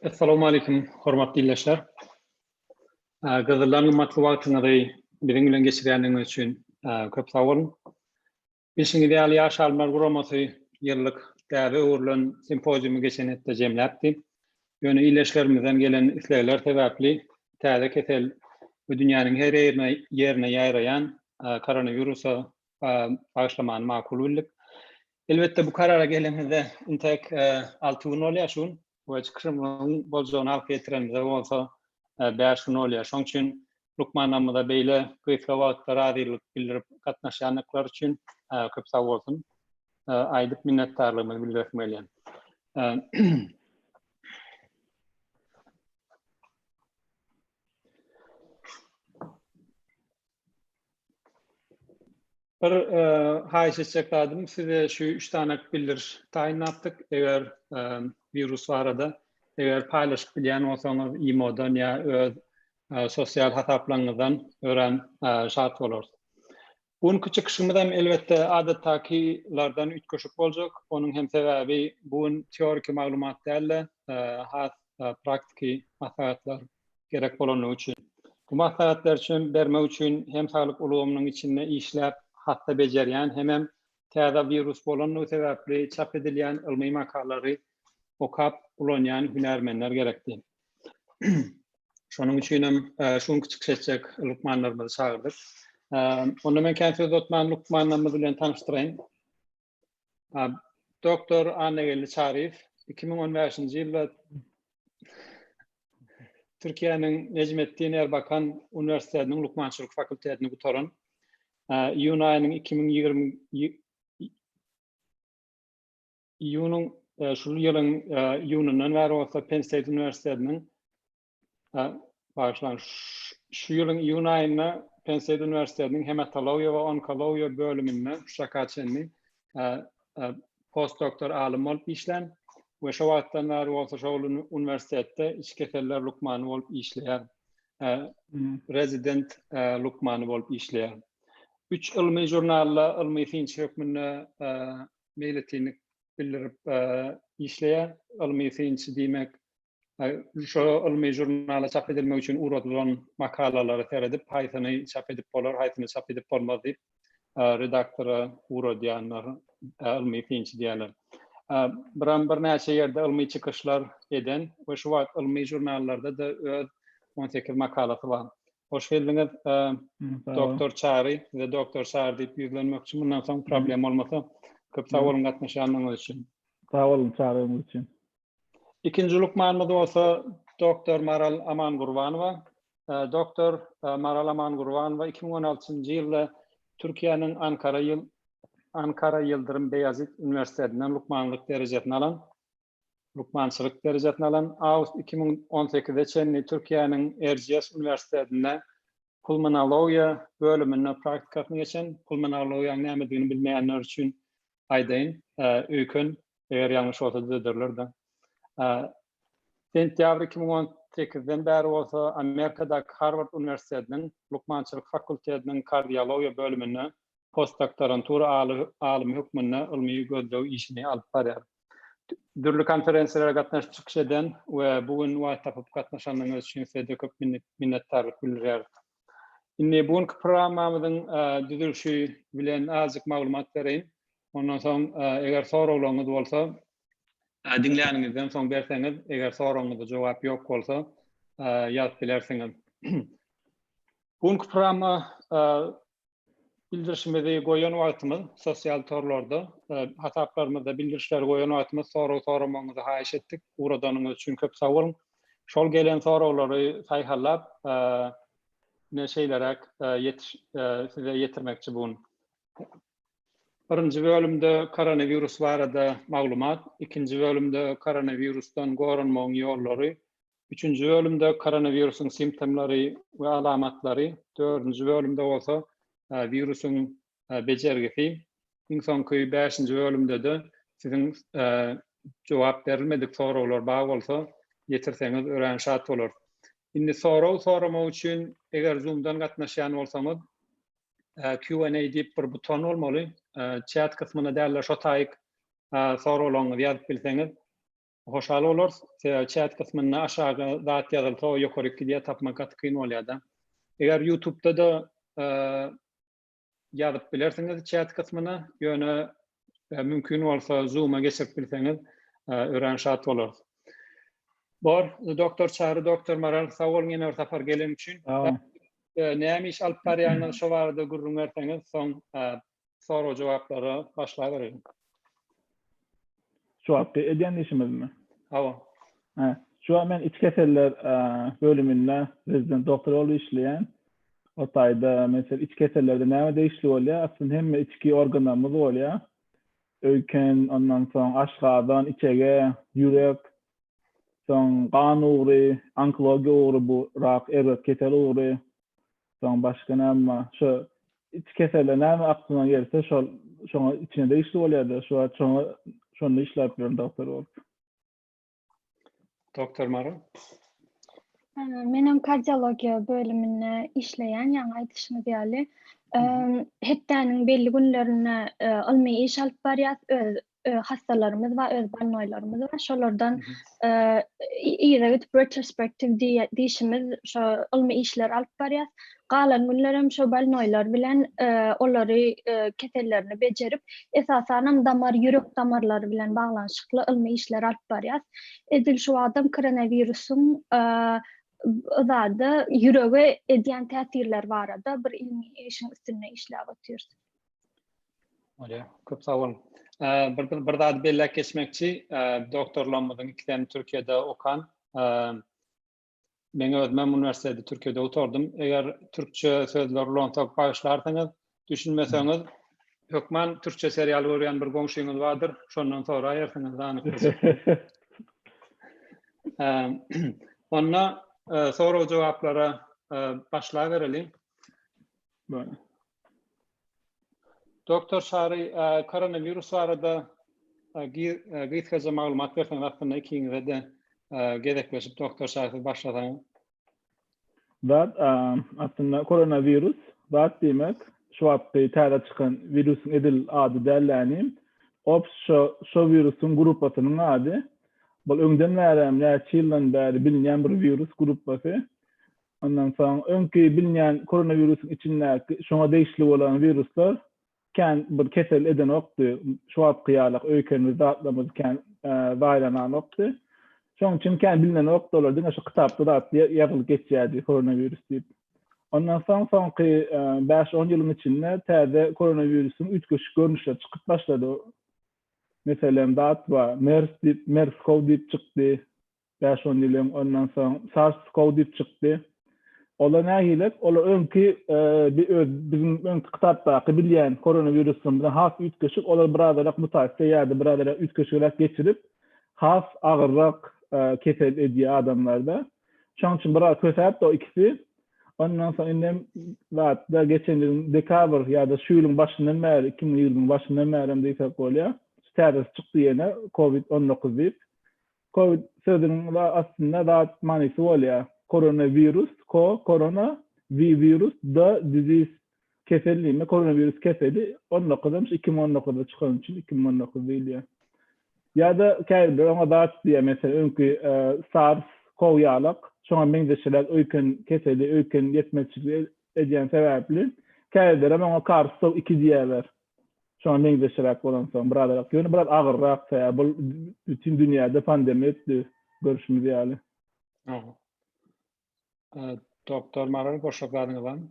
Essalawmaleýkim, hormatly ildeşler. Gyzyldan gymmatly wagtyňyzy biziň bilen geçirýändigiňiz üçin köp sag boluň. Bilşiňiz ýaly, Ýaş alymlar guramasy ýyllyk däbe öwrülen simpoziumy geçen hepde jemläpdi. Ýöne ildeşlerimizden gelen islegler sebäpli täze kesel we dünýäniň her ýerine ýaýraýan koronawirusa bagyşlamany makul bildik. Elbetde bu karara gelenimizde intek 6 gün bolýar şu gün we çykyşymyzyň boljagyny halka ýetirenimize bolsa 5 gün bolýar. Şonuň üçin lukmanlarymyza beýle gysga wagtda razylyk bildirip gatnaşýandyklary üçin köp sag bolsun aýdyp minnetdarlygymyzy bildiresim gelýär. Bir haýyş etjek zadym size şu üç sany bildiriş taýynlapdyk. Eger wirus barada eger paýlaşyp bilýän bolsaňyz imodan ýa öz sosial hasaplaryňyzdan örän şat bolarys. Bu günki çykyşymyz hem elbetde adatdakylardan üýtgeşik boljak. Onuň hem sebäbi bu gün teoriki maglumat däl-de, has praktiki maslahatlar gerek bolanlygy üçin. Bu maslahatlary üçin bermek üçin hem saglyk ulgamynyň içinde işläp hassa bejerýän hemem täze wirus bolanlygy sebäpli çap edilýän ylmy makalary okap ulanýan hünärmenler gerekdi. Şonuň üçin hem şu günki çykyş etjek lukmanlarymyzy çagyrdyk. Onda men kän söz uzatman lukmanlarymyz bilen tanyşdyraýyn. Doktor Annageldi Çaryýew 2015-nji ýylda Türkiýäniň Nejmetdin Erbakan uniwersitetiniň lukmançylyk fakultetini gutaran. Iýun aýynyň 2020 iýunyň şu ýylyň iýunyndan bäri bolsa Penn State uniwersitetiniň Bagyşlaň, şu ýylyň iýun aýynda Penn State uniwersitetiniň hematologiýa we onkologiýa bölüminde şu çaka çenli postdoktor alym bolup işlän we şo wagtdan bäri bolsa şol uniwersitetde iç keseller lukmany bolup işleýär. Rezident lukmany bolup işleýär. Üç ylmy žurnalda ylmy synçy hökmünde meýletinlik bildirip işleýär. Ylmy synçy diýmek Şo ylmy žurnala çap edilmek üçin ugradylan makalalara seredip, haýsyny çap edip bolar, haýsyny çap edip bolmaz diýip, redaktora ugradýanlar ylmy synçy diýýärler. Biram birnäçe ýerde ylmy çykyşlar eden we şu wagt ylmy žurnallarda-da öz 18 makalasy bar. Hoş geldiňiz, doktor Çary. Size doktor Çary diýip ýüzlenmekçi. Mundan soň problem bolmasa, köp sag boluň gatnaşýanlygyňyz üçin. Sag boluň çagyrygyňyz üçin. Ikinji lukmanymyz bolsa doktor Maral Amangurbanowa. Doktor Maral Amangurbanowa 2016-njy ýylda Türkiýäniň Ankara ýyl Ankara Ýyldyrym Beýazit uniwersitetinden lukmanlyk derejesini alan, lukmançylyk derejesini alan. Awgust 2018-e çenli Türkiýäniň Erciyes uniwersitetinde pulmonologiýa bölüminde praktikasyny geçen. Pulmonologiýanyň nämedigini bilmeýänler üçin aýdaýyn, öýken, eger ýalňyş bolsa düzederler-de. Sentýabr 2018-den bäri bolsa Amerikadaky Harward uniwersitetiniň lukmançylyk fakultetiniň kardiologiýa bölüminde postdoktorantura alymy hökmünde ylmy gözleg işini alyp barýar. Dürli konferensiýalara gatnaşyp çykyş eden we bu gün wagt tapyp gatnaşandygyňyz üçin size-de köp minnetdarlyk bildirýäris. Indi bu günki programmamyzyň düzülişi bilen azajyk maglumat bereýin. Ondan soň eger soraglaryňyz bolsa, diňläniňizden soň berseňiz, eger soragyňyza jogap ýok bolsa, ýazyp bilersiňiz. Bu günki programma bildirişimizi goýan wagtymyz sosial torlarda, hasaplarymyzda bildirişleri goýan wagtymyz sorag soramagyňyzy haýyş etdik. Ugradanyňyz üçin köp sag boluň. Şol gelen soraglary saýhallap, ine şeýleräk ýetiş size ýetirmekçi bu gün. Birinji bölümde koronawirus barada maglumat, ikinji bölümde koronawirusdan goranmagyň ýollary, üçünji bölümde koronawirusyň simptomlary we alamatlary, dördünji bölümde bolsa wirusyň bejergisi, iň soňky bäşinji bölümde-de siziň jogap berilmedik soraglar bar bolsa ýetirseňiz örän şat bolarys. Indi sorag soramak üçin eger Zoom-dan gatnaşýan bolsaňyz Q&A diýip bir buton bolmaly. Chat kysmyna däl-de şo taýyk soraglaryňyzy ýazyp bilseňiz. hoşal bolarys. Sebäbi chat kysmynda aşaga zat ýazylsa o ýokaryk gidýär, tapmak gaty kyn bolýar-da. Eger YouTube'da-da ýazyp bilersiňiz chat kysmyna, ýöne mümkin bolsa Zoom-a geçirip bilseňiz örän şat bolarys. Bor, doktor Çary, doktor Maral, sag boluň ýene bir sapar gelen üçin. Näme iş alyp barýanyňyz şo barada gürrüň berseňiz, soň sorag-jogaplara başlabereliň. Şu wagtky edýän işimizmi? Hawa. Hä, şu wagt men iç keseller bölüminde rezident doktor bolup işleýän. O taýda meselem iç kesellerde näme degişli bolýar? Aslynda hemme içki organlarymyz bolýar. Öýken, ondan soň aşgazan, içege, ýürek, soň gan ugry, onkologiýa ugry bu rak, erbet kesel ugry. Soň başga näme bar? Şu iç keseller näme aklyňa gelse şol şoňa içine degişli bolýar-da. Şu wagt şoňa şonda işläp ýörün doktor bolup. Doktor Maral. Menem kardiologiýa bölüminde işleýän, ýaňy aýdyşyňyz ýaly. Hepdäniň belli günlerinde ylmy iş alyp barýas, öz hassalarymyz bar, öz bolnoýlarymyz bar. Şolardan yza gidip retrospektiw diýşimiz şo ylmy işler alyp barýas. Galan günlerem şo bolnoýlar bilen olary kesellerini bejerip, esasanam damar, ýürek damarlary bilen baglanyşykly ylmy işler alyp barýas. Edil şu wagtam koronawirusyň zada ýürege edýän täsirleri barada bir ylmy işiň üstünde işläp otyrys. Bolýar. Köp sag boluň. Bir bir zady belläp geçmekçi, doktorlarymyzyň ikisem Türkiýede okan. Meň özümem uniwersiteti Türkiýede gutardym. Eger türkçe sözler ulansak bagyşlarsyňyz, düşünmeseňiz hökman türkçe serial görýän bir goňşyňyz bardyr, şondan soraýarsyňyz anyk. Onda sorag-jogaplara başlabereliň. Doktor Şary, koronawirus barada gysgaça maglumat berseňiz, aslynda ikiňize-de gezekleşip doktor Şary siz başlasaňyz. Zat, aslynda koronawirus, zat diýmek, şu wagtky täze çykan wirusyň edil ady däl ýanym. Ops şo şo wirusyň gruppasynyň ady. Bul öňden bärem näçe ýyldan bäri bilinýän bir wirus gruppasy. Ondan soň öňki bilinýän koronawirusyň içindäki şoňa degişli bolan wiruslar kän bir kesel edenokdy. Şu wagtky ýalak öýkenimiz zatlarymyz kän zaýalananokdy. Şonuň üçin kän bilinenokdy olar diňe şu kitapda zat ýazylyp geçýärdi koronawirus diýip. Ondan soň soňky bäş-on ýylyň içinde täze koronawirusyň üýtgeşik görnüşleri çykyp başlady. Meselem zat bar, MERS diýip, MERS-CoV diýip çykdy. Bäş-on ýyl öň, ondan soň SARS-CoV diýip çykdy. Olar nähili? Olar öňki öz biziň öňki kitapdaky bilýän koronawiruslarymyzdan has üýtgeşik. Olar birazrak mutasiýa ýa-da birazrak üýtgeşigräk geçirip, has agyrrak kesel edýär adamlarda. Şonuň üçin biraz kösäpdi o ikisi. Ondan soň indem zatda geçen ýylyň dekabr ýa-da şu ýylyň başyndan bäri, 2020-niň başyndan bärem diýsek bolýar. Täzesi çykdy ýene, Covid 19 diýip. Covid sözüniň aslynda zat manysy bolýar. Korona wirus, ko, korona, wi wirus, d disease kesel diýmek, koronawirus keseli 19 hem 2019-da çykany üçin 2019 diýilýär. Ýa-da käbirleri oňa zat diýýär, meselem, öňki e, SARS, CoV ýalak, şoňa meňzeşräk öýken keseli, öýken ýetmezçiligi edýän sebäpli, käbirleri hem oňa CARS-CoV 2 diýýärler. Şoňa meňzeşräk bolansoň birazrak, ýöne biraz agyrrak sebäbi bul bütin dünýäde pandemiýa etdi görşümiz ýaly. Hawa. Doktor Maral goşjak zadyňyz barmy?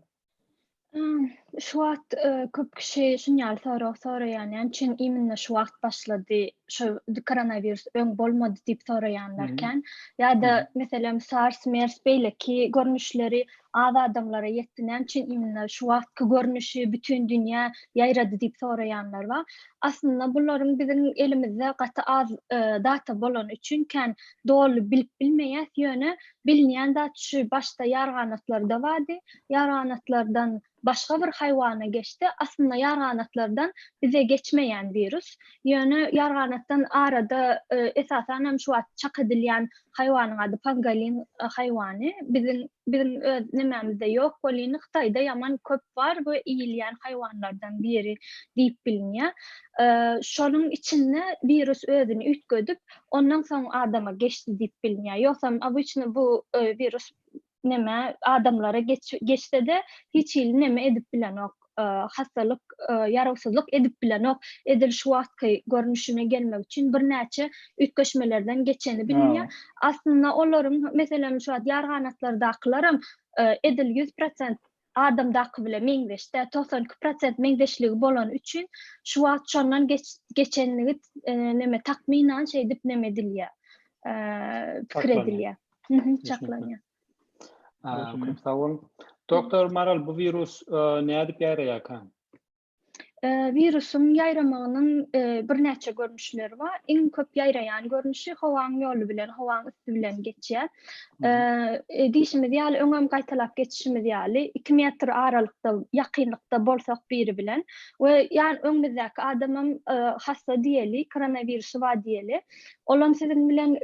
Şu wagt köp kişi şun ýaly sorag soraýan, näme üçin imенно şu wagt başlady, şu koronawirus öň bolmady diýip soraýanlar kän. Ýa-da meselem SARS, MERS beýleki görnüşleri az adamlara ýetdi, näme üçin imенно şu wagtky görnüşi bütin dünýä ýaýrady diýip soraýanlar bar. Aslynda bularyň biziň elimizde gaty az data bolany üçin kän doly bilip bilmeýäs, ýöne bilinýän zat şu başda ýarganatlarda bardy, ýarganatlardan başga bir haýwana geçdi, aslynda ýarganatlardan bize geçmeýän wirus, ýöne ýarganat. Ýarganatdan arada esasan hem şu wagt çak edilýän haýwanyň ady pangolin haýwany. Biziň biziň öz nemämizde ýok welin Hytaýda ýaman köp bar we iýilýän haýwanlardan biri diýip bilinýär. Şonuň içinde wirus özüni üýtgedip, ondan soň adama geçdi diýip bilinýär. Ýogsam obyçny bu wirus neme adamlara geç geçse-de hiç hili neme edip bilenok, hassalyk, ýarawsyzlyk edip bilenok. Edil şu wagtky görnüşine gelmek üçin birnäçe üýtgeşmelerden geçeni bilinýär. Aslynda olaryň meselem şu wagt ýarganatlardakylaram edil 100% adamdaky bile meňzeş däl, 92% meňzeşligi bolany üçin şu wagt şondan geç geçenligi neme takmynan şeýdip neme edilýär, pikir edilýär. Çaklanýar. Köp sag boluň. Doktor Maral, bu wirus nädip ýaýraýarka? Wirusyň ýaýramagynyň birnäçe görnüşleri bar. Iň köp ýaýraýan görnüşi howaň ýoly bilen, howaň üsti bilen geçýär. Diýşimiz ýaly, öňem gaýtalap geçişimiz ýaly, 2 metr aralykda, ýakynlykda bolsak biri bilen we ýan öňümizdäki adamam hassa diýeli, koronawirusy bar diýeli. Olam siziň bilen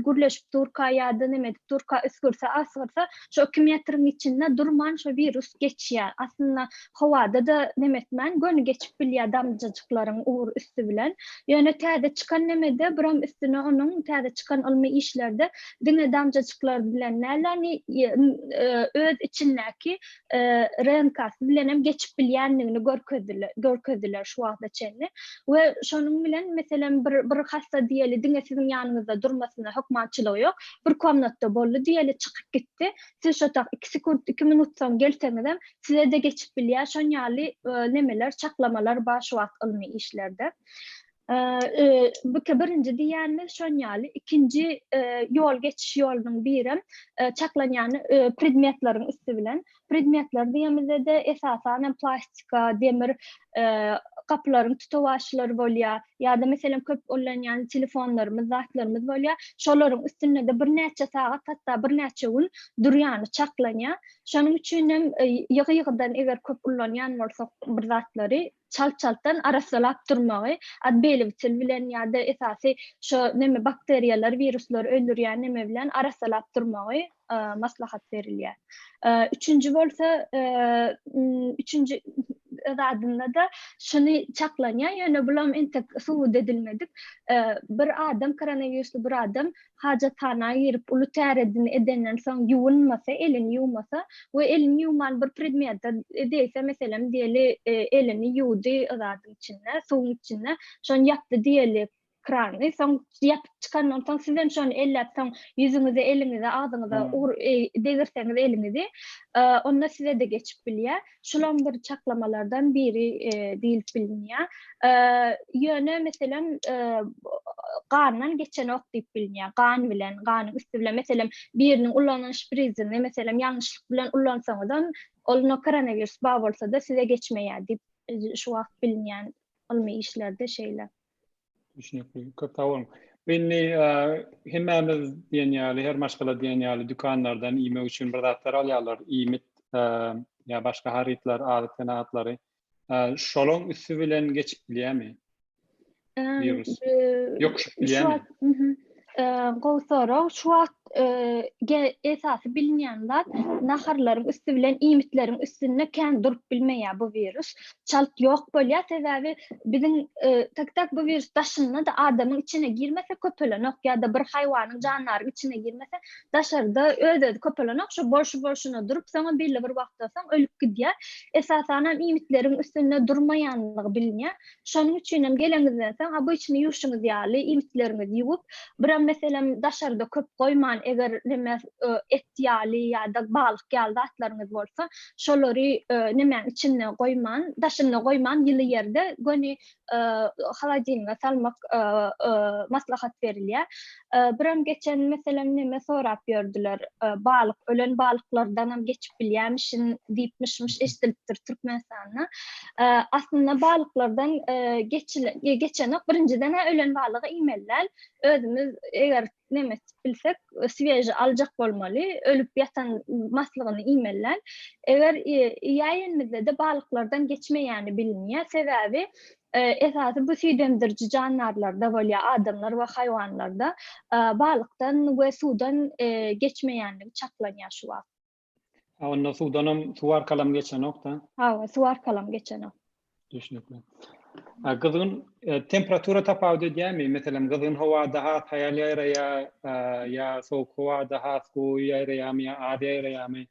gürleşip durka ýa-da neme edip durka üsgürse, asgyrsa, şo 2 metriň içinde durman şo wirus geçýär. Aslynda howada-da neme etmän göni geçip bilýär damjajyklaryň ugur üsti bilen. Ýöne täze çykan nemede biram üstüne onuň täze çykan ylmy işlerde diňe damjajyklar bilen däl, öz içindäki RNK-sy bilen hem geçip bilýändigini görkezdiler, görkezdiler şu wagta çenli. We şonuň bilen meselem bir bir hassa diýeli diňe siziň ýanyňyzda durmasyna hökmançylygy ýok. Bir komnatda boldy diýeli çykyp gitdi. Siz şo tak 2 sekunt, 2 minut soň gelseňizem size-de geçip bilýär. Şon ýaly nemeler, çaklamalar bar şu wagt ylmy işlerde. Bu birinji diýýänimiz şon ýaly, ikinji ýol geçiş ýolunyň birem çaklanýan predmetleriň üsti bilen. Predmetler diýemizde-de esasan hem plastika, demir gapylaryň tutawaçlary bolýar ýa-da meselem köp ullanýan telefonlarymyz, zatlarymyz bolýar. Şolaryň üstünde-de birnäçe sagat, hatda birnäçe gün durýany çaklanýar. Şonuň üçin hem ýygy-ýygydan eger köp ullanýan bolsak bir zatlary çalt-çaltdan arassalap durmagy, otbeliwitel bilen ýa-da esasy şo neme bakteriýalary, wiruslary öldürýän neme bilen arassalap durmagy maslahat berilýär. Üçünji bolsa, üçünji zadynda-da şuny çaklanýar, ýöne bulam entek subut edilmedik. Bir adam, koronawirusly bir adam hajathana girip uly täredini edenden soň ýuwunmasa, elini ýuwmasa we elini ýuwman bir predmete degse, meselem, diýeli, elini ýuwdy zadyň içinde, suwuň içinde, şony ýapdy diýeli krany, soň ýapyp çykandan soň sizem şony elläp soň ýüzüňize, eliňize, agzyňyza ur degirseňiz eliňizi, onda size-de geçip bilýär. Şulam bir çaklamalardan biri diýlip bilinýär. Ýöne meselem gandan geçenok diýip bilinýär. Gan bilen, ganyň üsti bilen meselem biriniň ulanan şprizini meselem ýalňyşlyk bilen ulansaňyzam ol no koronawirus bar bolsa-da size geçmeýär diýip şu wagt bilinýän ylmy işlerde şeýle. Düşünikli. Köp sag boluň. Bu indi hemmämiz diýen ýaly, her maşgala diýen ýaly dükanlardan iýmek üçin bir zatlar alýarlar. Iýmit ýa başga harytlar, azyk senagatlary. Şolaň üsti bilen geçip bilýärmi? Wirus. Ýokuşyp bilýärmi? Gowy sorag. Şu wagt esasy bilinýän zat naharlaryň üsti bilen iýmitleriň üstünde kän durup bilmeýär bu wirus. Çalt ýok bolýar, sebäbi biziň tak tak bu wirus daşynda-da adamyň içine girmese köpelenok ýa-da bir haýwanyň jandaryň içine girmese daşarda öz-özi köpelenok, şo bolşy bolşuna durup soňam belli bir wagtdan soň ölüp gidýär. Esasanam iýmitleriň üstünde durmaýanlygy bilinýär. Şonuň üçin hem geleňizden soň obyçny ýuwşuňyz ýaly iýmitleriňizi ýuwup, biram meselem daşarda köp goýman eger neme et ýaly ýa-da balyk ýaly zatlaryňyz bolsa, şolary nemäň içinde goýman, daşynda goýman ýyly ýerde göni holodilnige salmak maslahat berilýär. Biram geçen meselem neme sorap ýördüler, balyk ölen balyklardanam geçip bilýämişin diýipmişmiş eşidilipdir Türkmenistanda. Aslynda balyklardan geçenok. Birinjiden-ä ölen balygy iýmeli däl. Özümiz eger. neme etip bilsek, swieži aljak bolmaly, ölüp ýatan maslygyny iýmeli däl. Eger iýäýenimizde-de balyklardan geçmeýäni bilinýär. Sebäbi esasy bu süýdemdiriji jandarlarda bolýar, adamlar we haýwanlarda balykdan we suwdan geçmeýänligi çaklanýar şu wagt. Ha, onda suwdanam, suw arkalam geçenok-da? Hawa, suw arkalam geçenok. Düşnükli. A gyzgyn e, temperatura tapawut edýärmi? Meselem, gyzgyn howada has haýal ýaýraýar, ýa sowuk howada has gowy ýaýraýarmy ýa az ýaýraýarmy?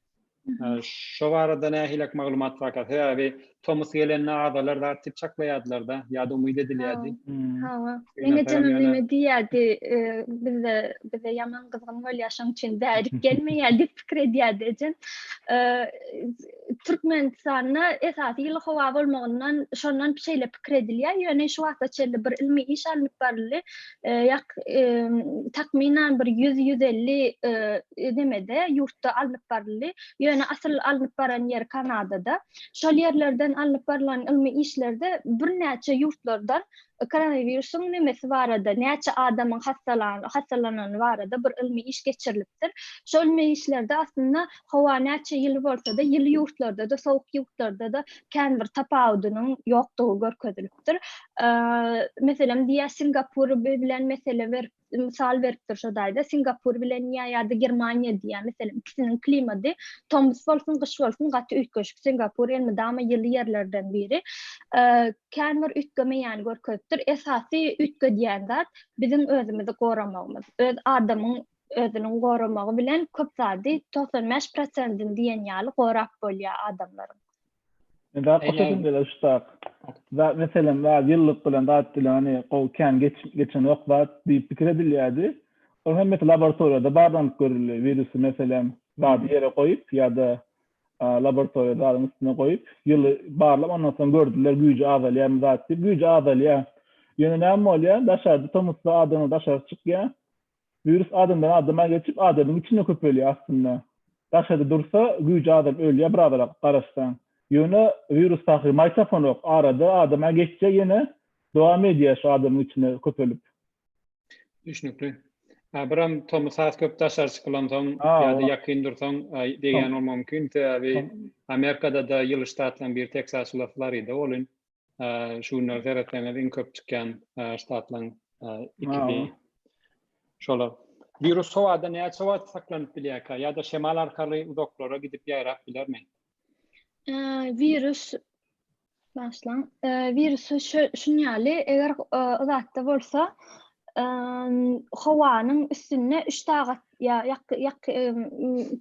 Şo barada nähilek maglumat barka? Sebäbi tomus gelende azalar zat diýip çaklaýardylar-da, ýa-da umyt edilýärdi. Hawa. Meň ejem neme diýýärdi, bizde bize ýaman gyzgyn bolýar, şoň üçin bärik gelmeýär diýip pikir edýärdi ejem. Türkmenistanda esasy ýyly howa bolmagyndan şondan şeýle pikir edilýär. Ýöne şu wagta çenli bir ylmy iş alnyp baryldy. Ýak takmynan bir 100-150 nemede ýurtda alnyp baryldy. Ýöne asyl alnyp baran ýeri Kanadada. Şol ýerlerden alnyp barylan ylmy işlerde birnäçe ýurtlardan koronawirusyň nemesi barada, näçe adamyň hassalan hassalanany barada bir ylmy iş geçirilipdir. Şol ylmy işlerde aslynda howa näçe ýyly bolsa-da, ýyly ýurtlarda-da, sowuk ýurtlarda-da kän bir tapawudynyň ýokdugy görkezilipdir. Meselem, diýýär, Singapur bilen mesele berip, mysal beripdir şo daýda, Singapur bilen diýýär ýa-da Germaniýa diýýär, meselem, ikisiniň klimady tomus bolsun, gyş bolsun gaty üýtgeşik. Singapur elmydama ýyly ýerlerden biri. Kän bir üýtgemeýäni görkezipdir. Esasy üýtgedýän zat biziň özümizi goramagymyz. Öz adamyň özüniň goramagy bilen köp zady 95 prosentini diýen ýaly gorap bolýar adamlaryň. Men zat goşasym gelýär şu tak. Zat meselem zat ýyllyk bilen zat bilen hani gowy kän geç geçenok zat diýip pikir edilýärdi. Ol hemmesi laboratoriýada barlanyp görüldi. Wirusy meselem zady ýere goýup ýa-da laboratoriýada zadyň üstüne goýup ýyly barlap ondan soň gördüler güýji azalýarmy zat diýip güýji azalýar. Ýöne näme bolýar daşarda tomusda adamlar daşary çykýar. Wirus adamdan adama geçip, adamyň içinde köpelýär aslynda. Daşarda dursa, güýji azalyp ölýär birazrak garaşsaň. Ýöne wirus tahyr maý tapanok, arada adama geçse ýene dowam edýär şu adamyň içinde köpelip. Düşnükli. Biram tomus has köp daşary çykylansoň ýa-da ýakyn dursaň degýän bolmagy mümkin. Sebäbi Amerikada-da ýyly ştatlaryň biri Teksas bilen Florida bolyn. Şu günler seretseňiz iň köp çykýan ştatlaryň ikisi şolar. Wirus howada näçe wagt saklanyp bilýärkä ýa-da şemal arkaly uzaklara gidip ýaýrap bilermi? Wirus Başlaň. Wirus şun ýaly, eger uzakda bolsa, howanyň üstünde 3 sagat ýa ýak ýak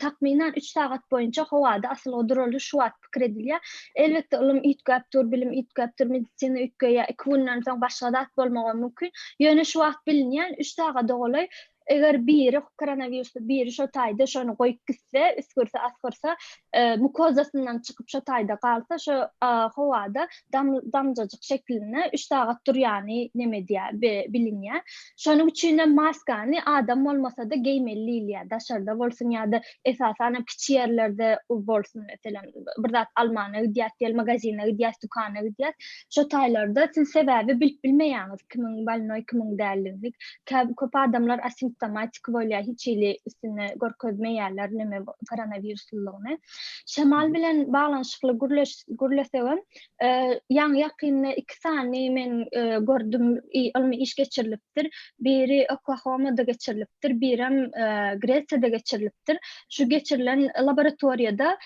takmynan 3 sagat boýunça howada asylgy duraly şu wagt pikir edilýär. Elbetde ylym üýtgäp dur, bilim üýtgäp dur, medisina üýtgeýär. 2 günden soň başga zat bolmagam mümkin. Ýöne şu wagt bilinýän 3 sagada golaý Eger biri koronawirusly biri şo taýda şony goýup gitse, üsgürse, asgyrsa, e, mukozasyndan çykyp şo taýda galsa, şo e, howada dam, damjajyk şeklinde 3 sagat durýany neme edýär, bilinýär. Şonuň üçin hem maskany adam bolmasa-da geýmeli diýilýär. Daşarda bolsun ýa-da esasan hem kiçi ýerlerde bolsun, meselem, bir zat almana gidýäs diýeli, magazine gidýäs, dükana gidýäs. Şo taýlarda siz sebäbi bilip bilmeýäňiz, kimiň bolnoý, kimiň däldigini. Kä köp adamlar asimptomatik bolýar, hiç hili üstünde görkezmeýärler neme koronawiruslylygyny. Şemal bilen baglanyşykly gürleş gürlesegem, e, ýaňy ýakynda iki sany men e, gördüm, ylmy iş geçirilipdir. Biri Oklahomada geçirilipdir, birem e, Gresiýada geçirilipdir. Şu geçirilen laboratoriýada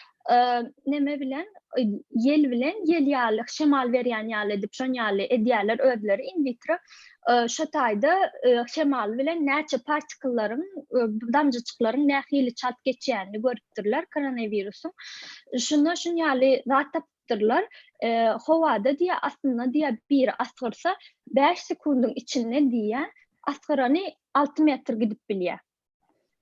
neme bilen ýel bilen ýel ýaly şemal berýän ýaly edip şon ýaly edýärler özleri in vitro şo taýda şemal bilen näçe partikullaryň damjajyklaryň nähili çalt geçýänini görüpdirler koronawirusyň şunda şun ýaly zat tapypdyrlar howada diýä aslynda diýä biri asgyrsa 5 sekundyň içinde diýä asgyrany 6 metr gidip bilýär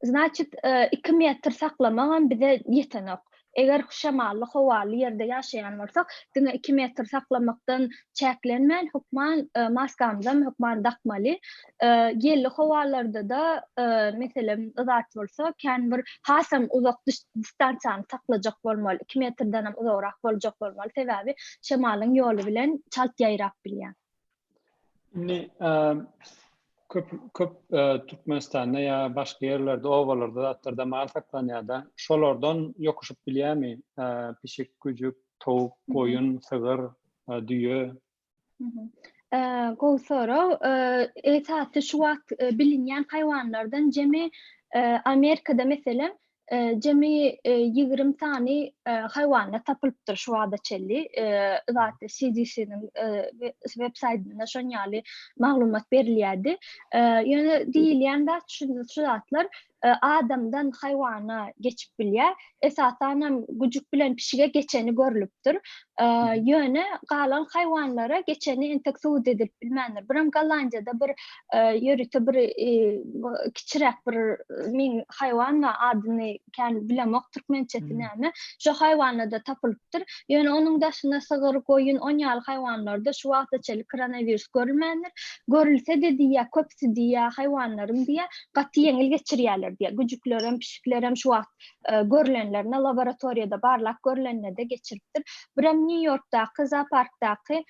Znaçit, 2 metr saklamagam bize ýetenok. Eger şemally, howaly ýerde ýaşaýan bolsak, diňe 2 metr saklamakdan çäklenmän, hökman maskamyzam hökman dakmaly. Ýelli howalarda-da, meselem, yzat bolsa, kän bir hasam uzak distansiýany saklajak bolmaly, 2 metrdenem uzagrak boljak bolmaly, sebäbi şemalyň ýoly bilen çalt ýaýrap bilýär. Indi. Köp köp e, Türkmenistanda ýa başga ýerlerde, obalarda zatlarda mal saklanýar-da. Şolardan ýokuşyp bilýärmi? E, pişik, güjük, towuk, goýun, sygyr, e, düýe. E, gowy sorag. E, esasy şu wagt e, bilinýän haýwanlardan jemi e, Amerikada meselem jemi 20 sany haýwanlar tapylypdyr şu wagta çenli. Zat CDC-niň web saýtynda şon ýaly maglumat berilýärdi. Ýöne diýilýän zat şu şu zatlar adamdan haýwana geçip bilýär. Esasan hem güjük bilen pişige geçeni görlüpdir. Ýöne galan haýwanlara geçeni entek subut edilip bilmändir. Birem Gollandiýada bir ýörite bir kiçiräk bir men haýwan we adyny kän bilemok türkmençesi näme. Şo haýwanlarda tapylypdyr. Ýöne onuň daşynda sygyr, goýun, on ýaly haýwanlarda şu wagta çenli koronawirus görülmändir. Görülse-de diýýär, köpüsi diýýär, haýwanlaryň diýýär, gaty ýeňil geçirýärler diýýär. Güjüklerem, pişiklerem şu wagt görlenlerine laboratoriýada barlap görlenine-de geçiripdir. Birem Nýu-Ýorkdaky zooparkdaky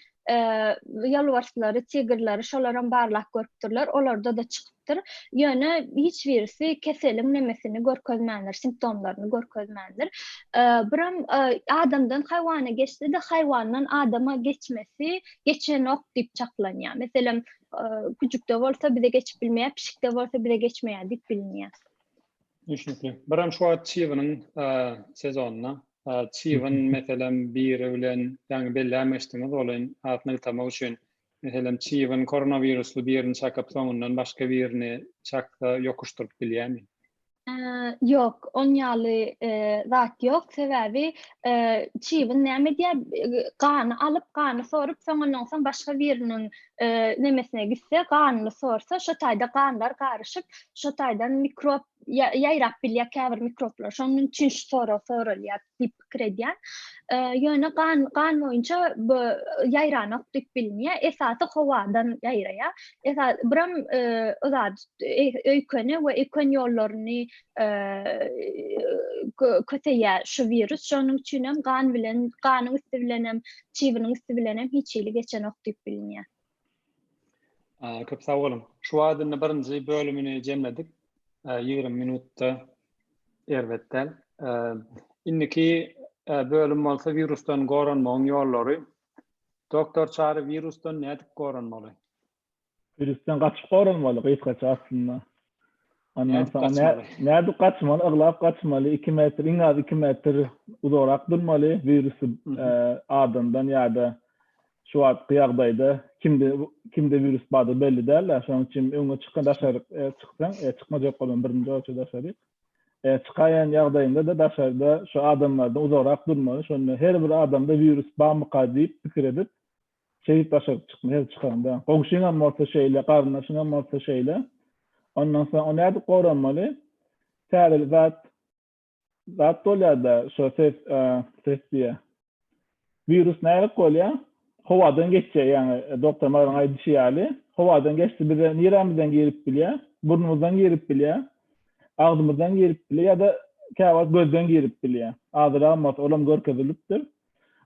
ýolbarslary, tigrleri şolaram barlap görüpdirler. Olarda-da çykypdyr. Ýöne hiç birisi keseliň nemesini görkezmändir, simptomlaryny görkezmändir. Birem adamdan haýwana geçse-de, haýwandan adama geçmesi geçenok diýip çaklanýar. Meselem, küjükde bolsa bize geçip bilmeýär, pişikde bolsa bize geçmeýär diýip bilinýär. Düşnükli. Birem şu wagt çybynyň sezonyna Çybyn, meselem, biri bilen, ýaňy belläp geçdiňiz, ol has nygtamak üçin, meselem, çybyn koronawirusly birini çakyp, soňundan başga birini çaksa, ýokuşdyryp bilýärmi? Ýok, on ýaly zat ýok. Sebäbi çybyn näme edýär? Gany alyp, gany sorup, soňundan soň başga biriniň nemesine gitse, ganyny sorsa, şo taýda ganlar garyşyp, şo taýdan mikrop ýaýrap bilýär käbir mikroblar. Şonuň üçin şu sorag soralýar diýip pikir edýän. Ýöne gan gan boýunça bu ýaýranok diýip bilinýär. Esasy howadan ýaýraýar. Esas biram o zat öýkeni we öýken ýollaryny köseýär şu wirus. Şonuň üçin hem gan bilen ganyň üsti bilen hem çybynyň üsti bilen hem hiç hili geçenok diýip bilinýär. Köp sag boluň. Şu wagt indi birinji bölümini jemledik. 20 minutda erbet däl. Indiki bölüm bolsa wirusdan goranmagyň ýollary. Doktor Çary wirusdan nädip goranmaly? Wirusdan gaçyp goranmaly gysgaça aslynda. Ondan soň nädip gaçmaly? Yglap gaçmaly, 2 metr, iň az 2 metr uzagrak durmaly wirusy adamdan ýa-da şu wagtky ýagdaýda kimde kimde wirus bardygy belli däl-de, şonuň üçin öňe çykan daşary çyksaň, çykmajak bolmaly birinji oçer daşary. Çykaýan ýagdaýyňda-da daşarda şu adamlardan uzagrak durmaly. Şonda her bir adamda wirus barmyka diýip pikir edip, Şeýdip daşaryk çykma her çykaňda. Goňşyňam bolsa şeýle, garyndaşyňam bolsa şeýle. Ondan soň o nädip goranmaly? Täze zat zat bolýar-da, şo ses ses diýýär. Wirus nädip bolýar? Howadan geçýär, ýagny doktor Maryň aýdyşy ýaly, howadan geçdi bize nirämizden girip bilýär? Burnumyzdan girip bilýär, agzymyzdan girip bilýär ýa-da käwagt gözden girip bilýär. Azyragam bolsa olam görkezilipdir.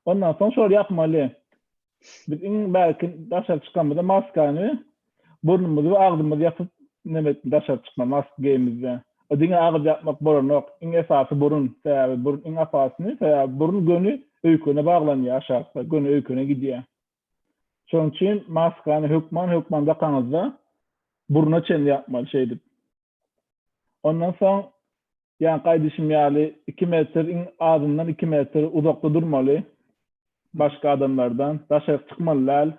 Ondan soň şol ýapmaly. Biz iň bärki daşary çykamyzda maskany burnumyzy we agzymyzy ýapyp neme daşary çykma maska geýimizde. O diňe agyz ýapmak bolanok. Iň esasy burun. Sebäbi burun iň asasyny, sebäbi burun göni öýkene baglanýar aşakda, göni öýkene gidýär. Şonuň üçin maskany hökman hökman dakaňyzda burna çenli ýapmaly şeýdip. Ondan soň Ýaňky aýdyşym ýaly, iki metr, iň azyndan iki metr uzakda durmaly başga adamlardan. Daşaryk çykmaly däl.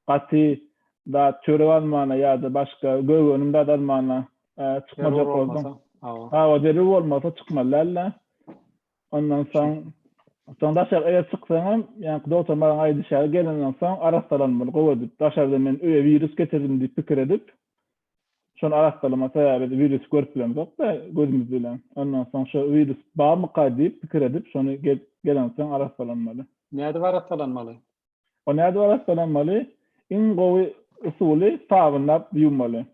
Gaty zat, çörek almana ýa-da başga gök-önüm zat almana çykmajak bolsaň. Hawa, zerur bolmasa çykmaly däl-de. Ondan soň, soň daşary eger çyksaňam, ýaňky dogtor maňa aýdyşy ýaly, gelenden soň arassalanmaly gowy edip. Daşardan men öýe wirus getirdim diýip pikir edip, Şony arassalama sebäbi wirusy görüp bilemzok-da gözümiz bilen. Ondan soň şo wirus barmyka diýip pikir edip şony gelensoň arassalanmaly. Nädip arassalanmaly? O nädip arassalanmaly? Iň gowy usuly sabynlap ýuwmaly.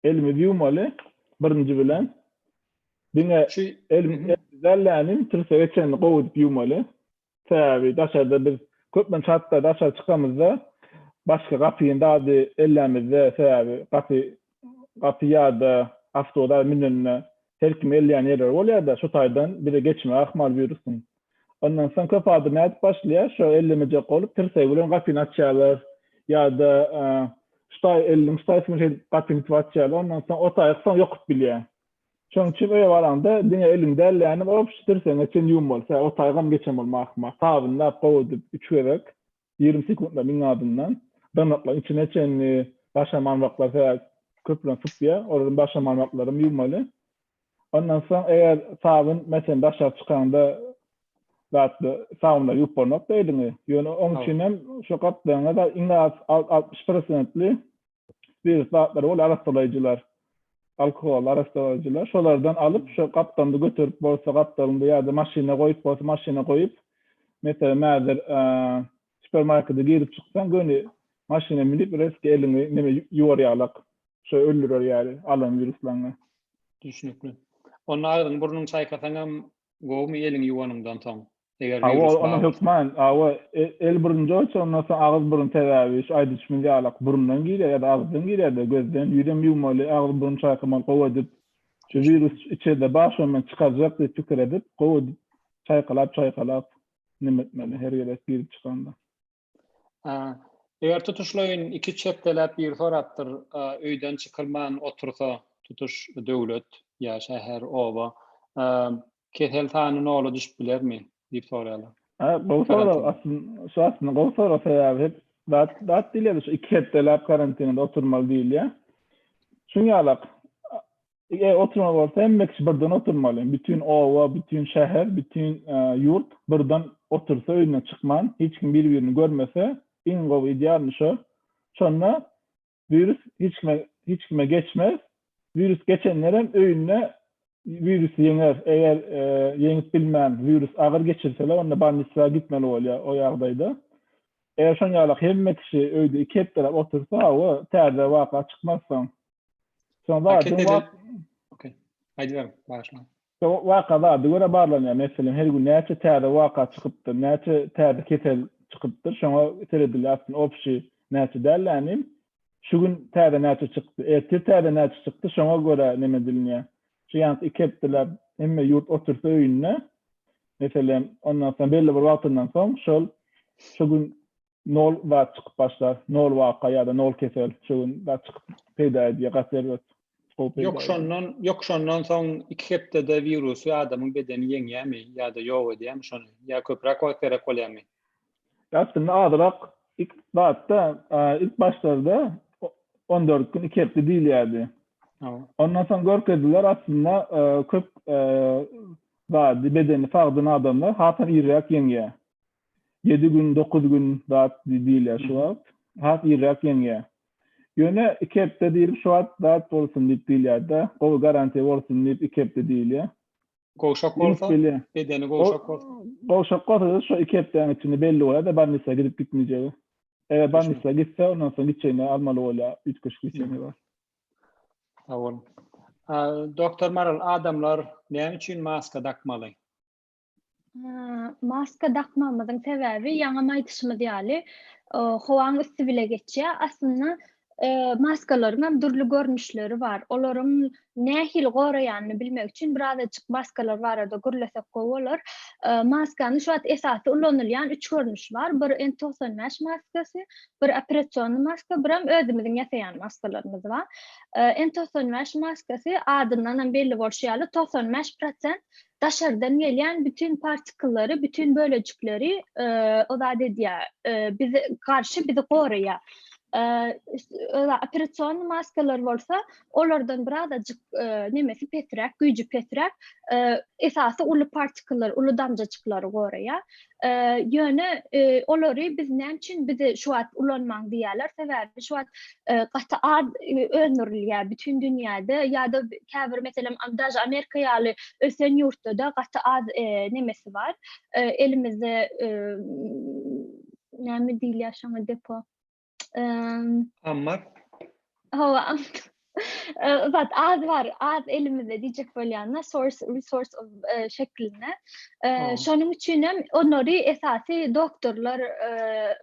Elimizi ýuwmaly birinji bilen. Diňe elimizi dällänim tirsege çenli gowy edip ýuwmaly. Sebäbi daşarda biz köplenç hatda daşary çykamyzda. Başga gapyny zady ellämizde sebäbi gapy gapy ýa-da awtoda münende her kim elleýän ýerleri bolýar-da şo taýdan bize geçmegi ahmal wirusyň. Ondan soň köp adam nädip başlaýar şo ellemejek bolup tirsegi bilen gapyny açýarlar ýa-da şu taý eliniň şu taýsy bilen şeýdip gapyny itip açýarlar ondan soň o taýy soň ýokup bilýär. Şonuň üçin öýe baraňda diňe eliňi däl ýanym obşi tirsegiňe çenli ýuwmaly sebäbi o taýgam geçen bolmagy ahmal sabynlap gowy edip üç gezek 20 sekuntlaryň iň azyndan dyrnaklaryň içine çenli başam barmaklar sebäbi köplenç sypýar, olaryň başam barmaklaryny ýuwmaly. Ondan soň eger sabyn meselem daşary çykaňda zatly sabynlar ýuwup bolmak-da eliňi. Ýöne oň üçin hem şu gapdalyňa da iň az 60 prosentli spirit zatlary bolýar arassalaýjylar. Alkohol arassalaýjylar. Şolardan alyp şu gapdalynda göterip bolsa gapdalynda ýa-da maşyna goýup bolsa maşyna goýup meselem häzir supermarkete girip çyksaň göni maşyna münüp reski eliňi neme ýuwar ýalak. Şo öldürer ýaly alan wiruslaryňy. Düşnükli. Onda agzyň burnuň çaýkasaňam gowumy eliňi ýuwanyňdan soň? Eger virus bar. Onda hökman, hawa, el burun joýsa, ondan soň agyz burun sebäbi şu aýdyşymyz ýalak burundan girýär ýa-da agyzdan girýär-de, gözden, ýüzem ýuwmaly, agyz burun çaýkamaly gowy edip. Şu wirus içerde bar şony men çykarjak diýip pikir edip, gowy edip çaýkalap çaýkalap neme etmeli her gezek girip çykanda. Eger tutuşlaýyn iki-üç hepdeläp biri sorapdyr, öýden çykylman otursa tutuş döwlet ýa şäher, oba, kesel sany nola düşüp bilermi diýip soraýarlar. Ha, gowy sorag aslynda, şu aslynda gowy sorag sebäbi hep zat zat diýilýär şu iki hepdeläp karantinada oturmaly diýilýär. Şuň ýalak Eger oturmaly bolsa hemme kişi birden oturmaly. Bütin oba, bütin şäher, bütin ýurt birden otursa öýünden çykman, hiç kim bir-birini görmese, iň gowy idealny şo. Şonda wirus hiç kime hiç kime geçmez. Wirus geçenlerem öýünde wirusy ýeňer. Eger ýeňip bilmän wirus agyr geçirseler onda bolnisa gitmeli bolýar o ýagdaýda. Eger şoň ýalak hemme kişi öýde iki hepdeläp otursa, hawa, täze waka çykmaz soň. Soň zaten wak Okey. Aýdyber, bagyşla. Soň waka zady görä barlanýar. Meselem, her gün näçe täze waka çykypdyr, näçe täze kesel çykypdyr, şoňa seredilýär. Aslynda obşi näçe däl ýagny şu gün täze näçe çykdy, ertir täze näçe çykdy, şoňa görä neme edilinýär. Şu ýaňky iki hepdeläp hemme ýurt otursa öýünde, meselem, ondan soň belli bir wagtyndan soň şol şu gün Nol zat çykyp başlar. Nol waka ýa-da nol kesel şu gün zat çykyp peýda edýär. Gaty erbet. Gowy peýda. Ýokuşandan, ýokuşandan soň iki hepdede wirusy adamyň bedeni ýeňýärmi ýa-da ýok edýärmi şony? Ýa köpräk wagt gerek bolýarmy? Aslynda azrak ilk zatda, ilk başlarda 14 gün, iki hepde diýilýärdi. Ondan soň görkezdiler aslynda köp zady bedeni sagdyn adamlar hasam irräk ýeňýär. 7 gün, 9 gün zat diýilýär şu wagt. Has irräk ýeňýär. Ýöne 2 hepde diýlip şu wagt zat bolsun diýip diýilýär-de, gowy garantiýa bolsun diýip 2 hepde diýilýär. Gowşak bolsa, bedeni gowşak bolsa. Gowşak bolsa şu 2 hepdäniň içinde belli bolýar-da bolnisa gidip gitmejegi. Eger bolnisa gitse, ondan soň gitjegini almaly bolýar, üýtgeşik leczeniýe bar. Sag boluň. Doktor Maral, adamlar näme üçin maska dakmaly? Maska dakmagymyzyň sebäbi ýaňam aýdyşymyz ýaly, howaň üsti bile geçýär. Aslynda maskalaryň hem dürli görnüşleri bar. Olaryň nähili goraýanyny bilmek üçin birazajyk maskalar barada gürlesek gowy bolar. Maskanyň şu wagt esasy ulanylýan üç görnüşi bar. Bir N 95 maskasy, bir operasionnyý maska, birem özümiziň ýasaýan maskalarymyz bar. N 95 maskasy adyndan hem belli bolşy ýaly 95 prosent daşardan gelýän bütin partikllary, bütin bölejikleri o zat edýär, bizi garşy bizi goraýar. Operasion maskalar bolsa, olardan birazajyk nemesi pesräk, güýji pesräk, esasy uly partikllar, uly damjajyklary goraýar. Ýöne olary biz näme üçin bizi şu wagt ulanmaň diýýärler? Sebäbi şu wagt gaty az öndürilýär bütin dünýäde ýa-da käbir meselem daže Amerika ýaly ösen ýurtda-da gaty az nemesi bar. Elimizde näme diýilýär şoňa depo? Ammar. Hawa. Zat az bar, az elimizde diýjek bolýan-da, source, resource of şeklinde. Şonuň üçin hem olary esasy doktorlar,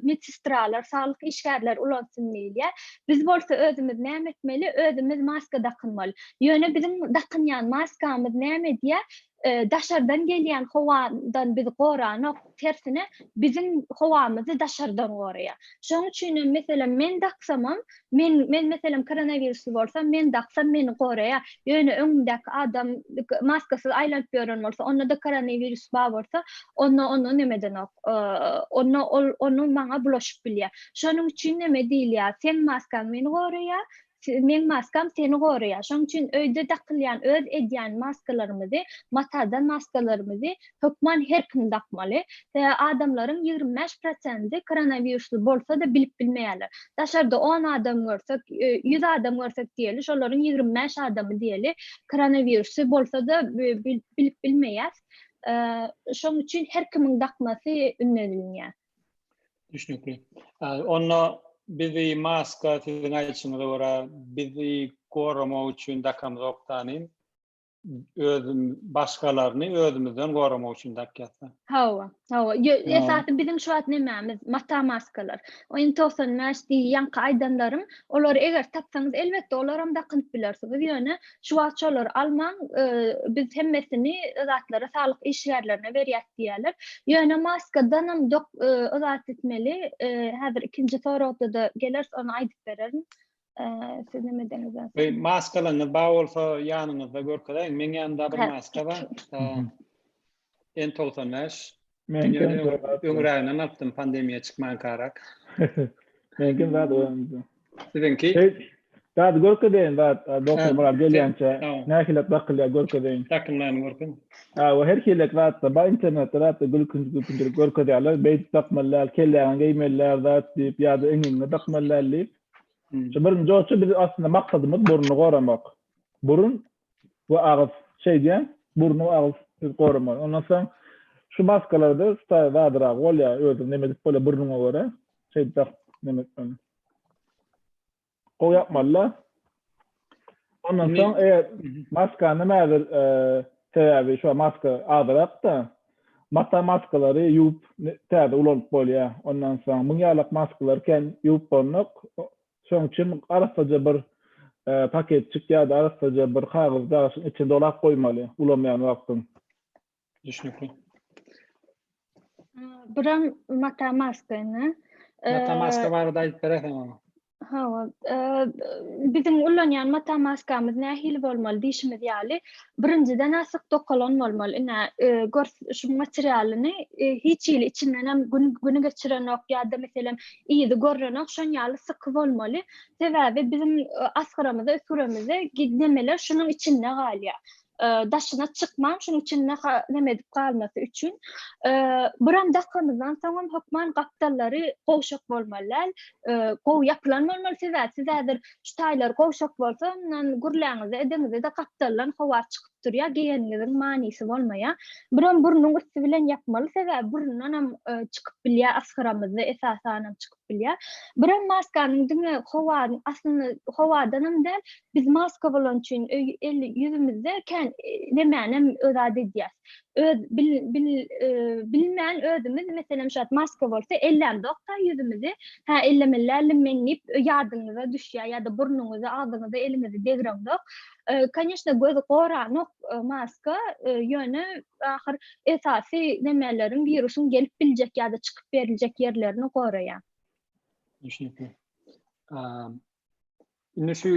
medsestralar, saglyk işgärleri ulansyn diýilýär. Biz bolsa özümiz näme etmeli? Özümiz maska dakynmaly. Ýöne biziň dakynýan maskamyz näme edýär? Daşardan gelýän howadan bizi goranok, tersine biziň howamyzy daşardan goraýar. Şonuň üçin hem meselem men daksamam, men men meselem koronawirusly bolsam, men daksam meni goraýar. Ýöne öňümdäki adam maskasyz aýlanyp ýören bolsa, onda-da koronawirus bar bolsa, onda ony neme edenok. Onda ol ony maňa bulaşyp bilýär. Şonuň üçin neme diýilýär? Seň maskaň meni goraýar, Meň maskam seni goraýar. Şonuň üçin öýde dakylýan öz edýän maskalarymyzy, matadan maskalarymyzy hökman her kim dakmaly. Sebäbi adamlaryň 25 prosendi koronawirusly bolsa-da bilip bilmeýärler. Daşarda on adam görsek, 100 adam görsek diýeli, şolaryň 25 adamy diýeli koronawirusy bolsa-da bilip bilmeýär. Şonuň üçin her kimiň dakmasy ündelinýär. Düşnükli. Onda bizi maska siziň aýdyşyňyza görä bizi goramak üçin dakamzok danym. Özüm başgalaryny özümizden goramak üçin dakýasda. Hawa, hawa. Esasy biziň şu wagt nemämiz mata maskalar. O N95 diýip ýaňky aýdanlarym, olary eger tapsaňyz elbetde olaram dakynyp bilersiňiz. Ýöne Şu wagt şolary almaň, biz hemmesini zatlara saglyk işgärlerine berýäs diýýärler. Ýöne maskadanam dok yzat etmeli. Häzir ikinji soragda-da geleris, ony aýdyp bererin. Siz neme edeňizden soň. Maskalaryňyz bar bolsa ýanyňyzda görkezäýiň. Meň ýanymda bir maska bar. N95. Men öňräginden alypdym pandemiýa çykmankarak. Meňkem zat oýandy. Siziňki? Zat görkezeýin zat, doktor Myrat gelýänçä nähili dakylýar görkezeýin. Dakylmaýany görkez. Ha, her hili zatda bar internetde zatda gülkünç gülkünç görkezýärler. Beýdip dakmaly däl, kelläňe geýmeli däl zat diýip ýa-da eňegiňe dakmaly däl diýip. Şu birinji oça biz aslynda maksadymyz burnuny goramak. Burun we agyz şeýdýän, burny we agyz siz goramaly. Ondan soň şu maskalarda şu taý zadyrak bolýar, özüň neme edip bolýar burnuňa görä. Şeýdip dakyp neme etmeli. Gowy ýapmaly-da. Ondan soň eger maskany häzir sebäbi şu maska azyrak-da, mata maskalary ýuwup täze ulanyp bolýar. Ondan soň muň ýalak maskalary kän ýuwup bolnok. Şonuň üçin arassaja bir paketjik ýa-da arassaja bir kagyz daşyň içine dolap goýmaly ulanmaýan wagtyň. Düşnükli. Buram mata maska indi. Mata maska barada aýdyp beräýseň oňa. Hawa, biziň ulanýan mata maskamyz nähili bolmaly diýşimiz ýaly, birinjiden asyk dokalan bolmaly. Ine, gör şu materialyny hiç hili içindenem gün güni geçirenok ýa-da meselem yzy görnenok, şon ýaly syky bolmaly. Sebäbi biziň asgyramyzda, üsgüremizde nemeler şunuň içinde galýar. Daşyna çykman, şunuň içinde neme edip galmasy üçin. Buram dakamyzdan soňam hökman gapdallary gowşak bolmaly däl. Gowy ýapylan bolmaly, sebäbi siz häzir şu taýlar gowşak bolsa, ondan gürläňizde, edeňizde-de gapdaldan howa çykyp durýar, geýeniňiziň manysy bolmaýar. Buram burnuň üsti bilen ýapmaly, sebäbi burundanam çykyp bilýär, asgyramyzda esasanam çykyp bilýär. Buram maskanyň diňe howanyň aslynda howadanam däl, biz maska bolan üçin öý el ýüzümizde kän nemänem özat edýäs. Öz bil bil bilmän özümiz meselem şu wagt maska bolsa ellämzok-da ýüzümizi, hä ellemeli däldim men diýip ýadyňyza düşýär ýa-da burnuňyzy, agzyňyza eliňizi degreňzok. Koneçne göz goranok maska, ýöne ahyr esasy nemeleriň wirusyň gelip biljek ýa-da çykyp beriljek ýerlerini goraýar. Düşnükli. Indi şu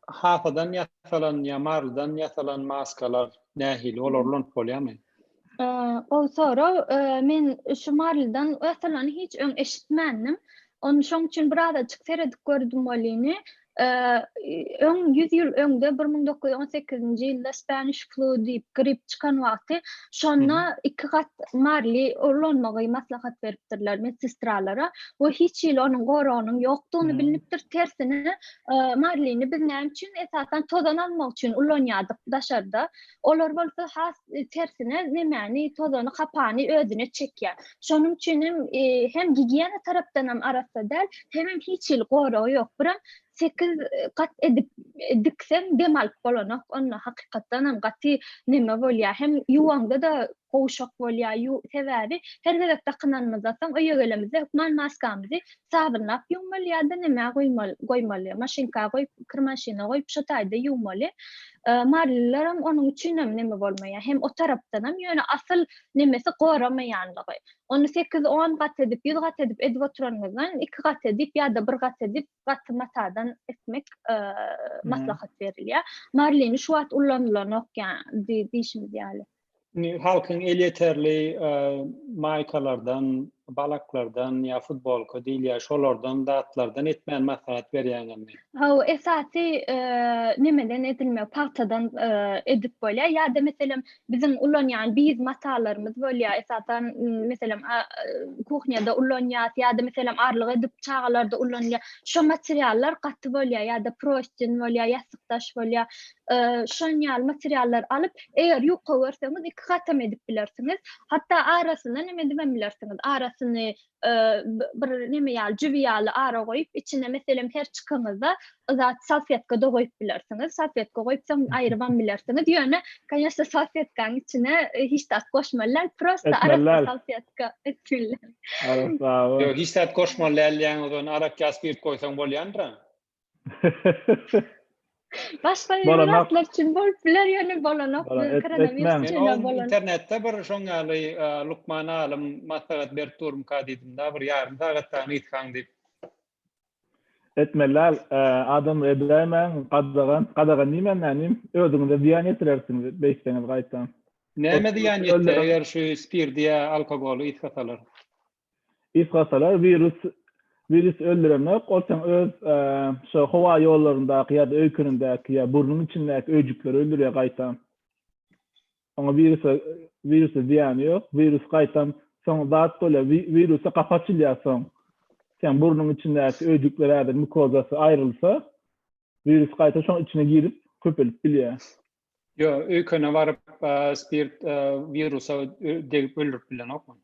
hasadan ýasalan ýa marlydan ýasalan maskalar nähili, olary ulanyp bolýarmy? Gowy sorag. Men şu marlydan ýasalany hiç öň eşitmändim. Ony şoň üçin birazajyk seredip gördüm welini, öň 100 ýyl öňde 1918-nji ýylda Spanish flu diýip grip çykan wagty şonda iki gat marly ulanmagy maslahat beripdirler medsestralara we hiç hili onuň goragynyň ýokdugyny bilnipdir. Tersine marlini biz näme üçin esasan tozan almak üçin ulanýardyk daşarda. Olar bolsa has tersine nemäni tozany hapany özüne çekýär. Şonuň üçin hem hem gigiýena tarapdan hem arassa däl, hemem hiç hili goragy ýok. Biram. 8 gat edip dikseň dem alyp bolanok. Onda hakykatdanam gaty neme bolýar. Hem ýuwaňda-da gowşak bolýar. Ýu sebäbi her gezek dakynanymyzdan soň öýe gelemizde hökman maskamyzy sabynlap ýuwmaly ýa-da nämä goýmaly goýmaly. Maşynka goýup, kir maşyna goýup şo taýda ýuwmaly. Marlileram onuň üçinem neme bolmaýar. Hem o tarapdanam ýöne asyl nemesi goramaýanlygy. Ony sekiz-on gat edip, ýüz gat edip edip oturanyňyzdan iki gat edip ýa-da bir gat edip gaty matadan etmek maslahat berilýär. Marlini şu wagt ulanylanok ýa diýşimiz ýaly. Indi halkyň elýeterli maýkalardan, balaklardan ýa futbolka diýilýär, şolardan zatlardan etmän maslahat berýäň indi. Hawa, esasy nemeden edilmegi, pagtadan edip bolýar. Ýa-da meselem, biziň ulanýan biýz matalarymyz bolýar, esasan, meselem, kuhnýada ulanýas ýa-da meselem, arlyk edip çagalarda ulanylýar. Şo materiallar gaty bolýar ýa-da prostin bolýar, ýassykdaş bolýar. Şon ýaly materiallar alyp, eger ýuka görseňiz, iki gatam edip bilersiňiz. Hatda arasyna neme edibem bilersiňiz. Arasyny bir neme ýaly, jübi ýaly ara goýup, içine meselem her çykyňyzda zat salfetka-da goýup bilersiňiz. Salfetka goýup soň aýrybam bilersiňiz. Ýöne, konýeçne, salfetkanyň içine hiç zat goşmaly däl, prosta arassa salfetka etmeli. Arassa. Ýok, hiç zat goşmaly däl diýýäň, o zaman arak ýa spirt goýsaň bolýandyr-a. Başga zatlar üçin bolup biler, ýöne bolanok. Koronawirus üçin bolanok. Internetde bir şoň ýaly lukman alym maslahat berip durmyka diýdim-de, bir ýarym sagatdan ysgaň diýip. Etmeli däl, adam edäýmäň, gadagan, gadagan diýmän nänim, özüňize zyýan ýetirersiňiz beýtseňiz gaýtam. Näme zyýan ýetýär eger şu spirdi ýa alkogoly ysgasalar? Ysgasalar wirus wirus öldürenok, ol seň öz şo howa ýollaryndaky ýa-da öýkenindäki ýa burnuň içindäki öýjükleri öldürýär gaýtam. Oňa wirusa wirusa zyýany ýok. Wirus gaýtam soň zat bolýar, wirusa gapy açylýar soň. Seň burnuň içindäki öýjükler häzir mukozasy aýrylsa, wirus gaýta şoň içine girip köpelip bilýär. Ýok, öýkene baryp spirt wirusa degip öldürip bilenokmy?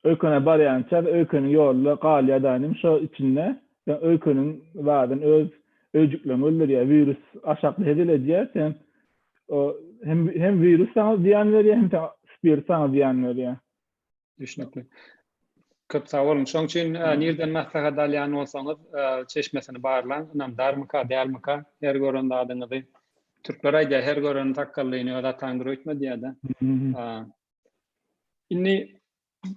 Öýkene barýança öýkeniň ýolunda galýar daýnym şo içinde sen öýkeniň zadyny öz öýjüklerini öldürýär wirus aşakda hezil edýär sen o hem hem wirus saňa zyýan berýär hem spirt saňa zyýan berýär. Düşnükli. Köp sag boluň. Şoň üçin nirden maslahat alýan bolsaňyz, çeşmesini barlaň, ynamdarmyka, dälmika, her gören zadyňyzy. Türkler aýdýar, her gören sakgallyny öz ataňdyr öýtme diýýär-de. Indi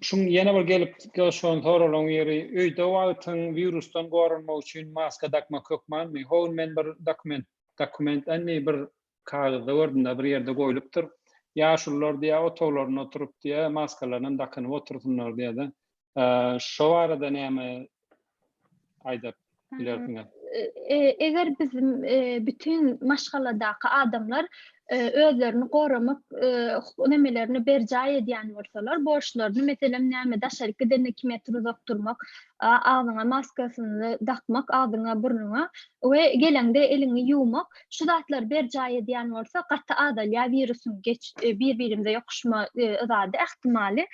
şuň ýene bir gelip goşan soraglaryň biri, öýde wagtyň wirusdan goranmak üçin maska dakmak hökmanmy? Ho gün men bir dokument, dokument indi bir kagyzda gördüm-de, bir ýerde goýlupdyr. Ýaşulular diýýär, otaglarynda oturyp diýýär, maskalaryny dakynyp otursynlar diýýär-de. Şo barada näme aýdap bilersiňiz? Eger biz bütin maşgaladaky adamlar özlerini goramak nemelerini berjaý edýän bolsalar, borçlaryny, meselem, näme, daşaryk gidende 2 metr uzak durmak, agzyňa maskasyny dakmak, agzyňa, burnuňa we geleňde eliňi ýuwmak, şu zatlary berjaý edýän bolsa gaty azalýar wirusyň geç bir-birimize ýokuşma zady ähtimaly.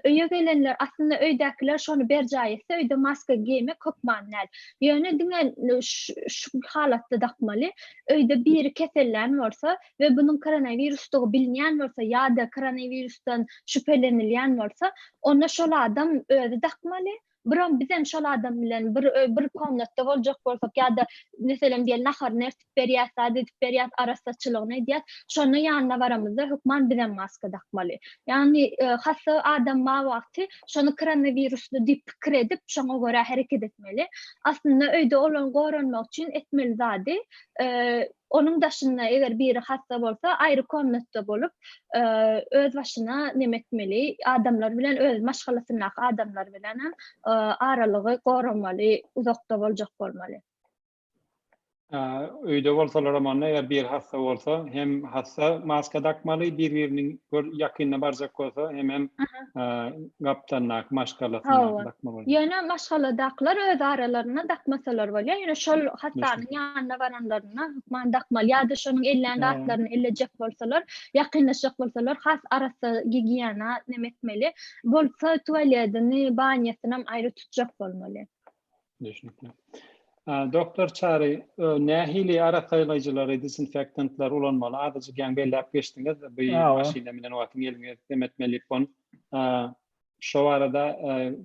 Öýe gelenler aslynda öýdäkiler şony berjaý etse öýde maska geýmek hökman däl. Ýöne diňe şu halatda dakmaly. Öýde biri kesellän bolsa we bunuň koronawirusdygy bilinýän bolsa ýa-da koronawirusdan şübhelenilýän bolsa, onda şol adam özi dakmaly Biram bizem şol adam bilen bir bir komnatda boljak bolsak ýa-da meselem diýeli naharyny ertip berýäs, zat edip berýäs, arassaçylygyny edýäs, şonda ýanyna baramyzda hökman bizem maska dakmaly. Ýagny hassa adam bar wagty şony koronawirusly diýip pikir edip, şoňa görä hereket etmeli. Aslynda öýde olan goranmak üçin etmeli zady Onuň daşynda eger biri hassa bolsa, aýry komnatda bolup, öz başyna neme etmeli, adamlar bilen öz maşgalasyndaky adamlar bilen hem aralygy goramaly, uzakda boljak bolmaly. Öýde bolsalaram onda eger biri hassa bolsa, hem hassa maska dakmaly, bir-biriniň gör ýakynyna barjak bolsa, hemem gapdalyndaky maşgalasyndaky dakmaly. Ýöne maşgaladakylar öz aralarynda dakmasalar bolýar. Ýöne şol hassanyň ýanyna baranlarynda hökman dakmaly. Ýa-da şonuň ellän zatlaryny ellejek bolsalar, ýakynlaşjak bolsalar has arassa gigiýena neme etmeli. Bolsa tualedini, banýasynam aýry tutjak bolmaly. Düşnükli. Doktor Çary, nähili arassaýlaýjylary, disinfektantlary ulanmaly? Azajyk ýaňy belläp geçdiňiz, bu maşyna minen wagtyň eliňi dem etmeli diýip. Şo barada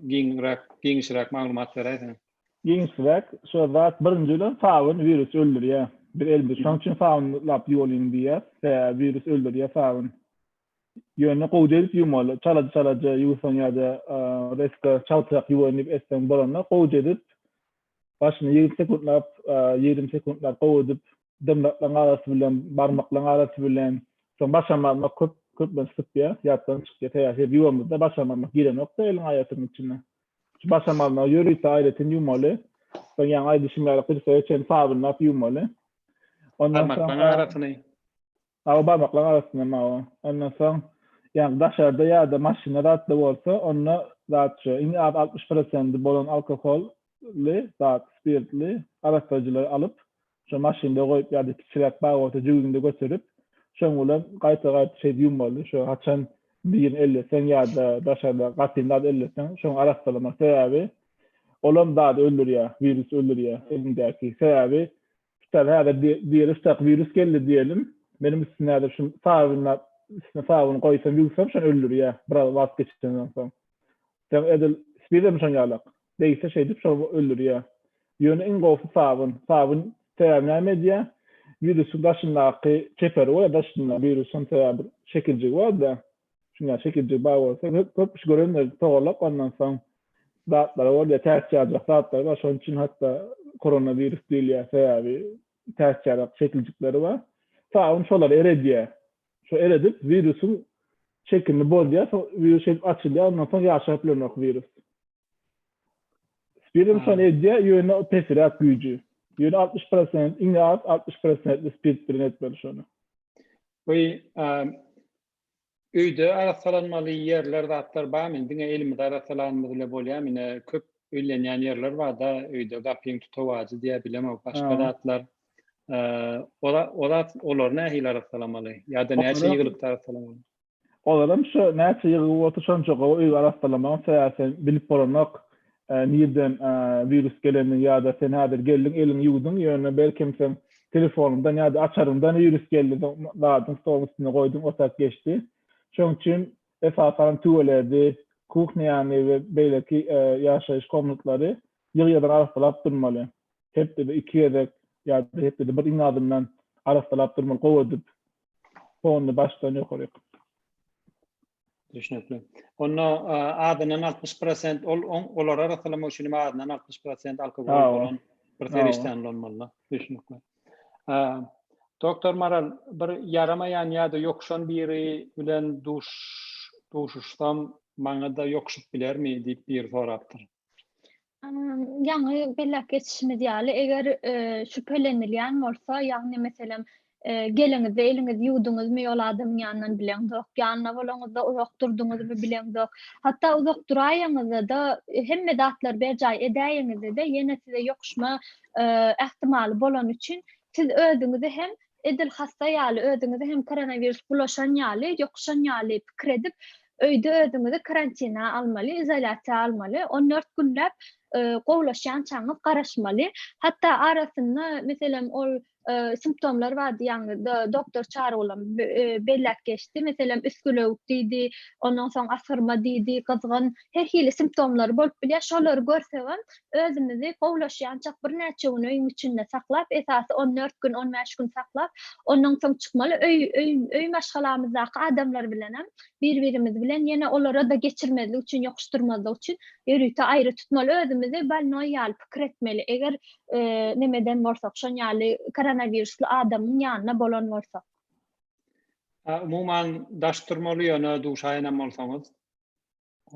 giňräk, giňişräk maglumat beräýseňiz. Giňişräk, şo zat birinji bilen sabyn wirusy öldürýär. Biz elimizi şonuň üçin sabynlap ýuwalyň diýýäs. Sebäbi wirus öldürýär sabyn. Ýöne gowy edip ýuwmaly. Çalaja-çalaja ýuwsaň ýa-da reska çaltrak ýuwaýyn diýip etseň bolanok. Gowuja edip, başyny 20 sekuntlap, 20 sekuntlap gowy edip, dyrnaklaryň arasy bilen, barmaklaryň arasy bilen, soň başam barmak köp köplenç sypýar, ýatdan çykýar. Sebäbi şeýdip ýuwamyzda başam barmak girenok-da eliň aýasynyň içine. Şu başam barmagy ýörite aýratyn ýuwmaly. Soň ýaňy aýdyşym ýaly gyrsaga çenli sabynlap ýuwmaly. Ondan soň Barmaklaryň arasyny. Hawa, barmaklaryň arasynda hawa. Ondan soň, ýagny daşarda ýa-da maşynda zatda bolsa, onda zat şu, iň az 60 prosendi bolan alkoholly zat, spirtli arassaýjylary alyp, şo maşynda goýup ýa-da kiçiräk bag bolsa jübüňde göterip, şoň bilen gaýta-gaýta şeýdip ýuwmaly. Şo haçan birini elleseň ýa-da daşarda gatyn zat elleseň, şoň arassalamak. Sebäbi olam zady öldürýär, wirusy öldürýär eliňdäki. Sebäbi Tutar häzir diýeli şutak wirus geldi diýelim. Meniň üstüne häzir şu sabynlap üstüne sabyn goýsam ýuwsam şony öldürýär biraz wagt geçenden soň. Soň edil spidem şoň ýalak. Degse şeýdip şol öldürýär. Ýöne iň gowusy sabyn. Sabyn sebäbi näme edýär? Wirusyň daşyndaky çeperi bolýar daşynda wirusyň sebäbi bir şekiljigi bar-da. Şuňa şekiljigi bar bolsa köp kişi görendir togalak ondan soň zatlary bolýar, täç ýaljak zatlary bar. Şonuň üçin hatda koronawirus diýilýär, sebäbi täç ýalak şekiljikleri bar. Sabyn şolary eredýär. Şo eredip wirusyň şekilini bozýar, soň wirus şeýdip açylýar, ondan soň ýaşap bilenok wirus. Spirit şony edýär, ýöne pesräk güýji. Ýöne 60 prosent, iň az 60 prosentli spirit bilen etmeli şony. Bu Öýde arassalanmaly ýerler zatlar barmy? Diňe elimizi arassalanymyz bile bolýarmy? Ine köp öýlenýän ýerler barda öýde gapyň tutawajy diýä bilemok başga zatlar. O zat olary nähili arassalamaly? Ýa-da näçe ýygylykda arassalamaly? Olaram şu näçe ýygy bolsa şonça gowy öýi arassalamagyň sebäbi sen bilip bolanok nirden wirus gelenini ýa-da sen häzir geldiň eliňi ýuwduň ýöne belkem sen Telefonyňdan ýa-da açaryňdan wirus geldi, zadyň stoluň üstünde goýduň, otap geçdi. Şonuň üçin esasan tualeti, kuhnýany we beýleki ýaşaýyş komnatlary ýygy-ýygydan arassalap durmaly. Hepdede iki gezek ýa-da hepdede bir iň azyndan arassalap durmaly, gowy edip. Fonyny başdan ýokaryk. Düşnükli. Onda azyndan 60 prosent ol olary arassalamak üçin hem azyndan 60 prosent alkogol bolan bir serişdäni ulanmaly. Düşnükli. Doktor Maral, bir ýaramaýan ýa-da ýokuşan biri bilen duş duşuşsam, maňa-da ýokuşyp bilermi diýip biri sorapdyr. Ýaňy belläp geçişimiz ýaly, eger şübhelenilýän bolsa, ýagny meselem, geleňizde eliňizi ýuwduňyzmy ol adamyň ýanyndan bileňzok, ýanynda bolaňyzda uzak durduňyzmy bileňzok. Hatda uzak duraýaňyzda-da, hemme zatlary berjaý edäýeňizde-de ýene size ýokuşma ähtimaly bolany üçin siz özüňizi hem edil hassa ýaly, özüňizi hem koronawirus bulaşan ýaly, ýokuşan ýaly pikir edip, öýde özüňizi karantina almaly, izolýasiýa almaly. 14 günläp gowulaşýançaňyz garaşmaly. Hatda arasynda, meselem, ol simptomlar bardy, ýagny doktor Çarygulam belläp geçdi. Meselem, üsgülewük diýdi, ondan soň asgyrma diýdi, gyzgyn, her hili simptomlary bolup bilýär. Şolary görsegem, özümizi gowulaşýançak birnäçe gün öýüň içinde saklap, esasy 14 gün, 15 gün saklap, ondan soň çykmaly. Öý, öý, öý maşgalamyzdaky adamlar bilenem bir-birimiz bilen ýene olara-da geçirmezlik üçin, ýokuşdyrmazlyk üçin ýörite aýry tutmaly. Özümizi bolnoý ýaly pikir etmeli. Eger e, nemeden bolsak, şon ýaly koronawirusly adamyň ýanynda bolan bolsak. Umuman daş durmaly ýöne duşaýanam bolsaňyz.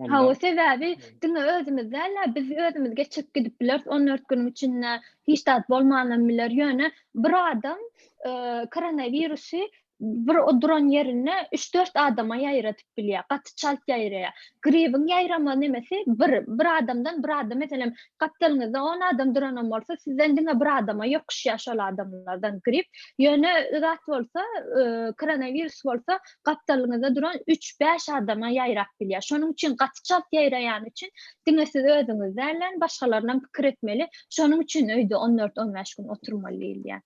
Hawa, sebäbi diňe özümiz däl-de, biz özümiz geçirip gidip bileris 14 günüň içinde hiç zat bolmanam biler. Ýöne bir adam e, koronawirusy bir o duran ýerinde 3-4 adama ýaýradyp bilýär. Gaty çalt ýaýraýar. Gribiň ýaýrama nemesi bir, bir adamdan bir adam, meselem, gapdalyňyzda 10 adam duranam bolsa, sizden diňe bir adama ýokuşýar şol adamlardan grip. Ýöne zat bolsa, e, koronawirus bolsa, gapdalyňyzda duran 3-5 adama ýaýrap bilýär. Şonuň üçin gaty çalt ýaýraýany üçin diňe siz özüňiz däl, başgalarynam pikir etmeli. Şonuň üçin öýde 14-15 gün oturmaly diýilýär.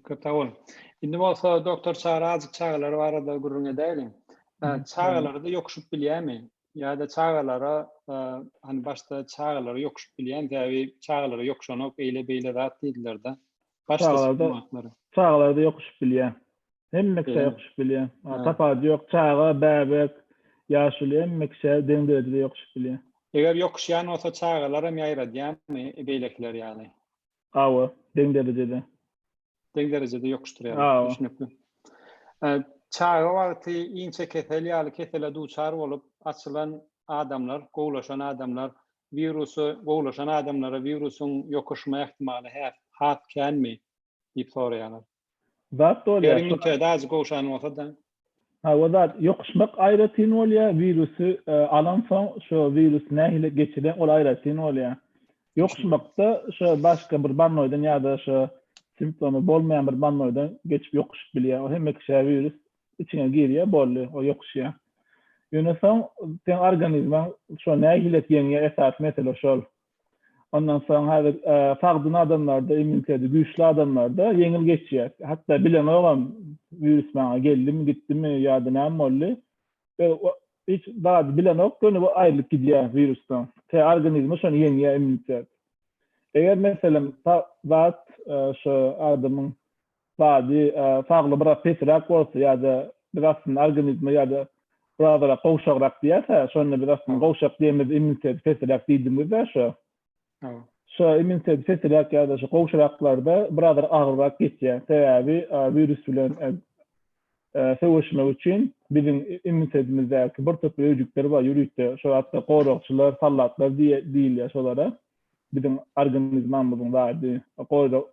Köp sag boluň. Indi bolsa doktor Çary azjyk çagalar barada gürrüň edäýeliň. Çagalara-da ýokuşyp bilýärmi? Ýa-da çagalara hani başda çagalara ýokuşyp bilýän, sebäbi çagalara ýokuşanok, eýle-beýle zat diýdiler-de. Başda çagalarda çagalarda ýokuşyp bilýär. Hemme kişä ýokuşyp bilýär. Tapawudy ýok, çaga, bäbek, ýaşuly hemme kişä deň derejede ýokuşyp bilýär. Eger ýokuşýan bolsa çagalar hem ýaýradýarmy beýlekiler ýaly? Hawa, deň derejede. Deň derejede ýokuşdyrýarlar. Düşnükli. Çaga wagty inçe kesel ýaly kesele duçar bolup, açylan adamlar, gowulaşan adamlar, wirusy gowulaşan adamlara wirusyň ýokuşma ähtimaly has känmi diýip soraýarlar. Zat bolýar. Eger immuniteti az gowşan bolsa-da. Hawa zat ýokuşmak aýratyn bolýar, wirusy alansoň şo wirus nähili geçiren ol aýratyn bolýar. Ýokuşmakda şo başga bir bolnoýdan ýa-da şo simptomy bolmaýan bir bolnoýdan geçip ýokuşyp bilýär. O hemme kişä wirus içiňe girýär boldy, o ýokuşýar. Ýöne soň seň organizmiň şo nähili ýeňýär esasy mesele şol. Ondan soň häzir sagdyn adamlarda, immuniteti güýçli adamlarda ýeňil geçýär. Hatda bilenogam wirus maňa geldimi, gitdimi ýa-da näme boldy. Hiç zady bilenok, göni bu aýrylyp gidýär wirusdan. Tä organizmi şony ýeňýär immunitet. Eger meselem zat şo adamyň zady saglygy biraz pesräk bolsa ýa-da biz aslynda organizme ýa-da birazrak gowşagrak diýýäs-ä, şonda biz aslynda gowşak diýemizde immuniteti pesräk diýdigimiz-dä şo. Şo immuniteti pesräk ýa-da şo gowşaraklarda birazrak agyrrak geçýär. Sebäbi wirus bilen söweşmek üçin biziň immunitetimizdäki bir topar öýjükler bar ýörite, şo hatda goragçylar, soldatlar diýilýär şolara. Biziň organizmamyzyň zady,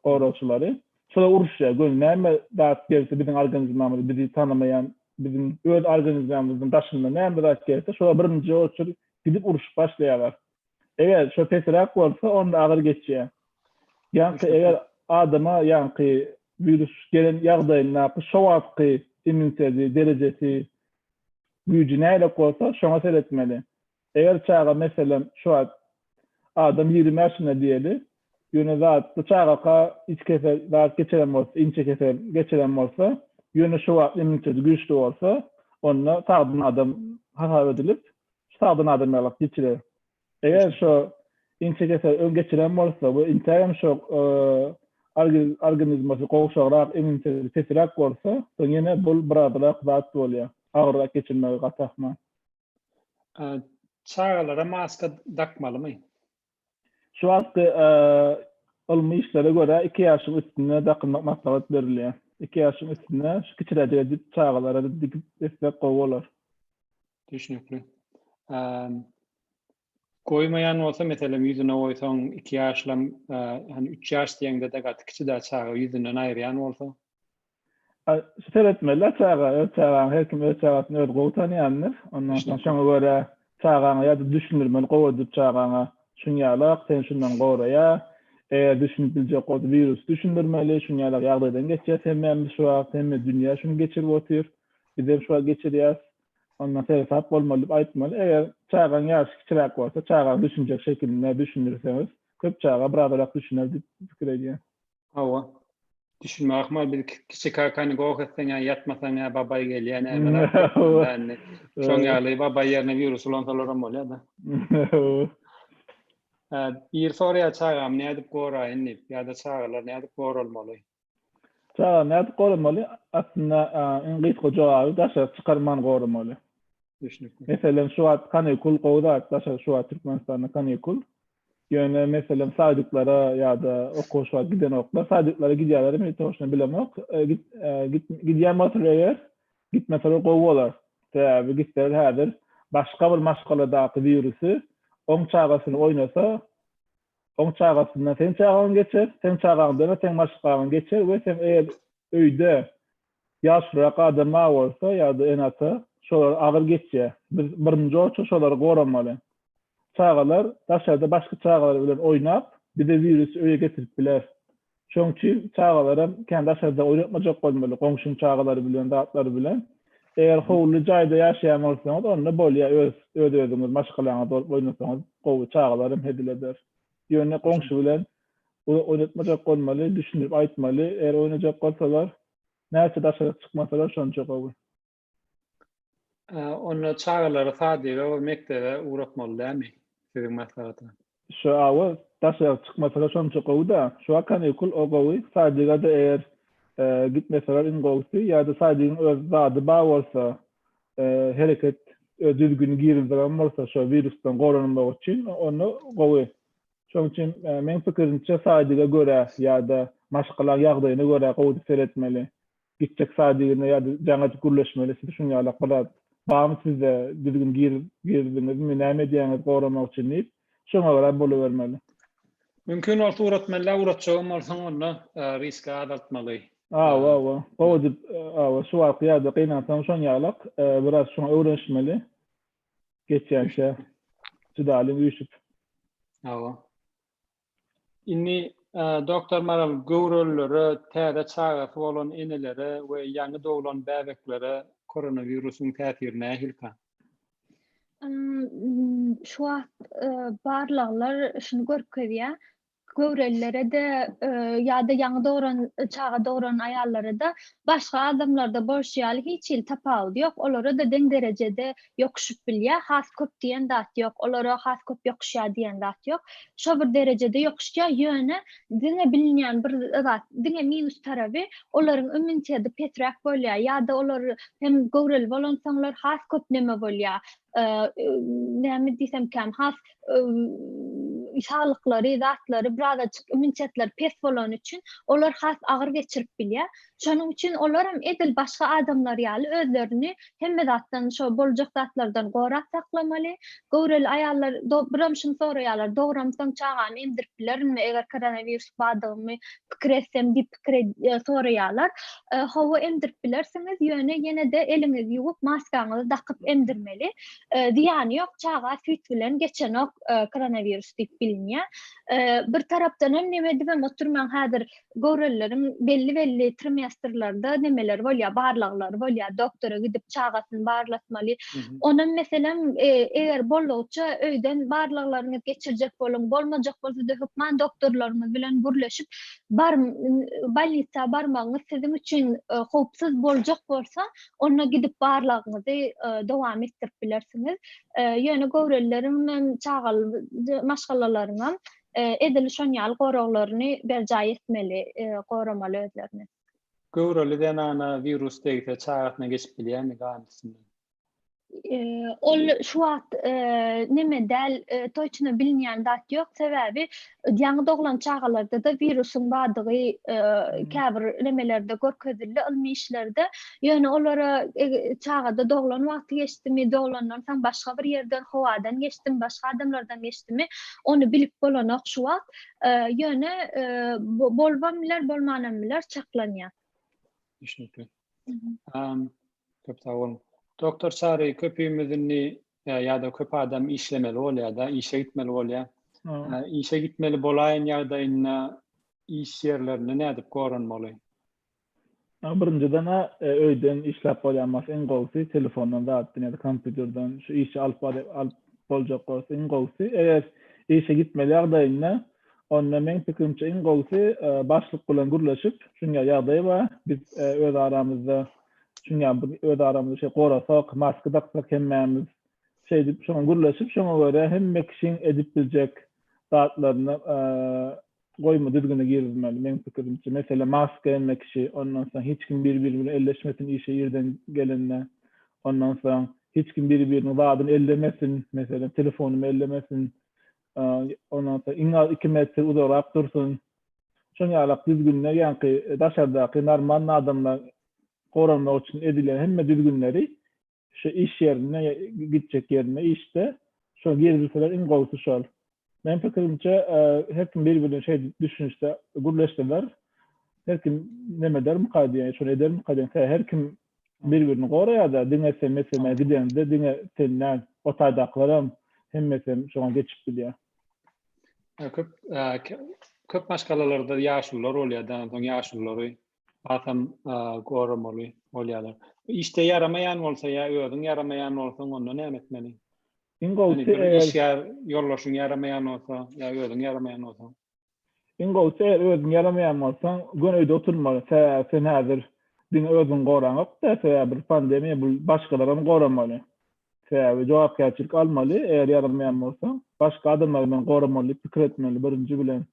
goragçylary. Şolar uruşýar. Göni näme zat gelse biziň organizmamyza bizi tanamaýan, biziň öz organizmamyzyň daşynda näme zat gelse, şolar birinji oçur gidip uruşyp başlaýarlar. Eger şo pesräk bolsa, onda agyr geçýär. Ýaňky eger adama ýaňky wirus gelen ýagdaýyndaky şo wagtky immuniteti derejesi, güýji nähilek bolsa, şoňa seretmeli. Eger çaga meselem şu wagt adam 20 ýaşynda diýeli, ýöne zat bu çagaka iç kesel zat geçiren bolsa, inçe kesel geçiren bolsa, ýöne şu wagt immuniteti güýçli bolsa, onda sagdyn adam hasap edilip, sagdyn adam ýalak geçirer. Eger şo inçe kesel öň geçiren bolsa we intägem şo organizmasy gowşagrak, immuniteti pesräk bolsa, soň ýene bul birazrak zat bolýar. Agyrrak geçirmegi gaty ahmal. Çagalara maska dakmalymy? Şu wagtky ylmy işlere görä 2 ýaşyň üstünde dakynmak maslahat berilýär. 2 ýaşyň üstünde şu kiçiräjik edip çagalara dikip etsek gowy bolar. Düşnükli. Goýmaýan bolsa, meselem, ýüzüne goýsaň, 2 ýaşlam, hani 3 ýaş diýeňde-de gaty kiçi-dä çaga ýüzünden aýyrýan bolsa. Seretmeli çaga, öz çagaň, her kim öz çagasyny özi gowy tanýandyr. Ondan soň şoňa görä çagaňa ýa-da düşündirmeli gowy edip çagaňa şunýalak, seni şundan goraýar. Eger düşünip biljek bolsa wirusy düşündirmeli, şunýalak ýagdaýdan geçýäs hemmämiz şu wagt, hemme dünýä şuny geçirip otyr. Bizem şu wagt geçirýäs. Ondan seresap bolmaly diýip aýtmaly. Eger çagaň ýaşy kiçiräk bolsa, çagaň düşünjek şekilinde düşündirseňiz, köp çaga birazrak düşüner diýip pikir edýän. Hawa. Düşünme ahmal biz kiçi kakany goh etseň ýa ýatmasaň ýa babaý gelýär näme zat indi. Şoň ýaly babaý ýerine wirus ulansalaram bolýar-da. Bir soraýar çagamy nädip goraýyn diýip ýa-da çagalar nädip goralmaly? Çaga nädip goramaly? Aslynda iň gysga jogaby daşary çykarman goramaly. Düşnükli. Meselem şu wagt kanikul gowy zat daşary şu wagt Türkmenistanda kanikul. Ýöne meselem sadiklara ýa-da okuwa şu wagt gidenoklar. Sadiklara gidýärlermi toşna bilemok. E, git, e, git, gidýän bolsalar eger gitmeseler gowy bolar. Sebäbi gitseler häzir başga bir maşgaladaky wirusy oň çagasyny oýnasa oň çagasyndan seň çagaň geçer, seň çagaňdan seň maşgalaň geçer we sen eger öýde. Ýaşlyrak adam bar bolsa ýa-da ene-ata şolar agyr geçýär. Biz birinji oça şolary goramaly. Çagalar daşarda başga çagalar bilen oýnap, bize wirusy öýe getirip biler. Şoň üçin çagalaram kän daşarda oýnatmajak bolmaly, goňşyň çagalary bilen, zatlary bilen. Eger howly jaýda ýaşaýan bolsaňyz, onda bolýar, öz öz-özüňiz, maşgalaňyz bolup oýnasaňyz gowy, çagalar hem hezil eder. Ýöne goňşy bilen oýnatmajak bolmaly, düşündirip aýtmaly, eger oýnajak bolsalar, näçe daşaryk çykmasalar şonça gowy. Onda çagalary sadige we mekdebe ugratmaly dälmi siziň maslahatyňyz? Şu awa daşaryk çykmasalar şonça gowy-da. Şu wagt kanikul o gowy. Sadige-de eger gitmeseler iň gowusy ýa-da sadigiň öz zady bar bolsa, hereket öz düzgüni girizdiren bolsa şo wirusdan goranmak üçin onda gowy. Şonuň üçin meň pikirimçe sadige görä ýa-da maşgalaň ýagdaýyna görä gowy seretmeli. Gitjek sadigine ýa-da jaň edip gürleşmeli siz şuň ýalak bir zat barmy sizde düzgün girizdiňizmi näme edýäňiz goramak üçin diýip şoňa görä bolubermeli. Mümkin bolsa ugratmaly däl ugratjagam bolsaň onda riski azaltmaly. Hawa hawa gowy diýip hawa şu wagtky ýagdaý gynansaň şoň ýalak biraz şoňa öwrenişmeli geçýänçä çydalyň üýşüp. Hawa. Indi doktor Maral göwrelilere, täze çagasy bolan enelere we ýaňy doglan bäbeklere koronawirusyň täsiri nähilikä? Şu wagt barlaglar şuny görkezýär, göwrelilere-de ýa-da ýaňy dogran çaga dogran aýallara-da başga adamlarda bolşy ýaly hiç hili tapawudy ýok, olara-da deň derejede ýokuşyp bilýär, has köp diýen zat ýok, olara has köp ýokuşýar diýen zat ýok. Şo bir derejede ýokuşýar, ýöne diňe bilinýän bir zat, diňe minus taraby, olaryň immuniteti pesräk bolýar ýa-da olar hem göwreli bolansoňlar has köp neme bolýar, näme diýsemkäm, has saglyklary, zatlary birazajyk immunitetleri pes bolany üçin olar has agyr geçirip bilýär. Şonuň üçin olaram edil başga adamlar ýaly özlerini hemme zatdan, şo boljak zatlardan gorap saklamaly. Göwreli aýallar biram şuny soraýarlar, dogramsoň çagamy emdirip bilerinmi, eger koronawirus bardygymy pikir etsem diýip pikir soraýarlar. Hawa emdirip bilersiňiz, ýöne ýene-de eliňizi ýuwup, maskaňyzy dakyp emdirmeli. Zyýany ýok, çaga süýt bilen geçenok koronawirus diýip bilinýär. Bir tarapdan hem neme edibem oturmaň häzir göwrelileriň belli-belli trimestrlerde nemeleri bolýar, barlaglary bolýar, doktora gidip çagasyny barlatmaly. Onam meselem, eger boldugyça öýden barlaglaryňyzy geçirjek boluň, bolmajak bolsa-da hökman doktorlaryňyz bilen gürleşip, bar bolnisa barmagyňyz siziň üçin howpsuz boljak bolsa, onda gidip barlagyňyzy dowam etdirip bilersiňiz. Ýöne göwrelileriň hem çagaly maşgalalaryňam edil şon ýaly goraglaryny berjaý etmeli, goramaly özlerini. Göwreli zenana wirus degse çagasyna geçip bilýärmi gan üstünden? Ol şu wagt neme däl, toçno bilinýän zat ýok, sebäbi ýaňy doglan çagalarda-da wirusyň bardygy käbir nemelerde görkezildi, ylmy işlerde. Ýöne olara çagada doglan wagty geçdimi, doglandan soň başga bir ýerden, howadan geçdimi, başga adamlardan geçdimi, ony bilip bolanok şu wagt. Ýöne bolubam biler, bolmanam biler, çaklanýar. Düşnükli. Köp sag boluň. Doktor Çary, köpümiz indi ýa-da köp adam işlemeli bolýar-da, işe gitmeli bolýar. Işe gitmeli bolaýan ýagdaýynda iş ýerlerinde nädip goranmaly? Birinjiden-ä öýden işläp bolýan bolsa iň gowusy telefondan zatdan ýa-da kompýuterden şu işi alyp alyp boljak bolsa iň gowusy. Eger işe gitmeli ýagdaýynda onda meň pikirimçe iň gowusy başlyk bilen gürleşip şuň ýaly ýagdaý bar biz öz aramyzda şuň ýaly bir öz aramyzda şeý gorasak maska daksak hemmämiz şeýdip şoňa gürleşip şoňa görä hemme kişiň edip biljek zatlaryny goýma düzgüne girizmeli meň pikirimçe. Meselem maska hemme kişi, ondan soň hiç kim bir-biri bilen elleşmesin işe irden gelende. Ondan soň hiç kim bir-biriniň zadyny ellemesin, meselem telefonymy ellemesin. Ondan soň iň az 2 metr uzagrak dursun. Şoň ýalak düzgünler ýaňky daşardaky normal adamlar goranmak üçin edilýän hemme düzgünleri Şu iş ýerinde gitjek ýerinde işde şol girizilseler iň gowusy şol. Meniň pikirimçe her kim bir-birine şeýdip düşünişse, gürleşseler. Her kim neme edermika diýen, şony edermika diýen, sebäbi her kim bir-birini goraýar-da, diňe sen meselem gideňde diňe sen däl, o taýdakylaram hemmesem şoňa geçip bilýär. Köp köp maşgalalarda ýaşulular bolýar, da, onsoň ýaşululary hasam goramaly bolýarlar. Işde ýaramaýan bolsa ýa özüň ýaramaýan bolsaň, onda näme etmeli? Iň gowusy eger işgär ýoldaşyň ýaramaýan bolsa ýa özüň ýaramaýan bolsaň. Iň gowusy eger özüň ýaramaýan bolsaň, göni öýde oturmaly. Sebäbi sen häzir diňe özüňi goraňok-da, sebäbi bir pandemiýa bu başgalaram goramaly. Sebäbi jogapkärçilik almaly, eger ýaramaýan bolsaň, başga adamlary men goramaly diýip pikir etmeli birinji bilen.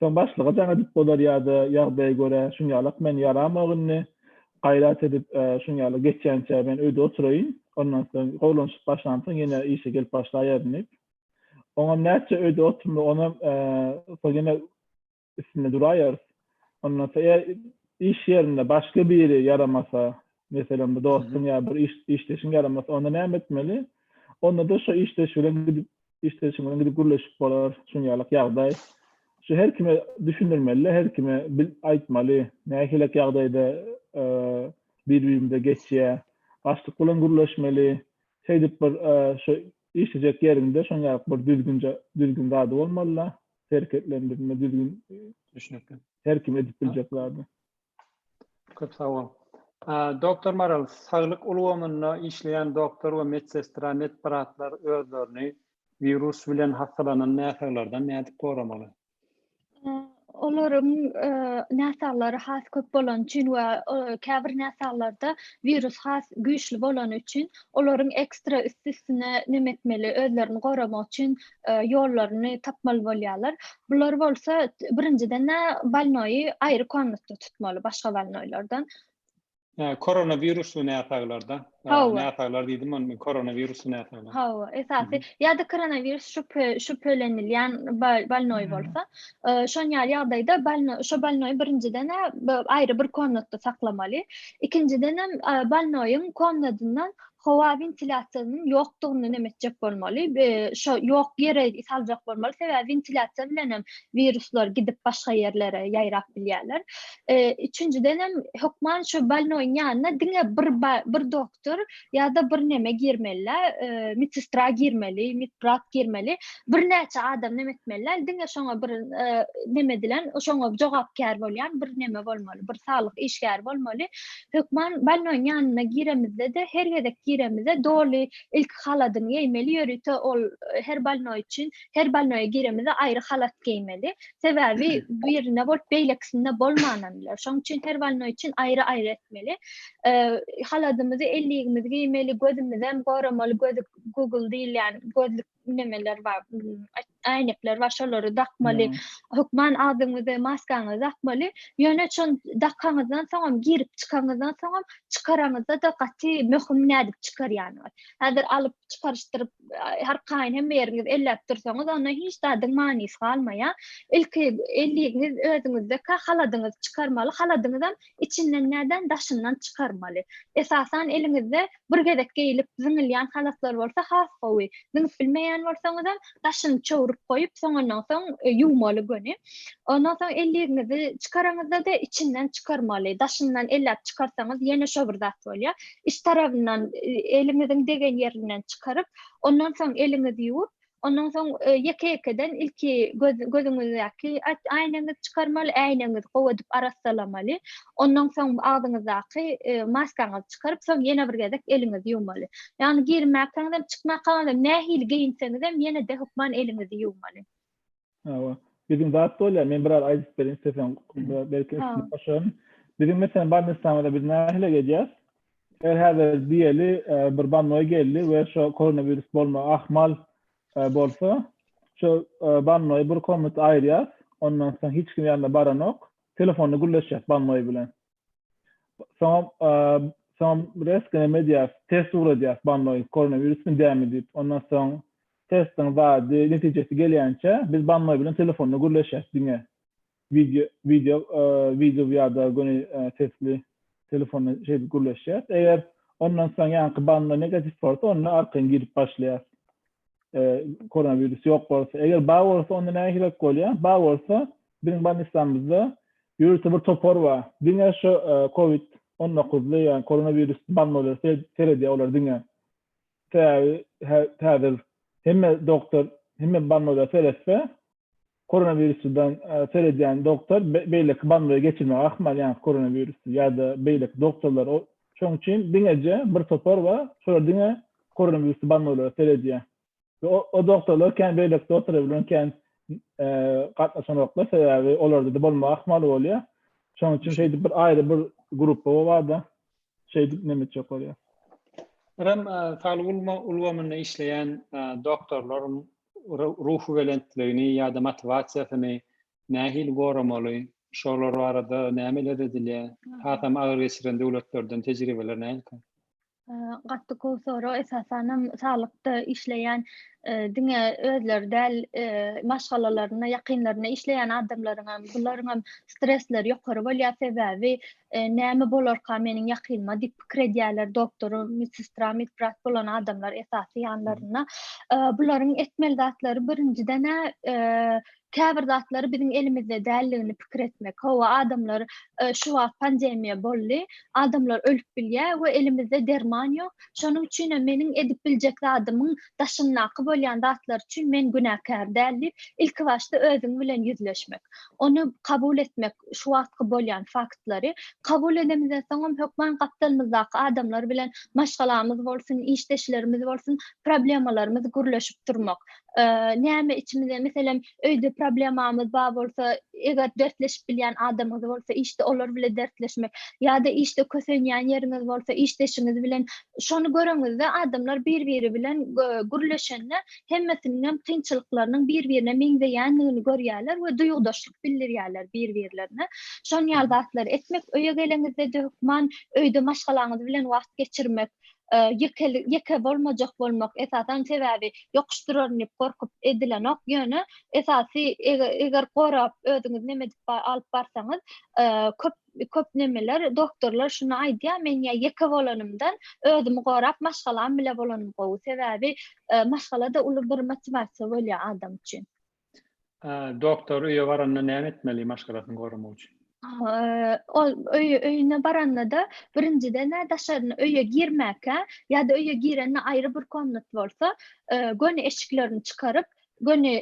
Soň başlyga jaň edip bolar ýa-da ýagdaýa görä şunýalak men ýaramok indi, gaýrat edip şunýaly geçýänçä men öýde oturaýyn, ondan soň gowlanyşyp başlansoň ýene işe gelip başlaýaryn diýip. Oňam näçe öýde oturma onam soň ýene üstünde duraýarys. Ondan soň eger iş ýerinde başga biri ýaramasa, meselem bir dostuň ýa bir iş işdeşiň ýaramasa, onda näme etmeli? Onda-da şo işdeş bilen gidip işdeşiň bilen gidip gürleşip bolar, şuň ýalak ýagdaý. Şu her kime düşündirmeli, her kime bil aýtmaly, nähilek ýagdaýda bir-birimize geçýär. Başlyk bilen gürleşmeli. Şeýdip bir şu işlejek ýeriňde şoň ýalak bir düzgünje düzgün zady bolmaly-da. Hereketlendirme düzgün Düşnükli. Her kim edip biljek zady. Köp sag bol. Doktor Maral, saglyk ulgamynda işleýän doktor we medsestra, medbratlar özlerini wirus bilen hassalanan näsaglardan nädip goramaly? Olaryň näsaglary has köp bolany üçin we käbir näsaglarda wirus has güýçli bolany üçin olaryň ekstra üsti-üstüne neme etmeli, özlerini goramak üçin ýollaryny tapmaly bolýarlar. Bular bolsa birinjiden-ä bolnoýy aýry komnatda tutmaly başga bolnoýlardan. Koronawirusly näsaglarda. Hawa. Näsaglar diýdim ony men koronawirusly näsaglar. Hawa, esasy ýa-da koronawirus şübhe şübhelenilýän bolnoý bolsa, şon ýaly ýagdaýda bolno şo bolnoýy birinjiden-ä aýry bir komnatda saklamaly. Ikinjidenem bolnoýyň komnadyndan howa wentilýasiýasynyň ýokdugyny neme etjek bolmaly, şo ýok ýere saljak bolmaly, sebäbi wentilýasiýa bilen hem wiruslar gidip başga ýerlere ýaýrap bilýärler. Üçünjidenem hökman şo bolnoýyň ýanyna diňe bir bir doktor ýa-da bir neme girmeli, medsestra girmeli, medbrat girmeli, birnäçe adam neme etmeli däl, diňe şoňa bir neme edilen, şoňa jogapkär bolýan bir neme bolmaly, bir saglyk işgäri bolmaly. Hökman bolnoýyň ýanyna giremizde-de, her gezek giremizde doly ilki haladyny geýmeli, ýörite ol her bolnoý üçin, her bolnoýa giremizde aýry halat geýmeli. Sebäbi birinde bolup, beýlekisinde bolmanam biler. Şonuň üçin her bolnoý üçin aýry-aýry etmeli. Haladymyzy, elligimizi geýmeli, gözümizem goramaly, gözi Google diýilýän gözlük nemeler bar, äýnekler bar, şolary dakmaly. Hökman agzyňyzy maskaňyzy dakmaly. Ýöne şony dakaňyzdan soňam, girip çykaňyzdan soňam, çykaraňyzda-da gaty möhüm nädip çykarýanyňyz. Häzir alyp çykaryşdyryp, arkaýyn hemme ýeriňizi elläp dursaňyz, onda hiç zadyň manysy galmaýar. Ilki elligiňiz özüňizdekä haladyňyzy çykarmaly, haladyňyzam içinden näden, daşyndan çykarmaly. Esasan eliňizde bir gezek geýlip zyňylýan halatlar bolsa has gowy. Zyňyp bilmeýän bolsaňyzam daşyny çöwrüp goýup, soňundan soň ýuwmaly göni. Ondan soň elligiňizi çykaraňyzda-da içinden çykarmaly. Daşyndan elläp çykarsaňyz ýene şo bir zat bolýar. Iç tarabyndan eliňiziň degen ýerinden çykaryp, ondan soň eliňizi ýuwup, Ondan soň ýeke-ýekeden ilki göz gözüňizdäki äýnegiňizi çykarmaly, äýnegiňizi gowy edip arassalamaly. Ondan soň agzyňyzdaky maskaňyzy çykaryp, soň ýene bir gezek eliňizi ýuwmaly. Ýagny girmäkäňiz hem, çykmakaňyz hem, nähili geýinseňiz hem ýene-de hökman eliňizi ýuwmaly. Hawa. Biziň zat bolýar, men biraz aýdyp bereýin isleseň, belki üstüne goşaryn. Biziň meselem bolnistamyzda biz nähili edýäs? Eger häzir diýeli bir bolnoý geldi we şo koronawirus bolmagy ahmal bolsa, şo bolnoýy bir komnata aýyrýas, ondan soň hiç kim ýanyna baranok, telefonda gürleşýäs bolnoý bilen. Soňam soňam reska neme edýäs, test ugradýas bolnoý koronawirusmy dälmi diýip. Ondan soň testiň zady netijesi gelýänçä biz bolnoý bilen telefonda gürleşýäs diňe. Wideo wideo wideo ýa-da göni sesli telefonda şeýdip gürleşýäs. Eger ondan soň ýaňky bolnoý negatiw bolsa onda arkaýyn girip başlaýas. Koronawirus ýok bolsa. Eger bar bolsa onda nähilek bolýar? Bar bolsa biziň bolnisamyzda. Ýörite bir topar bar. Diňe şu Covid 19-ly, ýagny koronawirus bolnoýlara seredýär olar diňe. Sebäbi häzir hemme doktor, hemme bolnoýlara seretse, koronawirusdan seredýän doktor beýleki bolnoýa geçirmegi ahmal, ýagny koronawirusy ýa-da beýleki doktorlar. Şonuň üçin diňeje bir topar bar, şolar diňe koronawirusly bolnoýlara seredýär. We o doktorlar kän beýleki doktorlar bilen kän gatnaşanoklar, sebäbi olarda-da bolmagy ahmal bolýar. Şonuň üçin şeýdip bir aýry bir gruppa bar-da, şeýdip neme etjek bolýar. Birem saglyk ulgamynda işleýän doktorlaryň ruhubelentligini ýa-da motiwasiýasyny nähili goramaly? Şolar barada nämeler edilýär? Hasam agyr geçiren döwletlerden tejribeler nähilikä? Gaty gowy sorag. Esasanam saglykda işleýän diňe özleri däl, maşgalalarynda, ýakynlarynda işleýän adamlaryň hem, bularyň hem stresleri ýokary bolýar. Sebäbi näme bolarka meniň ýakynyma diýip pikir edýärler. Doktor, medsestra, medbrat bolan adamlar esasy ýanlarynda. Bularyň etmeli zatlary birinjiden-ä käbir zatlary biziň elimizde däldigini pikir etmek. Hawa, adamlar şu wagt pandemiýa boldy, adamlar ölüp bilýär we elimizde derman ýok. Şonuň üçin hem meniň edip biljek zadymyň daşyndaky bolýan zatlar üçin men günäkär däl diýip, ilkibaşda özüň bilen ýüzleşmek. Ony kabul etmek, şu wagtky bolýan faktlary. Kabul edemizden soňam hökman gapdalymyzdaky adamlar bilen, maşgalamyz bolsun, işdeşlerimiz bolsun, problemalarymyzy gürleşip durmak. Näme içimize, meselem, öýde problemamyz bar bolsa, eger dertleşip bilýän adamyňyz bolsa, işde olar bile dertleşmek ýa-da işde kösenýän ýeriňiz bolsa, işdeşiňiz bilen şony göreňizde adamlar bir-biri bilen gürleşende hemmesiniňem kynçylyklarynyň bir-birine meňzeýändigini görýärler we duýgudaşlyk bildirýärler bir-birlerine. Şon ýaly zatlary etmek, öýe geleňizde-de hökman öýde maşgalaňyz bilen wagt geçirmek, ýeke ýeke bolmajak bolmak esasan sebäbi ýokuşdyraryn diýip gorkup edilenok ýöne esasy eger gorap özüňizi neme edip alyp barsaňyz köp köp nemeler doktorlar şuny aýdýar men ýa ýeke bolanymdan özümi gorap maşgalam bile bolanym gowy sebäbi maşgala-da uly bir motiwasiýa bolýar adam üçin. Doktor öýe baranda näme etmeli maşgalasyny goramak üçin? Ol öýe öýüne baranda-da birinjiden-ä daşaryna öýe girmäkä ýa-da öýe girende aýry bir komnat bolsa, göni eşiklerini çykaryp, göni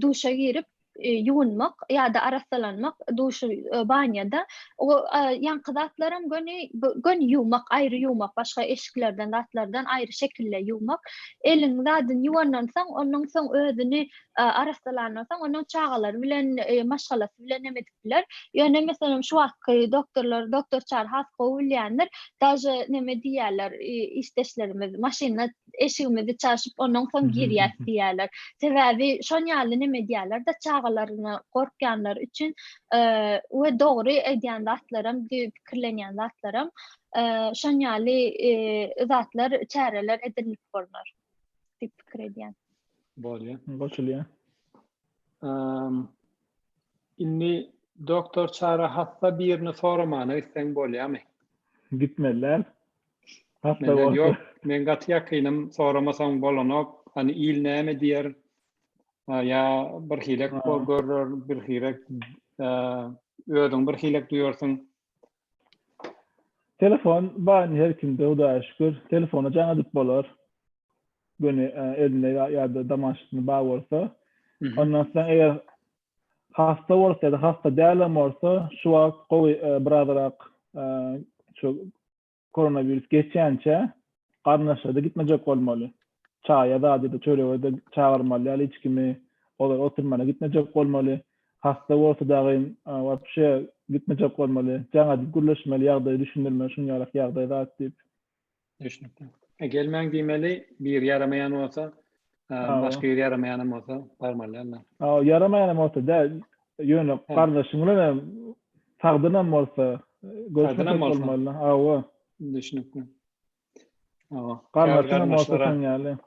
duşa girip ýuwunmak ýa-da arassalanmak duşy banýada. O ýaňky zatlaram göni göni ýuwmak, aýry ýuwmak, başga eşiklerden zatlardan aýry şekilde ýuwmak. Eliň zadyny ýuwandan soň, ondan soň özüni arassalandan soň onuň çagalary bilen maşgalasy bilen hem edip biler. Ýöne meselem şu wagtky doktorlar, doktor Çary has gowy bilýändir. Daže neme diýýärler işdeşlerimiz, maşynda eşigimizi çalşyp ondan soň girýäs diýýärler. Sebäbi şon ýaly neme diýýärler-de çagalaryna gorkýanlary üçin we dogry edýän zatlaram, pikirlenýän zatlaram şon ýaly zatlar, çäreler edinilip bolnar diýip pikir edýän. Bolýar. Goşulýar. Indi doktor Çara hassa birini soramana gitseň bolýarmy? Gitmeliler. Hassa bolsa. Ýok, men gaty ýakynym, soramasaň bolanok. Hany il näme diýer? Ýa bir hilek görler, bir hilek özüň bir hilek duýarsyň. Telefon bar indi her kimde Hudaýa şükür. Telefona jaň edip bolar. Göni elinde ýa-da damaşyny bar bolsa. Ondan soň eger hassa bolsa ýa-da hassa dälem bolsa şu wagt gowy birazrak şu koronawirus geçýänçä garyndaşlara-da gitmejek bolmaly. Çaýa zada-da, çörege-de çagyrmaly däl hiç kimi. Olar oturmana gitmejek bolmaly. Hassa bolsa dagyn wapşe gitmejek bolmaly. Jaň edip gürleşmeli, ýagdaýy düşündirmeli, şuň ýalak ýagdaý zat diýip. Düşnükli. E, gelmäň diýmeli, biri ýaramaýan bolsa, başga biri ýaramaýanam bolsa barmaly dälmi? Hawa, ýaramaýanam bolsa däl, ýöne garyndaşyň bilen hem sagdynam bolsa, görüşmesek bolmaly. Hawa. Düşnükli. Hawa. Garyndaşyňam bolsa şoň ýaly.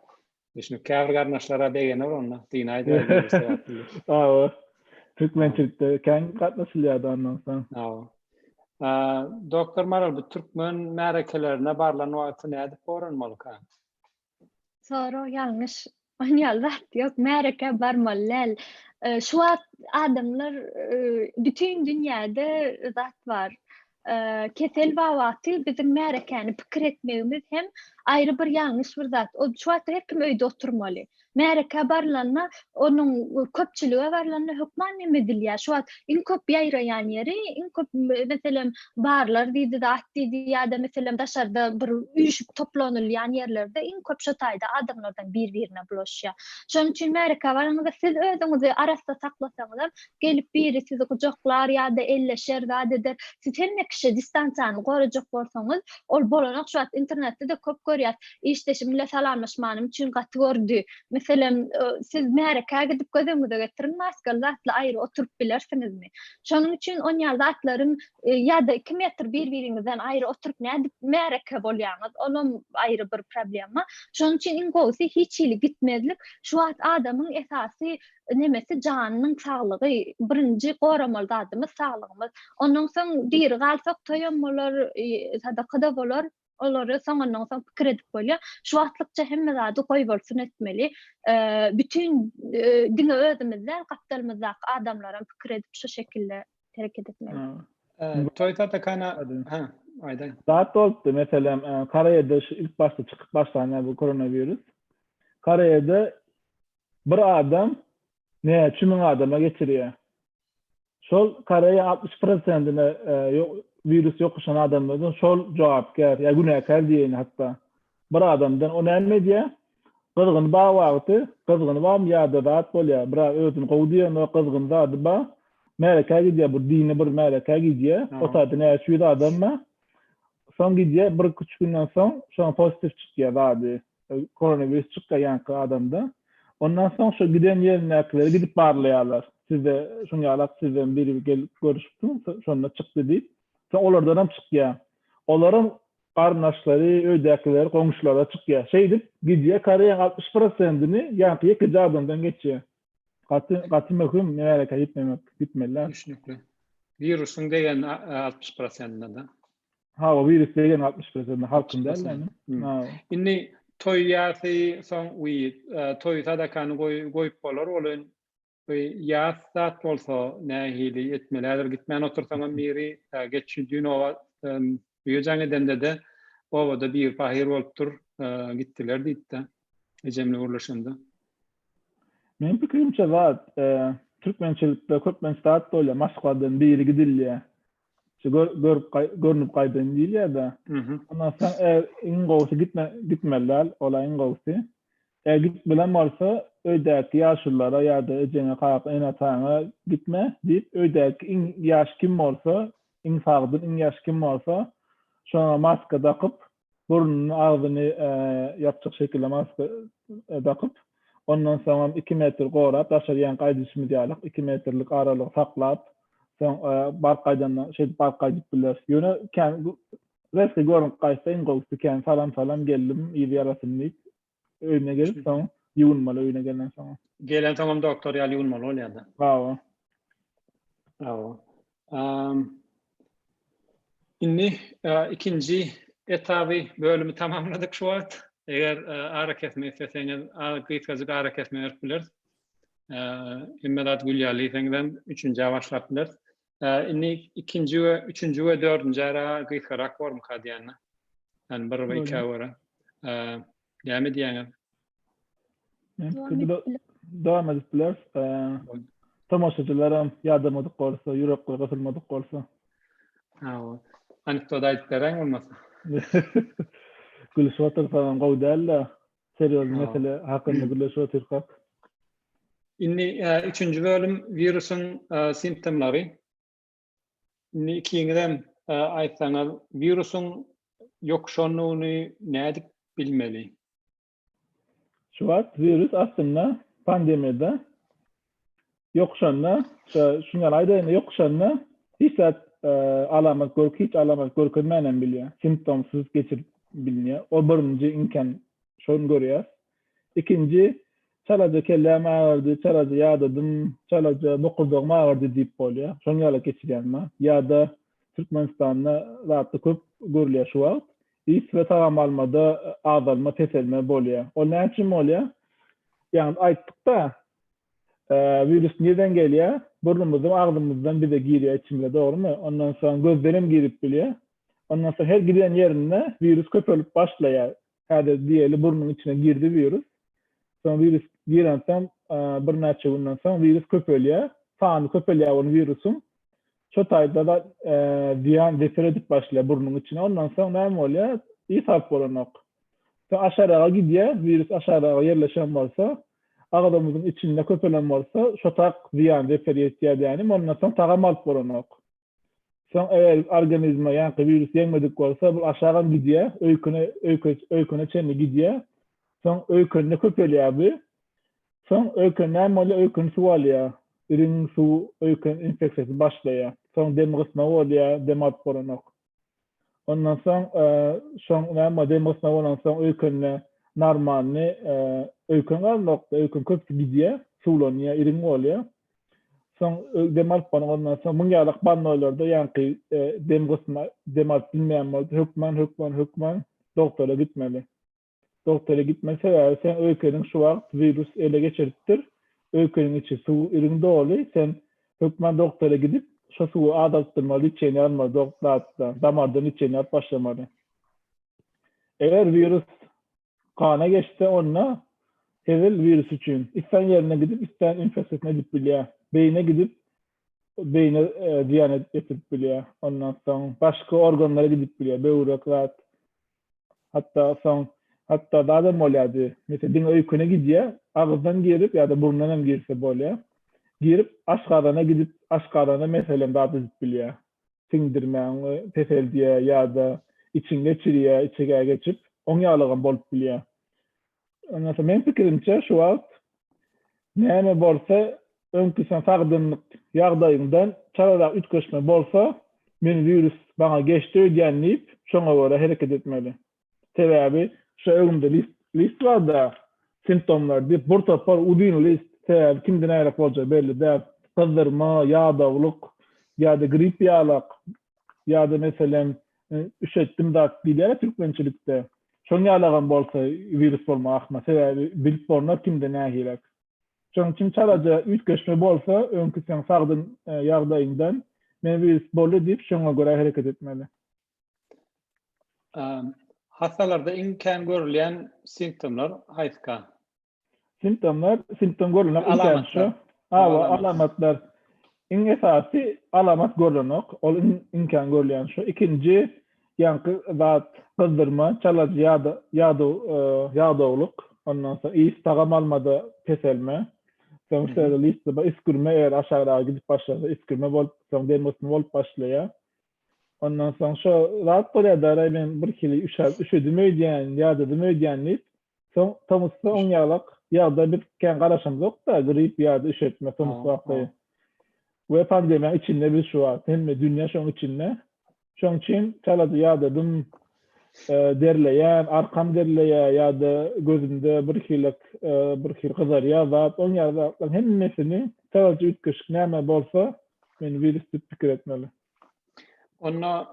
Düşünip käbir garyndaşlara begener onda dynaýdy bir sebäpli. Hawa. Türkmençilikde kän gatnaşylýardy ondan soň. Hawa. Doktor Maral bu türkmen märekelerine barlan wagty nädip goranmalyka? Sorag ýalňyş. Onuň ýaly zat ýok. Märekä barmaly däl. Şu wagt adamlar bütin dünýäde zat bar. Kesel bar wagty biziň märekäni pikir etmegimiz hem aýry bir ýalňyş bir zat. O şu wagt her kim öýde oturmaly. Märekä barylanda, onuň köpçülige barylanda hökman neme edilýär? Şu wagt iň köp ýaýraýan ýeri, iň köp meselem barlar diýdi, zat diýdi ýa-da meselem daşarda bir üýşüp toplanylýan ýerlerde iň köp şo taýda adamlardan bir-birine bulaşýar. Şonuň üçin märekä baranyňyzda siz özüňizi arassa saklasaňyzam, gelip biri sizi gujaklar ýa-da elleşer, zat eder. Siz hemme kişi distansiýany gorajak bolsaňyz, ol bolanok. Şu wagt internetde-de köp görýäs. Işdeşim bile salamlaşmanym üçin gaty gördi. Meselem, siz märekä gidip göz öňüňize getiriň, maskaly zatly aýry oturyp bilersiňizmi? Şonuň üçin on ýaly zatlaryň ýa-da 2 metr bir-biriňizden aýry oturyp nädip märeke bolýaňyz? Olam aýry bir problema. Şonuň üçin iň gowusy hiç hili gitmezlik. Şu wagt adamyň esasy nemesi janynyň saglygy. Birinji goramaly zadymyz saglygymyz. Ondan soň diri galsak toýam bolar, sadaka-da bolar. Olary soňundan soň pikir edip bolýar. Şu wagtlykça hemme zady goýbolsun etmeli. Bütin diňe özümiz däl, gapdalymyzdaky adamlaram pikir edip şu şekilde hereket etmeli. Toý sadakana, ha, aýdaý. Zat bolupdy, meselem, Koreýada şu ilk başda çykyp başlan bu koronawirus. Koreýada bir adam näçe müň adama geçirýär. Şol Koreýa 60 prosentine wirus ýokuşan adamlardan şol jogapkär ýa günäkär diýeýin hatda. Bir adamdan o näme edýär? Gyzgyny bar wagty, gyzgyny barmy ýa-da zat bolýar, biraz özüni gowy duýanok, gyzgyn zady bar. Märekä gidýär, bir dini bir märekä gidýär. O taýda näçe ýüz adam bar. Soň gidýär, bir-iki-üç günden soň şoň pozitiw çykýar zady. Koronawirus çykýar ýaňky adamda. Ondan soň şo giden ýerindäkileri gidip barlaýarlar. Sizde şuň ýalak sizden biri gelip görüşipdi, şonda çykdy diýip. Soň olardanam çykýar. Olaryň garyndaşlary, öýdäkileri, goňşulary çykýar. Şeýdip gidýär Koreýaň 60 prosentini ýaňky ýekeje adamdan geçýär. Gaty gaty möhüm märeke gitmemek, gitmeliler. Düşnükli. Wirusyň degen 60 prosentine-de. Hawa, wirus degen 60 prosentine halkyň däl ýagny. Hmm. Indi toý ýasy soň we toý sadakany goý goýup bolar ol ýas zat bolsa nähili etmeli häzir gitmän otursaňam biri geç düýn oba öýe jaň edende-de obada biri pahyr bolupdyr gitdiler diýipdi ejemle gürleşende. Meniň pikirimçe zat türkmençilikde köplenç zat bolýar maşgaladan biri gidilýär. Şu gör, görüp görnüp gaýdaýyn diýilýär-de. Ondan soň eger iň gowusy gitme gitmeli däl, ola iň gowusy. Eger gitmelen bolsa, öýdäki ýaşululara ýa-da ejeňe, kaka, ene-ataňa gitme diýip, öýdäki iň ýaş kim bolsa, iň sagdyn, iň ýaş kim bolsa, şoňa maska dakyp, burnuny, agzyny ýapjak şekilde maska dakyp, ondan soňam 2 metr gorap, daşary ýaňky aýdyşymyz ýaly 2 metrlik aralygy saklap, soň baryp gaýdanda şeýdip baryp gaýdyp biler. Ýöne kän resmi görnüp gaýtsa iň gowusy kän salam salam geldim, yzy ýarasyn diýip öýüne gelip soň ýuwunmaly öýüne gelen soň. Gelen soňam doktor ýaly ýuwunmaly bolýar-da. Hawa. Hawa. Indi ikinji etaby, bölümi tamamladyk şu wagt. Eger arakesme isleseňiz, gysgajyk arakesme berip bileris. Hemme zat gül ýaly diýseňizem, üçünjä başlap bileris. Indi ikinji we üçünji we dördünji ara gysgarak bormyka diýýän. Ýani bir we ikä görä. Näme diýýäňiz? Dowam edip bileris. Tomaşaçylaram ýadamadyk bolsa, ýürekleri gysylmadyk bolsa. Hawa. Anekdot aýdyp beräýiň bolmasa. Gülüşip otursagam gowy däl-de, serýozny mesele hakynda gürleşip otyrkak. Indi üçünji bölüm wirusyň simptomlary. Indi ikiňizem aýtsaňyz, wirusyň ýokuşandygyny nädip bilmeli? Şu wagt wirus aslynda pandemiýada ýokuşanda, şuny ýaly aýdaýyn, ýokuşanda hiç zat alamat görk, hiç alamat görkezmän hem bilýär. Simptomsyz geçirip bilinýär. O birinji iň kän şony görýäs. Ikinji, çalaja kelläm agyrdy, çalaja ýadadym, çalaja bokurdagym agyrdy diýip bolýar. Şonuň ýaly geçirýän bar. Ýa-da Türkmenistanda zatda köp görülýär şu wagt. Ys we tagam almada azalma, peselme bolýar. Ol näme üçin bolýar? Ýagny aýtdyk-da, wirus nirden gelýär? Burnumyzdan, agzymyzdan bize girýär içimize, dogrumy? Ondan soň gözden hem girip bilýär. Ondan soň her giden ýerinde wirus köpelip başlaýar. Häzir diýeli burnuň içine girdi wirus. Soň wirus girensoň birnäçe günden soň wirus köpelýär. Sany köpelýär ol wirusyň. Şo taýda-da zyýan zeper edip başlaýar burnuň içine. Ondan soň näme bolýar? Ys alyp bolanok. Soň aşaraga gidýär, wirus aşaraga ýerleşen bolsa, agzymyzyň içinde köpelen bolsa, şo tak zyýan zeper ýetýär diýýänim, ondan soň tagam alyp bolanok. Soň eger organizme ýaňky wirus ýeňmedik bolsa, bu aşagam gidýär, öýkene, öýke, öýkene çenli gidýär. Soň öýkende köpelýär bu. Soň öýken näme bolýar? Öýken suw alýar. Iriň suw öýken infeksiýasy başlaýar. Soň dem gysma bolýar, dem alyp bolanok. Ondan soň şoň näme dem gysma bolansoň öýkende normalny öýken galmakda, öýken köpüsi gidýär, suwlanýar, iriň bolýar. Soň dem alyp bolan ondan soň muň ýalak bannoýlarda ýaňky dem gysma, dem alyp bilmeýän bolsa hökman, hökman, hökman doktora gitmeli. Doktora gitmeli sebäbi seň öýkeniň şu wagt wirus ele geçiripdir. Öýkeniň içi suw iriň doly sen hökman doktora gidip şo suwy azaltdyrmaly liçeniýa almaly zatdan damardan liçeniýa alyp başlamaly. Eger wirus gana geçse onda hezil wirus üçin islän ýerine gidip islän infeksiýasyny edip bilýär. Beýne gidip beýne zyýan edip bilýär. Ondan soň başga organlara gidip bilýär böwrek zat. Hatda soň, hatda zadam bolýardy. Meselem, diňe öýkene gidýär, agyzdan girip ýa-da burnundan hem girse bolýar. Girip, aşgazana gidip, aşgazana meselem zat edip bilýär. Siňdirmäňi peseldýär ýa-da içiňi geçirýär, içegä geçip, oň ýalygam bolup bilýär. Ondan soň meň pikirimçe şu wagt näme bolsa öňki sen sagdynlyk ýagdaýyňdan çalarak üýtgeşme bolsa men wirus maňa geçdi öýdýän diýip şoňa görä hereket etmeli. Sebäbi şu öňümde list list barda simptomlar diýip bir topar uzyn list sebäbi kimde nähili boljagy belli däl. Gyzdyrma, ýadawlyk ýa-da grip ýalak Ýa-da meselem, üşetdim zat diýilýär-ä türkmençilikde. Şoň ýalagam bolsa wirus bolmagy ahmal. Sebäbi bilip bolmaz kimde nähilek. Şonuň üçin çalaja üýtgeşme bolsa, öňki seň sagdyn ýagdaýyňdan men wirus boldy diýip şoňa görä hereket etmeli. Hassalarda iň kän görülýän simptomlar haýsyka? Simptomlar, simptom görlenok ilk şu. Hawa, alamatlar. Iň esasy alamat görlenok. Ol iň iň kän görülýän şu. Ikinji ýaňky zat gyzdyrma, çalajy ýa-da ýadaw ýadawlyk, ondan soň ys tagam almada peselme. Soň şeýle listde bar, üsgürme eger aşagyraga gidip başlasa, üsgürme bolup, soň dem gysma bolup başlaýar. Ondan soň şo zat bolýar da, men bir hili üşäp, üşedim öýdýän, ýadadym öýdýän diýip, Soň tomusda oň ýalak ýagdaý biz kän garaşamzok-da, grip ýa-da üşetme tomus wagty. We pandemiýanyň içinde biz şu wagt, hemme dünýä şoň içinde. Şoň üçin çalaja ýadadym, derleýän, arkam derleýär ýa-da gözümde bir hili bir hili gyzarýar zat, oň ýaly zatlaryň hemmesini çalaja üýtgeşik näme bolsa, men wirus diýip pikir etmeli. Onda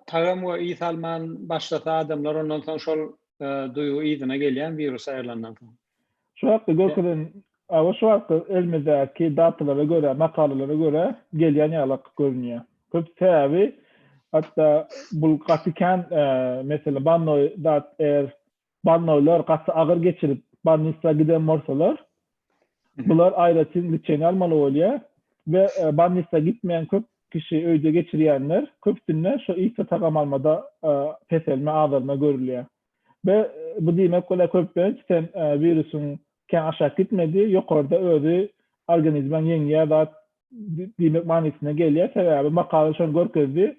tagam we ys alman başlasa adamlar ondan soň şol duýgy yzyna gelýän wirus aýrylandan soň. Şu wagtda görkezen, awa şu wagtda elimizdäki datalara görä, makalalara görä gelýän ýalak görünýär. Köp sebäbi hatda bu gaty kän meselem bannoý zat eger Bolnoýlar gaty agyr geçirip, bolnisa giden bolsalar, bular aýratyn liçeniýa almaly bolýar we bolnisa gitmeýän köp kişi öýde geçirýänler köpüsinde şu ysy tagam almada peselme, azalma görülýär. We bu diýmek bolýar köplenç sen wirusyň kän aşak gitmedi, ýokarda özi organizmiň ýeňýär zat diýmek manysyna gelýär. Sebäbi makala şony görkezdi.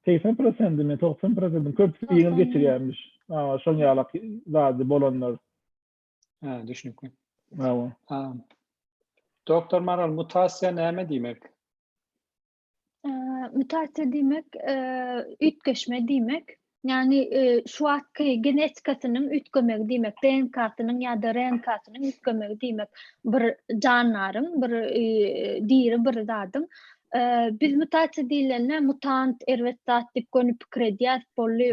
80 prosentini, 90 prosentini köpüsi ýeňil geçirýärmiş. Şoň ýalak zady bolanlar. Ha, düşnükli. Hawa. Doktor Maral, mutasiýa näme diýmek? Mutasiýa diýmek, üýtgeşme diýmek. Ýagny şu wagtky genetikasynyň üýtgemegi diýmek, DNK-synyň ýa-da RNK-synyň üýtgemegi diýmek. Bir jandaryň, bir diri bir zadyň. Biz mutasiýa diýlende mutant erbet zat diýip göni pikir edýäs, boldy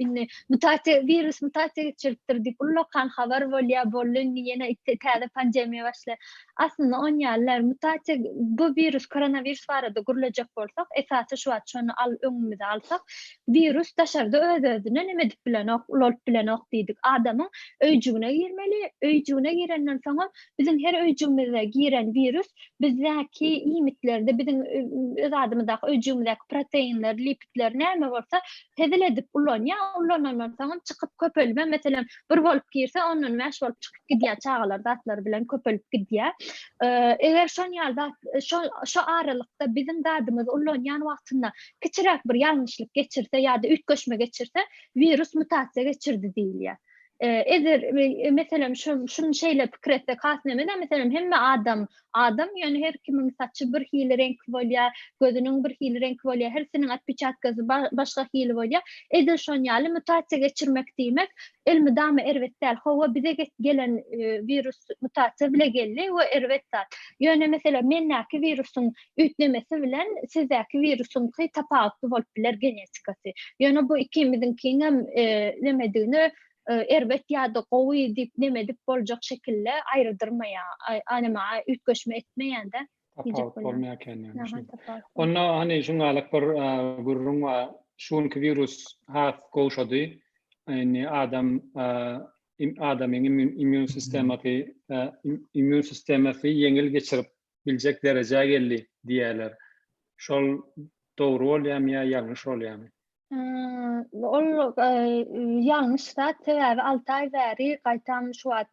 indi mutasiýa wirus mutasiýa geçiripdir diýip ullakan habar bolýar, boldy indi ýene täze pandemiýa başlaýar. Aslynda on ýalylar mutasiýa bu wirus koronawirus barada gürlejek bolsak, esasy şu wagt şony al öňümize alsak, wirus daşarda öz-özüne neme edip bilenok, ulalyp bilenok diýdik. Adamyň öýjügine girmeli, öýjügine girenden soňam biziň her öýjügimize giren wirus bizdäki iýmitlerde biziň öz adymyzdaky öýjügimizdäki proteinler, lipidler näme bolsa hezil edip ulanýar. Ulanandan soňam çykyp köpelme, meselem, bir bolup girse, ondan bäş bolup çykyp gidýär, çagalar zatlary bilen köpelip gidýär. Eger şon ýaly zat, şo şo aralykda biziň zadymyzy ulanýan wagtynda kiçiräk bir ýalňyşlyk geçirse ýa-da üýtgeşme geçirse, wirus mutasiýa geçirdi diýilýär. Eger meselem şu şuny şeýle pikir etsek has neme-de meselem hemme adam adam ýöne her kimiň saçy bir hili reňk bolýar, gözüniň bir hili reňki bolýar, hersiniň otpeçatkasy başga hili bolýar. Edil şon ýaly mutasiýa geçirmek diýmek elmydama erbet däl. Hawa bize gelen wirus mutasiýa bile geldi we erbet zat. Ýöne meselem mendäki wirusyň üýtnemesi bilen sizdäki wirusyňky tapawutly bolup biler genetikasy. Ýöne bu ikimiziňkiňem nemedigini erbet ýa-da gowy diýip nemedip boljak şekilde aýrydyrmaýar, neme üýtgeşme etmeýän-de. Tapawut bolmaýar eken ýagny. Onda hany şuňalyk bir gürrüň bar. Şu günki wirus has gowşady. Indi adam adamyň immun sistemasy immun sistemasy ýeňil geçirip biljek derejä geldi diýýärler. Şol dogry bolýarmy ýa ýalňyş bolýarmy? Ol ýalňyş zat, sebäbi 6 aý bäri gaýtam şu wagt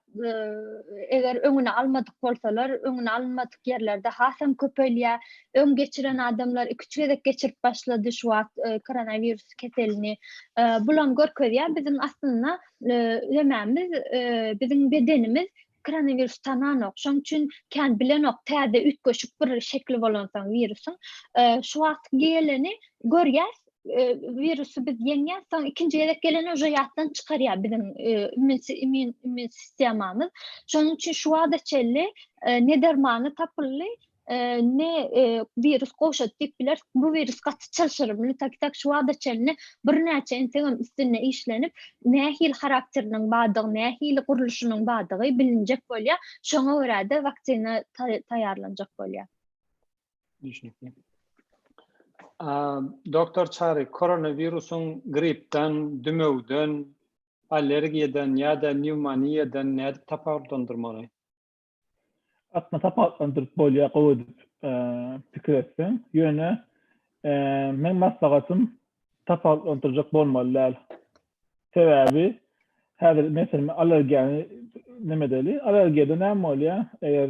eger öňüni almadyk bolsalar, öňüni alynmadyk ýerlerde hasam köpelýär. Öň geçiren adamlar 2-3 gezek geçirip başlady şu wagt koronawirus keselini. Bulam görkezýär biziň aslynda nämämiz, biziň bedenimiz koronawirus tananok. Şoň üçin kän bilenok täze üýtgeşik bir şekli bolansoň wirusyň. Şu wagt geleni görýäs, wirusy biz ýeňýäs, soň ikinji gezek geleni uje ýatdan çykarýar biziň immun immun sistemamyz. Şonuň üçin şu wagta çenli ne dermany tapyldy, ne wirus gowşady diýip bileris. Bu wirus gaty çylşyrymly, tak şu wagta çenli birnäçe entegem üstünde işlenip, nähili harakteriniň bardygy, nähili gurluşynyň bardygy bilinjek bolýar. Şoňa görä-de waksina taýýarlanjak bolýar. Düşnükli. Doktor Çary, koronawirusyň gripden, dümewden, allergiýadan ýa-da pnewmoniýadan nädip tapawutlandyrmaly? Aslynda tapawutlandyryp bolýar gowy edip pikir etseň. Ýöne meň maslahatym tapawutlandyrjak bolmaly däl. Sebäbi häzir meselem allergiýany neme edeli? Allergiýada näme bolýar? Eger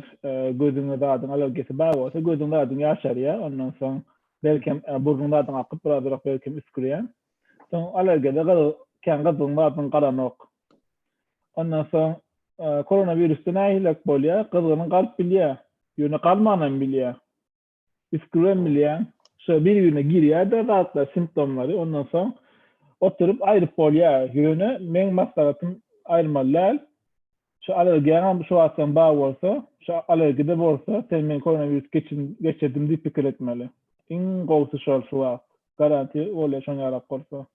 gözüňe zadyň allergiýasy bar bolsa, gözüň zadyň ýaşarýar. Ondan soň belkem burnuň zadyň akyp birazrak belkem üsgürýäň. Soň allergiýada gyz kän gyzgyň zadyň galanok. Ondan soň koronawirusda nähilek bolýar? Gyzgynyň galyp bilýär. Ýöne galmanam bilýär. Üsgürem bilýär. Şo bir-birine girýär-de zatlar, simptomlary. Ondan soň oturyp aýryp bolýar. Ýöne meň maslahatym aýyrmaly däl. Şu allergiýaňam şu wagt seň bar bolsa, şu allergiýada bolsa, sen men koronawirus geçirdim diýip pikir etmeli. Iň gowusy şol şu wagt. Garantiýa bolýar şoň ýalak bolsa.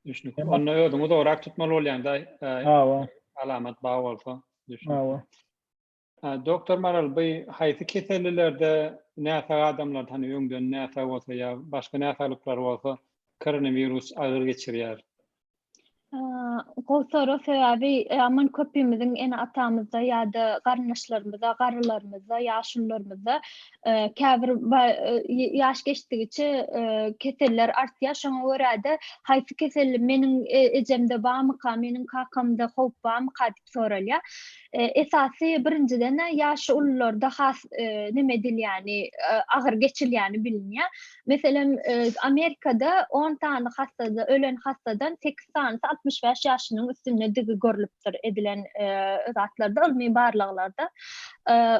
Düşnükli. Onda özüňi zorak tutmaly bolýaň-da. Hawa. Alamat bar bolsa. Düşnükli. Hawa. Doktor Maral, bu haýsy kesellilerde näsag adamlarda, hani öňden näsag bolsa ýa başga näsaglyklar bolsa, koronawirus agyr geçirýär? Gowy sorag, sebäbi aman köpimiziň ene-atamyzda ýa-da garyndaşlarymyzda, garrylarymyzda, ýaşulularymyzda käbir ýaş geçdigiçe keseller artýar. Şoňa görä-de, haýsy keselli meniň ejemde barmyka, meniň kakamda howp barmyka diýip soralýar. Esasy birinjiden-ä ýaşy ulularda has neme edilýäni, agyr geçilýäni bilinýär. Meselem, Amerikada on sany hassada, ölen hassadan sekiz sanysy 65 ýaşynyň üstündedigi görlüpdir edilen zatlarda, ylmy barlaglarda.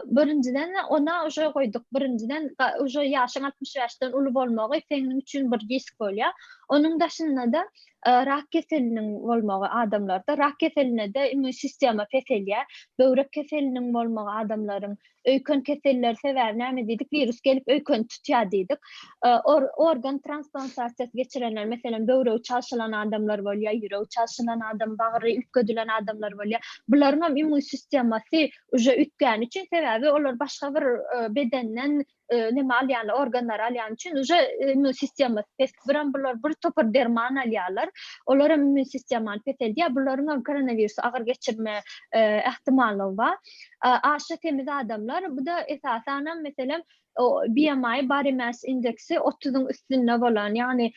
Birinjiden, ona uje goýduk. Birinjiden, uje ýaşyň 65-den uly bolmagy seniň üçin bir risk bolýar. Onuň daşynda-da. Rak keseliniň bolmagy adamlarda, rak keseline-de immun sistema peselýär. Böwrek keseliniň bolmagy adamlaryň, öýken keselleri sebäbi näme diýdik, wirus gelip öýkeni tutýar diýdik. Organ transplantasiýasy geçirenler, meselem, böwregi çalşylan adamlar bolýar, ýüregi çalşylan adam, bagry üýtgedilen adamlar bolýar. Bularyň hem immun sistemasy uje üýtgäni üçin, sebäbi olar başga bir bedenden neme alýarlar, organlary alýan üçin uje immun sistemasy pes. Biram bular bir topar derman alýarlar. Olar hem immun sistemany peseldýär. Bularyň hem koronawirusy agyr geçirme ähtimallygy bar. Aşa semiz adamlar, bu-da esasanam meselem BMI, body mass indeksi 30-yň üstünde bolan, ýagny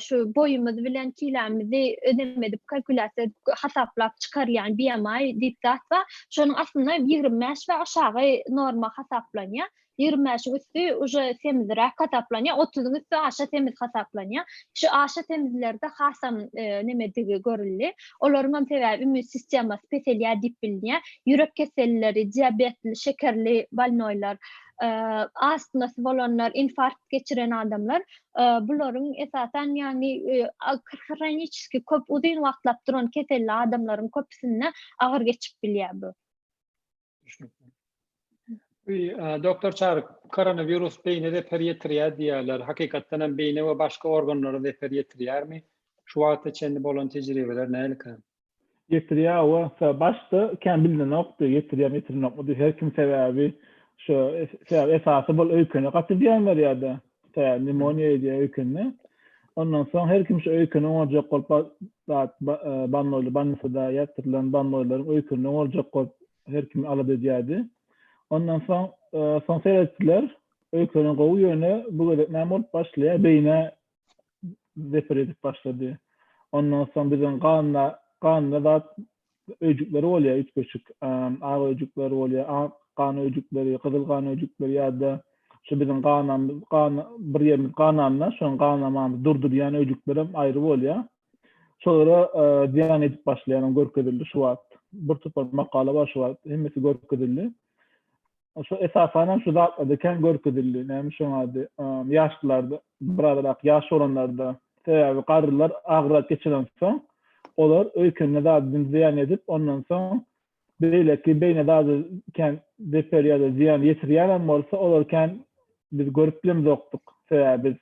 şu boýumyz bilen kilämizi neme edip kalkulýasiýa edip hasaplap çykarylýan BMI diýip zat bar. Şonuň aslynda 25 we aşagy norma hasaplanýar. 25-iň üsti uje semizräk hasaplanýar, 30-yň üsti aşa semiz hasaplanýar. Şu aşa semizlerde hasam nemedigi görüldi. Olaryň hem sebäbi immun sistemasy peselýär diýip bilinýär. Ýürek keselleri, diabetli, şekerli bolnoýlar, astmasy bolanlar, infarkt geçiren adamlar bularyň esasan ýagny hroniçeskiý köp uzyn wagtlap duran keselli adamlaryň köpüsinde agyr geçip bilýär bu. Düşnükli. Doktor Çary, koronawirus beýnä zeper ýetirýär diýýärler. Hakykatdan hem beýnä we başga organlara zeper ýetirýärmi? Şu wagta çenli bolan tejribeler nälikä? Ýetirýär hawa. Başda kän bilinenokdy, ýetirýärmi, ýetirenokmy diýip her kim sebäbi şu sebäbi esasy bul öýkene gaty zyýan berýärde. Sebäbi pnewmoniýa edýär öýkende. Ondan soň her kim şu öýkeni oňarjak bolup zat bannoýly bannisada ýatyrylan bannoýlaryň öýkenini oňarjak bolup her kim alada edýärdi. Ondan soň soň seretdiler öýkeni gowy ýöne bu gezek näme bolup başlaýar beýnä zeper edip başlady. Ondan soň biziň ganda ganda zat öýjükleri bolýar üýtgeşik. Ak öýjükleri bolýar, ak gan öýjükleri, gyzyl gan öýjükleri ýa-da şu biziň ganamyz gan bir ýerimiz gananda şonuň ganamamyzy durdurýan öýjüklerem aýry bolýar. Şolara zyýan edip başlaýanam görkezildi şu wagt. Bir topar makala bar şu wagt hemmesi görkezildi. Şu esasanam şu zatlarda kän görkezildi. Näme şoň ady? Ýaşlylarda, birazrak ýaş bolanlarda. Sebäbi garrylar agyrrak geçirensoň, olar öýkenine zadyny zyýan edip, ondan soň beýleki beýnä zady kän zeper ýa-da zyýan ýetirýänem bolsa, olar kän biz görüp bilemzokdyk. Sebäbi biz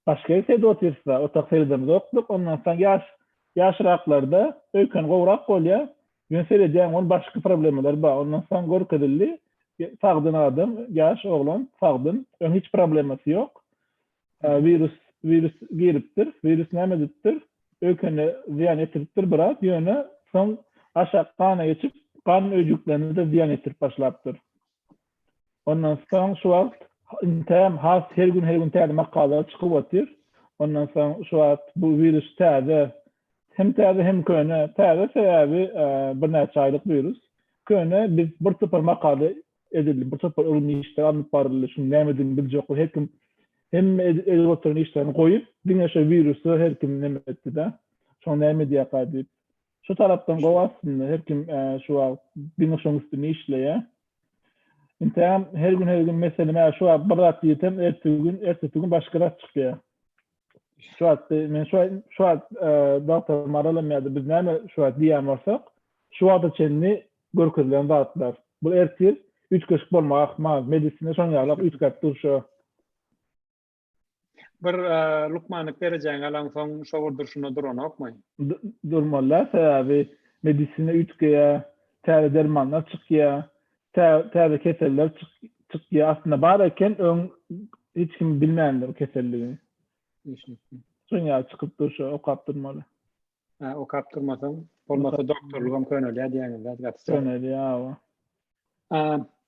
Başga ýer seredip otyrys-da, otag seredemzokdyk. Ondan soň ýaş, ýaşraklarda öýken gowrak bolýar. Ýöne seredýäň, onuň başga problemalar bar. Ondan soň görkezildi, sagdyn adam, ýaş oglan, sagdyn, öň hiç problemasy ýok. Wirus, wirus giripdir. Wirus näme edipdir? Öýkene zyýan ýetiripdir biraz, ýöne soň aşak gana geçip, gan öýjüklerine-de zyýan ýetirip başlapdyr. Ondan soň şu wagt intäm has her gün her gün täze makalalar çykyp otyr. Ondan soň şu wagt bu wirus täze hem täze hem köne. Täze sebäbi birnäçe aýlyk wirus. Köne biz bir topar makala edildi, bir topar ylmy işler alnyp baryldy. Şunuň nämedigini biljek bolup her kim hemme edip oturan işlerini goýup diňe şu wirusy her kim neme etdi-de. Şoň näme edýärka diýip. Şu tarapdan gowy aslynda her kim şu wagt diňe şoň üstünde işleýär. Intägem her gün her gün meselem ä şu wagt bir zat diýsem ertesi gün ertesi gün başga zat çykýar. Şu wagt men şu şu wagt doktor Maralam ýa-da biz näme şu wagt diýýän bolsak şu wagta çenli görkezilen zatlar. Bu ertir üýtgeşik bolmagy ahmal. Medisina şoň ýalak üýtgäp dur şu. Bir lukmanlyk derejäňi alaňsoň şo bir durşuna duranokmy? Durmaly sebäbi medisina üýtgeýär, täze dermanlar çykýar, täze keseller çykýar. Aslynda bar eken öň hiç kim bilmändir keselligini. Düşnükli. Şoň ýaly çykyp dur şo okap durmaly. Ha, okap durmasaň, bolmasa doktorlygam könelýär diýýäňiz zat gaty. Könelýär, hawa.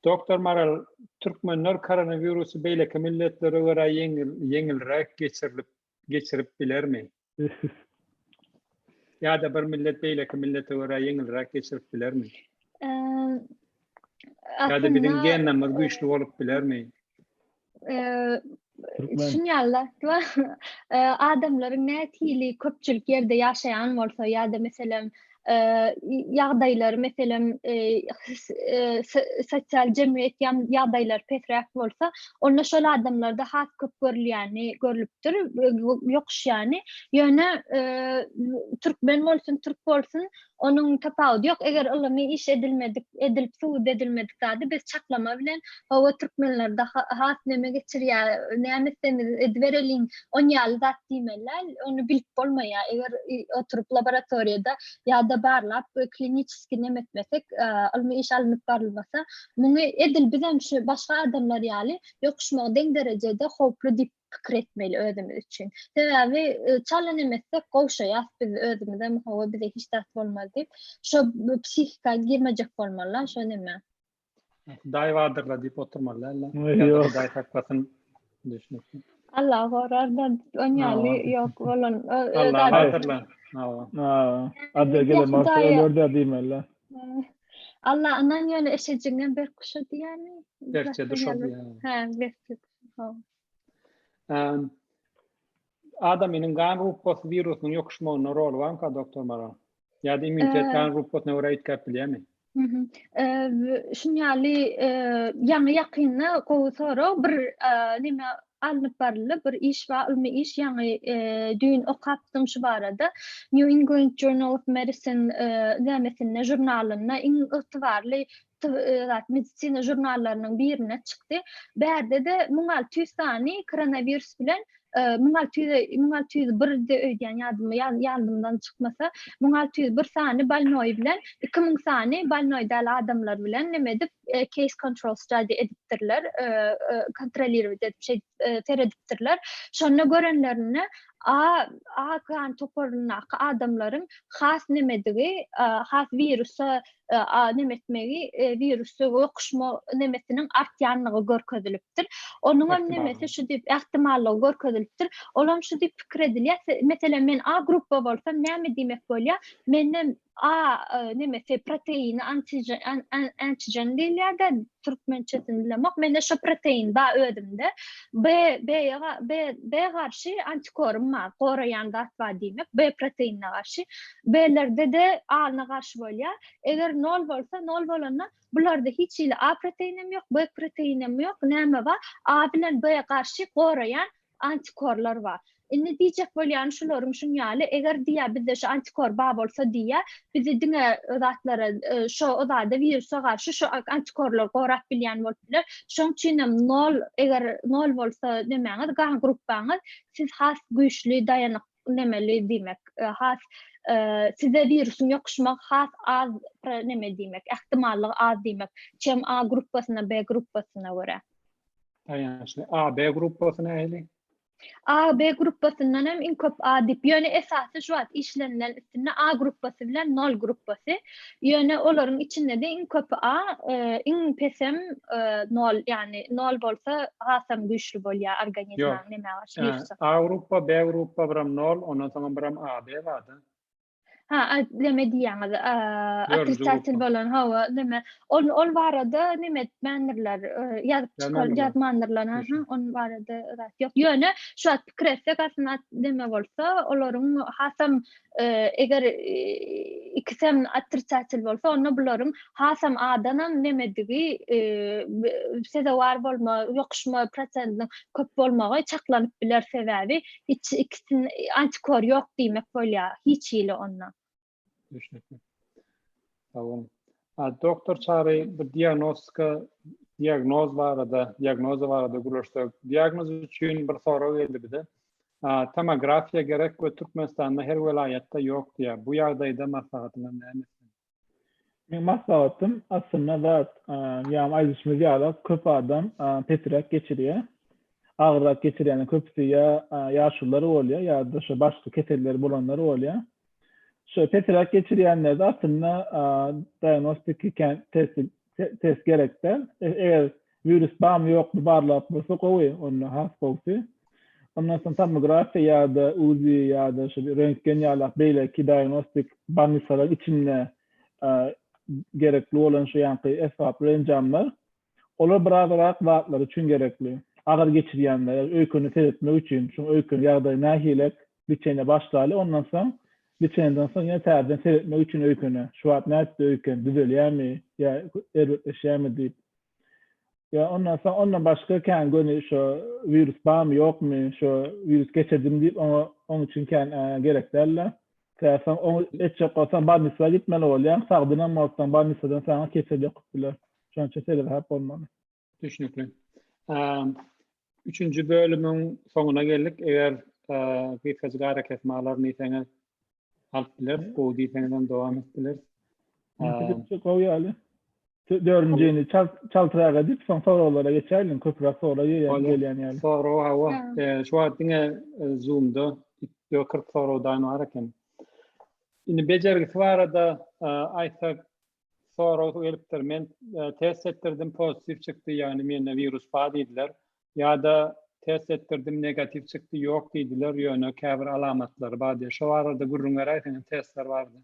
Doktor Maral, türkmenler koronawirusy beýleki milletlere görä ýeňil, ýeňilräk geçirilip, geçirip bilermi? Ýa-da bir millet beýleki millete görä ýeňilräk geçirip bilermi? Ýa-da biziň genlerimiz güýçli bolup bilermi? Şun ýaly adamlaryň nähili köpçülik ýerde ýaşaýan bolsa ýa-da meselem. ýagdaýlary meselem sosial jemgyýet ýagdaýlary pesräk bolsa, onda şol adamlarda has köp görülýäni görlüpdir, ýokuşýany. Ýöne türkmen bolsun, türk bolsun, Onuň tapawudy ýok. Eger ylymy iş edilmedik, edilip subut edilmedik zady biz çaklama bilen, hawa türkmenlerde has neme geçirýär, näme etsemiz edibereliň, on ýaly zat diýmeli däl. Ony bilip bolmaýar. Eger oturyp laboratoriýada ýa-da barlap kliniçeskiý neme etmesek, ylmy iş alnyp barylmasa, muny edil bizem şu başga adamlar ýaly ýokuşmagy deň derejede howply diýip pikir etmeli özümiz üçin. Sebäbi e, çala neme etsek gowşaýas biz özümizem hawa bize hiç zat bolmaz diýip. Şo psihika girmejek bolmaly şo neme. Hudaý bardyrla diýip oturmaly däl. Ýok. Hudaý saklasyn. Düşünipmi? Allah gorar da on ýaly ýok bolan. Allah bardyrla. Hawa. Ha. Adja gelen bolsa öler diýmeli. Allah ynan ýöne eşejigiňem berk guşa diýýärmi? Berkje duşa diýýär. Hä, berkje. Hawa. Adamynyň gan gruppasy wirusynyň ýokuşmagynda roly barmyka doktor Maral? Ýa-da immunitet gan gruppasyna görä üýtgäp bilýärmi? Şun ýaly ýaňy ýakynda gowy sorag bir neme alnyp baryldy bir iş bar ylmy iş ýaňy düýn okapdym şu barada New England Journal of Medicine nämesinde žurnalynda iň ygtybarly zat medisina žurnallarynyň birinde çykdy. Bärde-de 1600 sany koronawirus bilen 1600 1601 de öýdýän ýadyma ýadymdan çykmasa 1601 sany bolnoý bilen 2000 sany bolnoý däl adamlar bilen neme edip case control study edipdirler, kontrolirowat edip şeýdip seredipdirler. Şonda görenlerinde A A gan toparyndaky adamlaryň has nemedigi, has wirusa neme etmegi, wirusy ýokuşma nemesiniň artýanlygy görkezilipdir. Onuňam nemesi şu diýip ähtimallygy görkezilipdir. Olam şu diýip pikir edilýär. Meselem, men A gruppa bolsam näme diýmek bolýar? Menden A nemesi proteini antigen antigen diýilýär-de, türkmençesini bilemok. Mende şo protein bar özümde. B B B B garşy antikorym bar, goraýan zat bar diýmek. B proteinine garşy. B-lerde-de A-na garşy bolýar. Eger nol bolsa, nol bolanda bularda hiç hili A proteinem ýok, B proteinem ýok. Näme bar? A bilen B garşy goraýan antikorlar bar. Indi diýjek bolýany şularyň şuň ýaly, eger diýýär bizde şu antikor bar bolsa diýýär, bizi diňe zatlara şo zada wirusa garşy şu antikorlar gorap bilýän bolup biler. Şoň üçinem nol eger nol bolsa nemäňiz gan gruppaňyz siz has güýçli daýanyk nemeli diýmek, has size wirusyň ýokuşmagy has az neme diýmek, ähtimallygy az diýmek, çem A gruppasyna B gruppasyna görä. Daýançly. A, B gruppasy nähili? A, B gruppasyndan hem iň köp A diýip, ýöne esasy şu wagt işlenilen üstünde A gruppasy bilen nol gruppasy. Ýöne olaryň içinde-de iň köpi A, e, iň pesem e, nol, ýagny nol bolsa hasam güýçli bolýar organizmiň nämä garşy wirusa. A gruppa, B gruppa biram nol, ondan soňam biram A, B bar-da. Ha, neme diýýäňiz, otrisatel bolan, hawa, neme, ol, ol barada neme etmändirler, ýazyp çykar, ýazmandyrlar, ha, ol barada zat ýok. Ýöne, şu wagt pikir etsek, aslynda neme bolsa, olaryň hasam, eger ikisem otrisatel bolsa, onda bularyň hasam adanam nemedigi, sezewar bolma, ýokuşma prosentiniň köp bolmagy çaklanyp biler, sebäbi Hiç ikisini antikor ýok diýmek bolýar hiç hili onda. Düşnükli. Sag boluň. A, doktor Çary bir diagnostika, diagnoz barada, diagnoza barada gürleşsek. Diagnoz üçin bir sorag geldi bize. A, tomografiýa gerek we Türkmenistanda her welaýatda ýok diýýär. Bu ýagdaýda maslahatyňyz näme? Meň maslahatym aslynda zat, ýagny aýdyşymyz ýaly köp adam pesräk geçirýär. Agyrrak geçirýäniň köpüsi ýa ýaşulular bolýar ýa-da şo başga keselleri bolanlar bolýar. Şo pesräk geçirýänlerde aslynda diagnostiki kän test test gerek däl. Eger Wirus barmy ýokmy barlap bolsa gowy, onda has gowusy. Ondan soň tomografiýa ýa-da UZI ýa-da şu röntgen ýalak beýleki diagnostik bolnisalaryň içinde gerekli bolan şu ýaňky esbaplar, enjamlar, olar birazrak zatlar üçin gerekli. Agyr geçirýänler, öýkeni seretmek üçin, şuň öýken ýagdaýy nähilek, liçeniýe başlaly, ondan soň. Geçenden soň ýene täzeden seretmek üçin öýkene, şu wagt nätdi öýken, düzelýärmi ýa erbetleşýärmi diýip. Ýa ondan soň ondan başga kän göni şo wirus barmy ýokmy, şo wirus geçirdimi diýip oňa oň üçin kän gerek däldi. Sebäbi soň oňy etjek bolsaň bolnisa gitmeli bolýaň, sagdynam bolsaň bolnisadan saňa kesel ýokup biler. Şonuň üçin seresap bolmaly. Düşnükli. Üçünji bölümiň soňuna geldik. Eger gysgajyk arakesme alar diýseňiz alyp bileris, gowy diýseňiz hem dowam edip bileris. Pikirimçe gowy ýaly. Dördünjini çaltrak edip, soň soraglara geçäýliň, köpräk sorag gelýän ýaly. Sorag hawa. Şu wagt diňe Zoom-da 40 sorag daýym bar eken. Indi bejergisi barada aýtsak, sorag gelipdir. Men test etdirdim, pozitiw çykdy, ýagny mende wirus bar diýdiler. Ýa-da test etdirdim, negatiw çykdy, ýok diýdiler, ýöne käbir alamatlary bar diýýär. Şo barada gürrüň beräýseňiz, testler barada.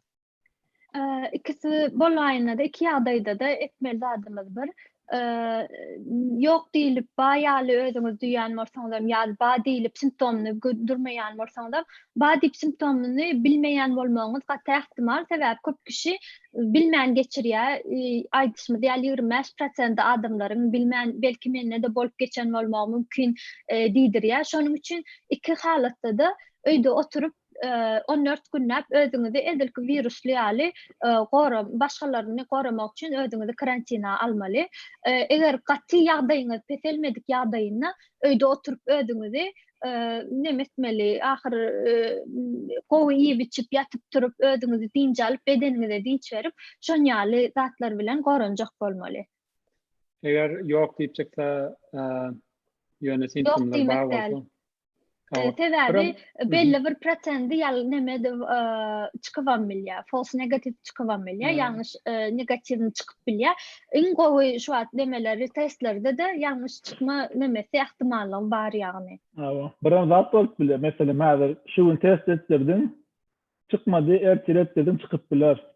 Ikisi bolaýynda-da, iki ýagdaýda-da etmeli zadymyz bir. Ýok diýlip, ba ýaly özüňizi duýýan bolsaňyzam, ýa ba diýlip simptomyny durmaýan bolsaňyzam, ba diýip simptomyny bilmeýän bolmagyňyz gaty ähtimal, sebäbi köp kişi bilmän geçirýär. Aýdyşymyz ýaly 25 prosenti adamlaryň bilmän, belki mende-de bolup geçen bolmagy mümkin diýdirýär. Şonuň üçin iki halatda-da öýde oturyp 14 günläp özüňizi edilki wirusly ýaly gora başgalaryny goramak üçin özüňizi karantina almaly. Eger gaty ýagdaýyňyz peselmedik ýagdaýynda öýde oturyp özüňizi neme etmeli, ahyr gowy iýip içip, ýatyp turup, özüňizi dynç alyp, bedeniňize dynç berip, şon ýaly zatlar bilen goranjak bolmaly. Eger ýok diýip çyksa, ýöne simptomlar bar bolsa. Sebäbi belli bir prosendi ýaly neme çykybam bilýär. False negative çykybam bilýär. Ýalňyş negatiwni çykyp bilýär. Iň gowy şu wagt nemeleri testlerde-de ýalňyş çykma nemesi ähtimallygy bar ýagny. Hawa. Biram zat bolup bilýär. Meselem häzir şu gün test etdirdiň, Çykmady, ertir etdirdiň çykyp biler.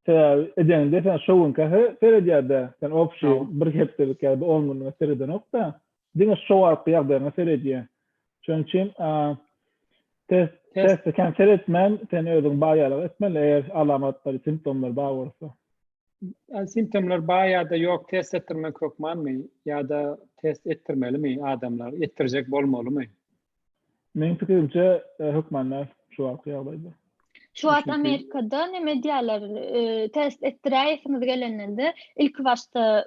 Sebäbi edeňde sen şo günkä seredýär-dä. Sen obşi bir hepdelik ýa-da on günlüge seredenok-da. Diňe şo wagtky ýagdaýyňa seredýär. Şonuň üçin test teste kän seretmän, sen özüň bar ýalyk etmeli, eger alamatlary, simptomlar bar bolsa. Simptomlar bar ýa-da ýok test etdirmek hökmanmy ýa-da test etdirmelimi adamlar, etdirjek bolmalymy? Meň pikirimçe hökman däl şu wagtky ýagdaýda. Şu wagt Amerikada neme edýärler, test etdiräýesiňiz gelende ilki başda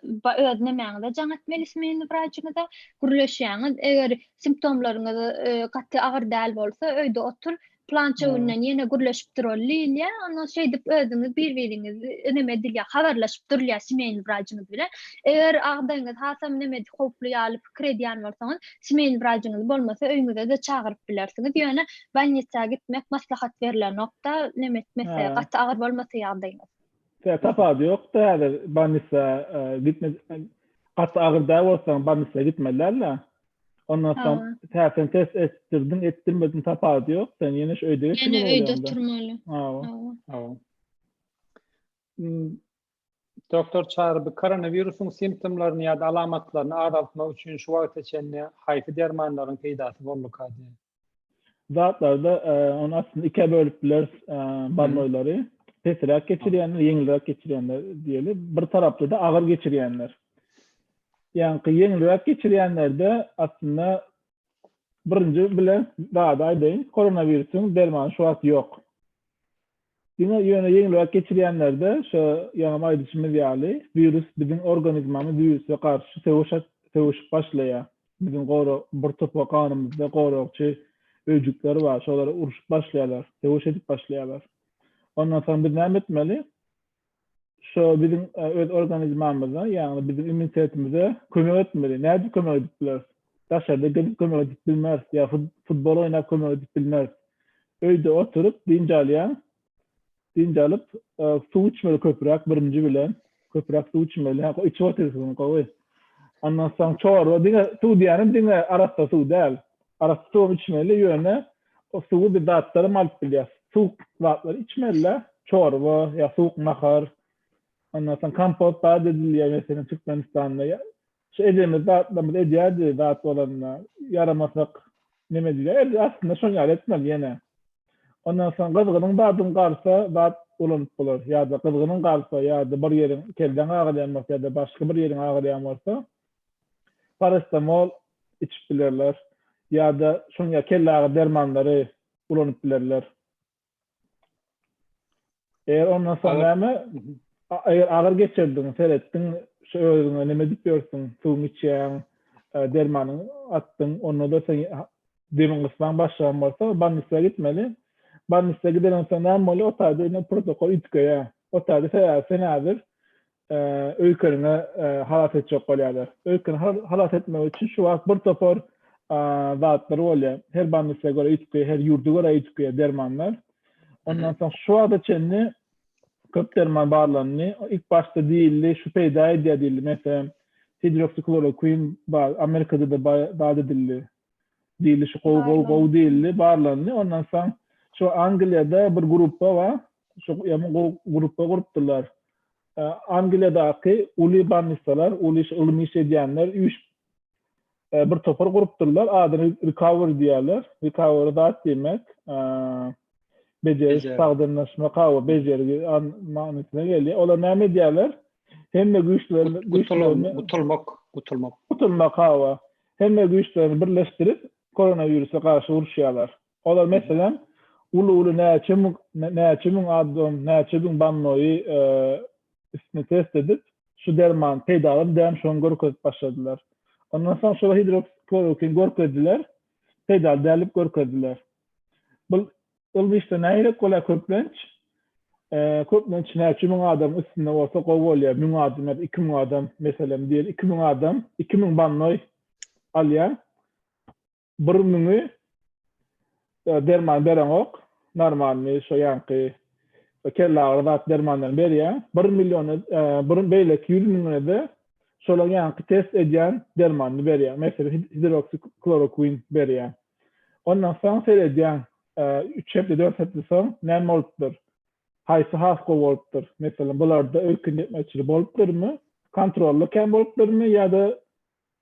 öz nemäňize jaň etmeli smenny wraçyňyza, gürleşýäňiz. Eger simptomlaryňyz gaty agyr däl bolsa, öýde otur, plança günden ýene gürleşip duraly diýilýär. Ondan şeýdip özüňiz bir-biriňiz neme edilýär, habarlaşyp durulýar semeýny wraçyňyz bilen. Eger agdaýyňyz hasam neme howply ýaly pikir edýän bolsaňyz, semeýny wraçyňyz bolmasa öýüňize-de çagyryp bilersiňiz. Ýöne bolnisa gitmek maslahat berilenok-da, neme etmese, gaty agyr bolmasa ýagdaýyňyz. Tä tapawudy ýok-da häzir bolnisa gitme gaty agyr däl bolsaň bolnisa gitmeli däl-de. Ondan soň tä sen test etdirdiň, etdirmediň tapawudy ýok. Sen ýene şu öýde geçirmeli. Ýene öýde oturmaly. Hawa. Hawa. Doktor Çary, bu koronawirusyň simptomlaryny ýa-da alamatlaryny azaltmak üçin şu wagta çenli haýsy dermanlaryň peýdasy bolduka diýen? Zatlarda ony aslynda ikä bölüp bileris bolnoýlary. Pesräk geçirýänler, ýeňilräk geçirýänler diýeli. Bir tarapda-da agyr geçirýänler. Ýaňky ýeňilräk geçirýänlerde aslynda birinji bilen zady aýdaýyn, koronawirusyň dermany şu wagt ýok. Diňe ýöne ýeňilräk geçirýänlerde şo ýaňam aýdyşymyz ýaly wirus biziň organizmamyz wirusa garşy söweş söweşip başlaýar. Biziň gora bir topar ganymyzda goragçy öýjükler bar, şolar urşup başlaýarlar, söweş edip başlaýarlar. Ondan soň biz näme etmeli? Şo biziň öz organizmamyza, ýagny biziň immunitetimize kömek etmeli. Nädip kömek edip bileris? Daşarda gezip kömek edip bilmeris ýa futbol oýnap kömek edip bilmeris. Öýde oturyp dynç alýaň. Dynç alyp, suw içmeli köpräk birinji bilen. Köpräk suw içmeli. Ha, içip otyrsyň gowy. Ondan soň çorba diňe suw diýýänim diňe arassa suw däl. Arassa suwam içmeli, ýöne o suwy biz zatlaram alyp bilýäs. Suwuk zatlary içmeli-dä. Çorba ýa suwuk nahar. Ondan soň kompot zat edilýär meselem Türkmenistanda. Şu ejemiz zatlarymyz edýärdi zat bolanda. Ýaramasak neme diýýär. Aslynda şony ýaly etmeli ýene. Ondan soň gyzgynyň dadyň galsa zat ulanyp bolar. Ýa-da gyzgynyň galsa ýa-da bir ýeriň kelläň agyrýan bolsa ýa-da başga bir ýeriň agyrýan bolsa parastamol içip bilerler. Ýa-da şoň ýaly kelleagyry dermanlary ulanyp bilerler. Eger ondan soň näme? Eger agyr geçirdiň, seretdiň, şu özüňe neme edip ýörsüň, suwuňy içýäň, dermanyňy atdyň, onda-da sen demiň gysman başlagan bolsa, bolnisa gitmeli. Bolnisa gideniň soň näme bolýar? O taýda ine protokol üýtgeýär. O taýda sebäbi sen häzir öýkeniňe halas etjek bolýarlar. Öýkeni halas etmek üçin şu wagt bir topar zatlar bolýar. Her bolnisa görä üýtgeýär, her ýurda görä üýtgeýär dermanlar. Ondan soň şu wagta çenli köp derman barlandy. Ilk başda diýildi, şu peýda edýär diýildi. Meselem, hidroksihlorokwin bar, Amerikada-da bar edildi. Diýildi, şu gowy, gowy, gowy diýildi, barlandy. Ondan soň şu Angliýada bir gruppa bar. Şu ýa gowy gruppa gurupdyrlar. Angliýadaky uly bolnisalar, uly ylmy iş edýänler üýşüp bir topar gurupdyrlar. Adyny Recovery diýýärler. Recovery zat diýmek, bejeriş, sagdynlaşmak, hawa, bejergi manysyna gelýär. Olar näme edýärler? Hemme güýçlerini, güýçlerini gutulmak, gutulmak. Gutulmak, hawa. Hemme güýçlerini birleşdirip, koronawirusa garşy uruşýarlar. Olar meselem, uly-uly näçe müň, näçe müň adam, näçe müň bannoýy üstüne test edip, şu derman peýdalymy dälmi şony görkezip başladylar. Ondan soň şol hidroksihlorokin görkezdiler, peýdaly däl diýip görkezdiler. Bu ylmy işde nähili bolýar köplenç? Köplenç näçe müň adamyň üstünde bolsa gowy bolýar. 1000 adam ýa-da 2000 adam, meselem diýeli 2000 adam, 2000 bannoý alýar. Bir müňi derman bereňok, normalny şo ýaňky kellagyry zat dermanlaryny berýäň. Bir milliony, bir beýleki ýüz müňüne-de şolaň ýaňky test edýän dermanyny berýäň. Meselem, hidroksiklorokwin berýäň. Ondan soň seredýäň, üç hepde, dört hepde soň näme bolupdyr? Haýsy has gowy bolupdyr? Meselem, bularda öýken ýetmezçiligi bolupdyrmy? Kontrolda kän bolupdyrmy ýa-da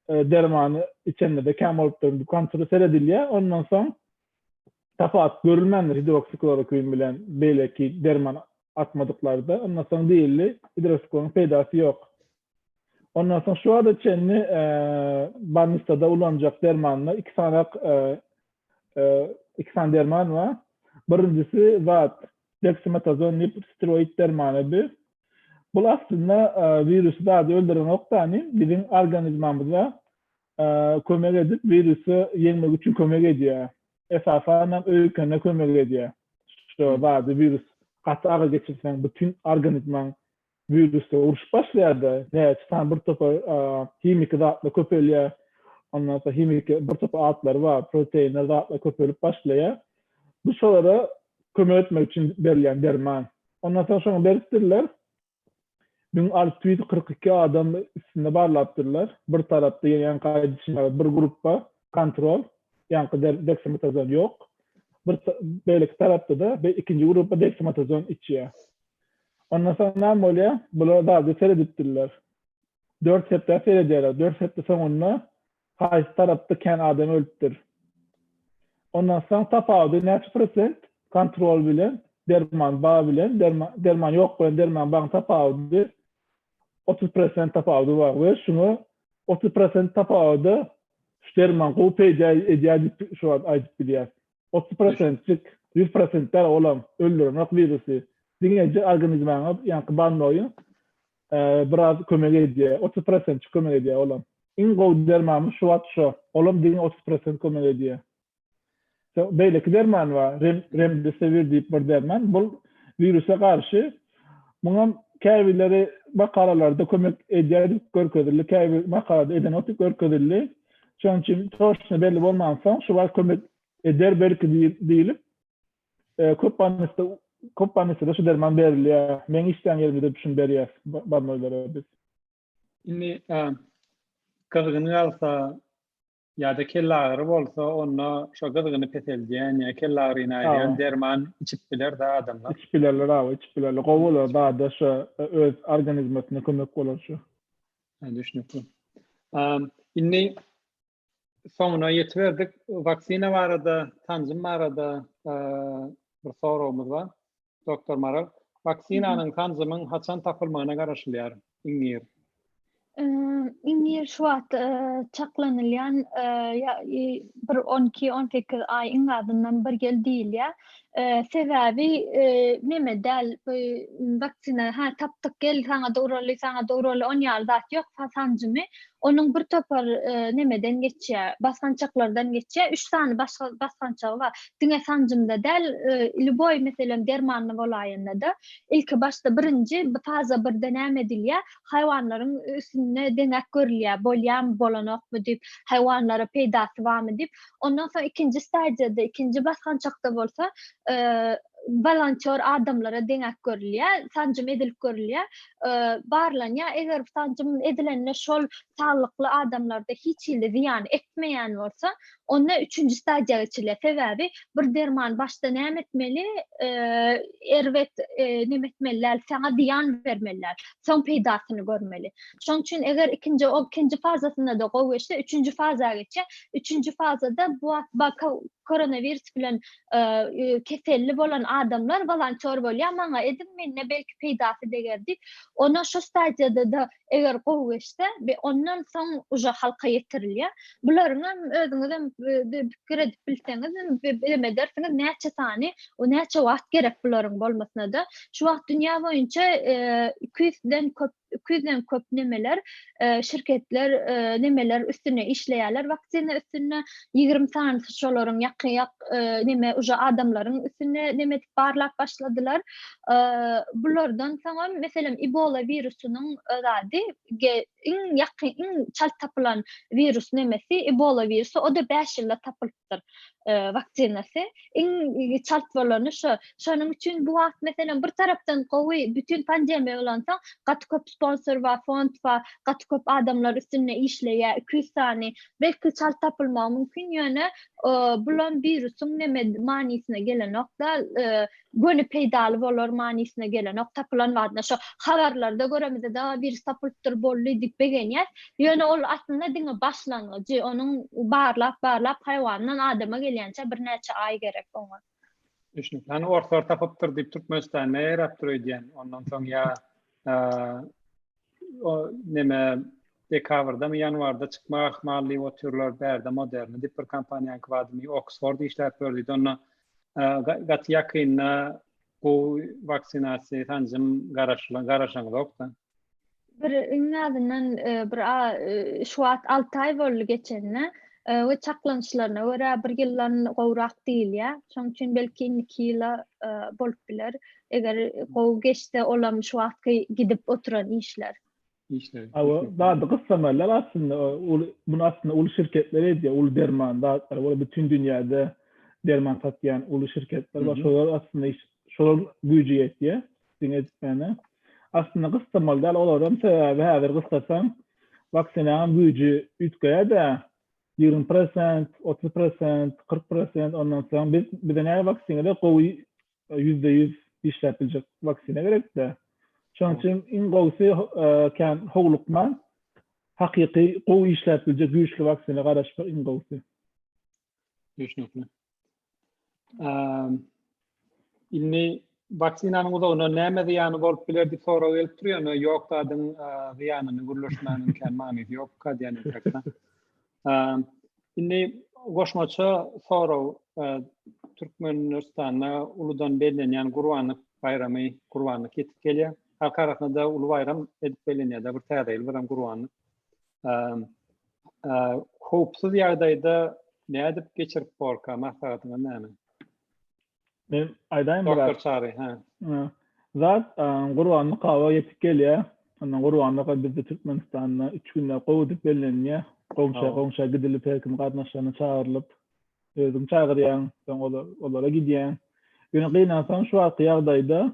dermany içende-de kän bolupdyr diýip kontrol seredilýär. Ondan soň tapawut görülmändir hidroksiklorokwin bilen beýleki derman atmadyklarda. Ondan soň diýildi, hidroksiklorokwiniň peýdasy ýok. Ondan soň şu wagta çenli bolnisada ulanjak dermanlar iki sanak iki sany derman bar. Birinjisi zat deksametazon diýip steroid dermany bu. Bul aslynda wirusy zady öldürenok dany, biziň organizmamyza kömek edip wirusy ýeňmek üçin kömek edýär. Esasanam öýkene kömek edýär. Şu zady wirus gaty agyr geçirseň bütin organizmaň wirusda urşup başlaýar-da, näçe sany bir topar himiki zatlar köpelýär. Ondan soň himiki bir topar atlary bar, proteinler zatlar köpelip başlaýar. Bu şolara kömek etmek üçin berilýän derman. Ondan soň şoňa beripdirler. 1642 adam üstünde barlapdyrlar. Bir tarapda ýene ýaňky aýdyşym ýaly bir gruppa kontrol, ýaňky deksametazon ýok. Bir beýleki tarapda-da ikinji gruppa deksametazon içýär. Ondan soň näme bolýar? Bular zady seredipdirler. 4 hepde seredýärler. 4 hepde soňunda haýsy tarapda kän adam ölüpdir. Ondan soň tapawudy näçe prosent kontrol bilen derman bar bilen derman derman ýok bilen derman baryň tapawudy 30 prosent tapawudy bar we şuňa 30 prosent tapawuda şu derman gowy peýda edýär diýip şu wagt aýdyp bilýäris. 30 prosentjik, 100 prosent däl olam öldürenok wirusy. Diňeje organizmaňa ýaňky bannoýy biraz kömek edýär. 30 prosentjik kömek edýär olam. Iň gowy dermanymyz şu wagt şo. Olam diňe 30 prosent kömek edýär. Beýleki derman bar, remdesivir diýip bir derman. Bu wirusa garşy. Muňam käbirleri makalalarda kömek edýär diýip görkezildi, käbir makalada edenok diýip görkezildi. Şonuň üçin toçno belli bolmansoň, şu wagt kömek eder belki diýlip, köp bolnista köp bolnisada şu derman berilýär. Meň işleýän ýerimde şuny berýäs bolnoýlara biz. Indi gyzgyn galsa ýa-da kellagyry bolsa, onda şo gyzgyny peseldýän ýa kellagyryny aýyrýan derman içip biler-de adamlar. Içip bilerler, hawa, içip bilerler. Gowy bolar, bada şo öz organizmasyna kömek bolar şu. Düşnükli. Indi soňuna ýetiberdik. Waksina barada, sanjym barada. bir soragymyz bar. Doktor Maral, waksinanyň sanjymyň haçan tapylmagyna garaşylýar? Iň ir. Iň ir şu wagt çaklanylýan bir 12-18 aý iň azyndan bir ýyl diýilýär. Sebäbi neme däl bu waksina ha tapdyk gel saňa-da uraly saňa-da uraly on ýaly zat ýok sanjymy onuň bir topar nemeden geçýär basgançaklardan geçýär üç sany başga basgançagy bar diňe sanjymda däl lýuboý meselem dermanly bolaýanda-da ilki başda birinji faza birde näme edilýär haýwanlaryň üstünde deňäp görülýär bolýarmy bolanokmy diýip haýwanlara peýdasy barmy diýip Ondan soň ikinji stadiýada, ikinji basgançakda bolsa, wolontýor adamlara deňäp görülýär, sanjym edilip görülýär, barlanýar. Eger sanjym edilende şol saglykly adamlarda hiç hili zyýan etmeýän bolsa, onda üçünji stadiýa geçilýär. Sebäbi bir derman başda näme etmeli? Erbet neme etmeli däl, saňa zyýan bermeli däl. Soň peýdasyny görmeli. Şonuň üçin eger ikinji o ikinji fazasynda-da gowy geçse, üçünji faza geçýär. Üçünji fazada bu wagt koronawirus bilen keselli bolan adamlar wolontýor bolýar, maňa ediň, mende belki peýdasy deger diýip. Ona şo stadiýada-da eger gowy geçse, ondan soň uje halka ýetirilýär. Bularyň hem özüňizem pikir edip bilseňiz, bilim edersiňiz näçe sany, näçe wagt gerek bularyň bolmasyna-da. Şu wagt dünýä boýunça 200-den köp 200-den köp nemeler, şirketler nemeler üstünde işleýärler waksina üstünde. 20 sanysy şolaryň ýakyn ýak neme uje adamlaryň üstünde neme edip barlap başladylar. Bulardan soňam meselem Ebola wirusynyň zady iň ýakyn iň çalt tapylan wirus nemesi Ebola wirusy o-da 5 ýylda tapylypdyr waksinasy. Iň çalt bolany şo. Şonuň üçin bu wagt meselem bir tarapdan gowy bütin pandemiýa bolansoň gaty köp sponsor bar, fond bar, gaty köp adamlar üstünde işleýär, 200 sany. Belki çalt tapylmagy mümkin, ýöne bulam wirusyň neme manysyna gelenok-da, göni peýdaly bolar manysyna gelenok. Tapylan badyna şo habarlarda göremizde da wirus tapylypdyr boldy diýip begenýäs. Ýöne ol aslynda diňe başlangyjy, onuň barlap-barlap haýwandan adama gelýänçä birnäçe aý gerek oňa. Düşnükli. Hany orslar tapypdyr diýip Türkmenistanda ýaýrapdyr öýdýän. Ondan soň ýa o neme dekabrda mı ýanwarda çykmak ahmal diýip otyrlar bärde Moderna diýip bir kompaniýanyňky bardymy Oksford işläp ýör diýdi. Onda gaty ýakynda gowy waksinasiýa sanjym garaşylan garaşaňyzokda. Bir iň azyndan bir şu wagt 6 aý boldy geçenine we çaklanyşlaryna görä bir ýyldan gowrak diýilýär. Şonuň üçin belki indiki ýyla bolup biler. Eger gowy geçse olam şu wagtky gidip oturan işler. Işler. Hawa, zady gyssamalylar aslynda. Uly, muny aslynda uly şirketler edýär, uly derman zatlary bolup bütin dünýäde derman satýan uly şirketler bar. Şolar aslynda iş, şolar güýji ýetýär. Diňe etmäne. Aslynda gyssamaly däl olaram sebäbi häzir gyssasaň waksinaň güýji üýtgeýär-dä. 20 prosent, 30 prosent, 40 prosent ondan soň biz bize näme waksina gerek gowy %100 işläp biljek waksina gerek-dä. Şonuň üçin iň gowusy kän howlukman hakyky gowy işläp biljek güýçli waksina garaşmak iň gowusy. Düşnükli. Indi waksinanyň uzagyndan näme zyýany bolup biler diýip sorag gelip dur, ýöne ýok zadyň zyýanyny gürleşmäniň kän manysy ýok diýen entekde. Indi goşmaça sorag Türkmenistanda uludan bellenýän Gurbanlyk baýramy, Gurbanlyk ýetip gelýär. Halk arasynda uly baýram edip bellenýär-de, bir täze ýyl, birem Gurbanlyk. Howpsuz ýagdaýda nädip geçirip borka, maslahatyňyz näme? Men aýdaýyn biraz. Doktor Çary, hä. Zat, Gurbanlyk awa ýetip gelýär. Ondan Gurbanlyk bizde Türkmenistanda 3 günläp gowy diýip bellenýär. Goňşa, goňşa gidilip, her kim garyndaşlaryna çagyrylyp, özüň çagyrýaň, soň olar, olara gidýäň. Ýöne gynansaň şu wagtky ýagdaýda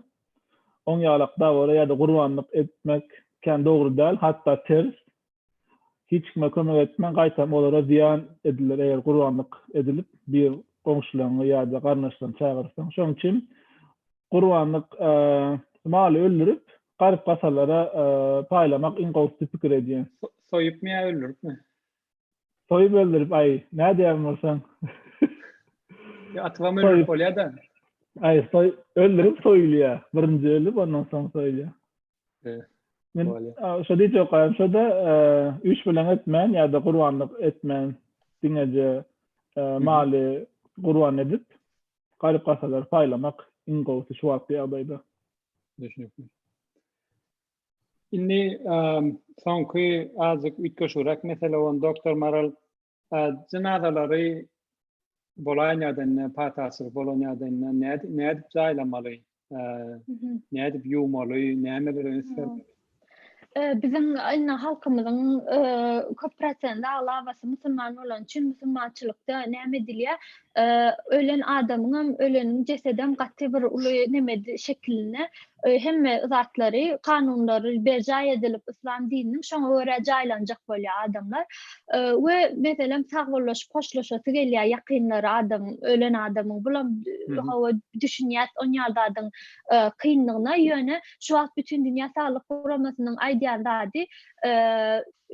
oň ýalak dabara ýa-da gurbanlyk etmek kän dogry däl, hatda ters. Hiç kime kömek etmän, gaýtam olara zyýan ediler, eger gurbanlyk edilip, bir goňşularyňy ýa-da garyndaşlaryňy çagyrsaň. Şonuň üçin gurbanlyk maly öldürip, garyp-gasarlara paýlamak iň gowusy diýip pikir edýän. Soýupmy ýa öldüripmi? Soýup öldürip, aý, nädýän bolsaň. Ýa atybam öldürip bolýar-da. Aý, soý, öldürip soýulýar. Birinji ölüp, ondan soň soýulýar. Men şo diýjek gaýym şo-da üç bilen etmän ýa-da gurbanlyk etmän diňeje maly gurban edip garyp gasalary paýlamak iň gowusy şu wagtky ýagdaýda. Düşünikli. Indi soňky azajyk üýtgeşigräk mesele bolan doktor Maral Jynazalary bolaýan ýagdaýynda, pataçylyk bolan ýagdaýynda nädip jaýlamaly? Nädip ýuwmaly? Nämelere üns bermeli? Biziň indi halkymyzyň köp prosendi aglabasy musulman bolany üçin musulmançylykda näme edilýär? Ölen adamyňam, öleniň jesedem gaty bir uly neme şekilinde hemme zatlary, kanunlary berjaý edilip yslam dininiň şoňa görä jaýlanjak bolýar adamlar. We meselem sagbollaşyp hoşlaşasy gelýär ýakynlary adam ölen adamyň bulam hawa düşünýäs onýal zadyň kynlygyna ýöne şu wagt bütün dünýä saglyk guramasynyň aýdýan zady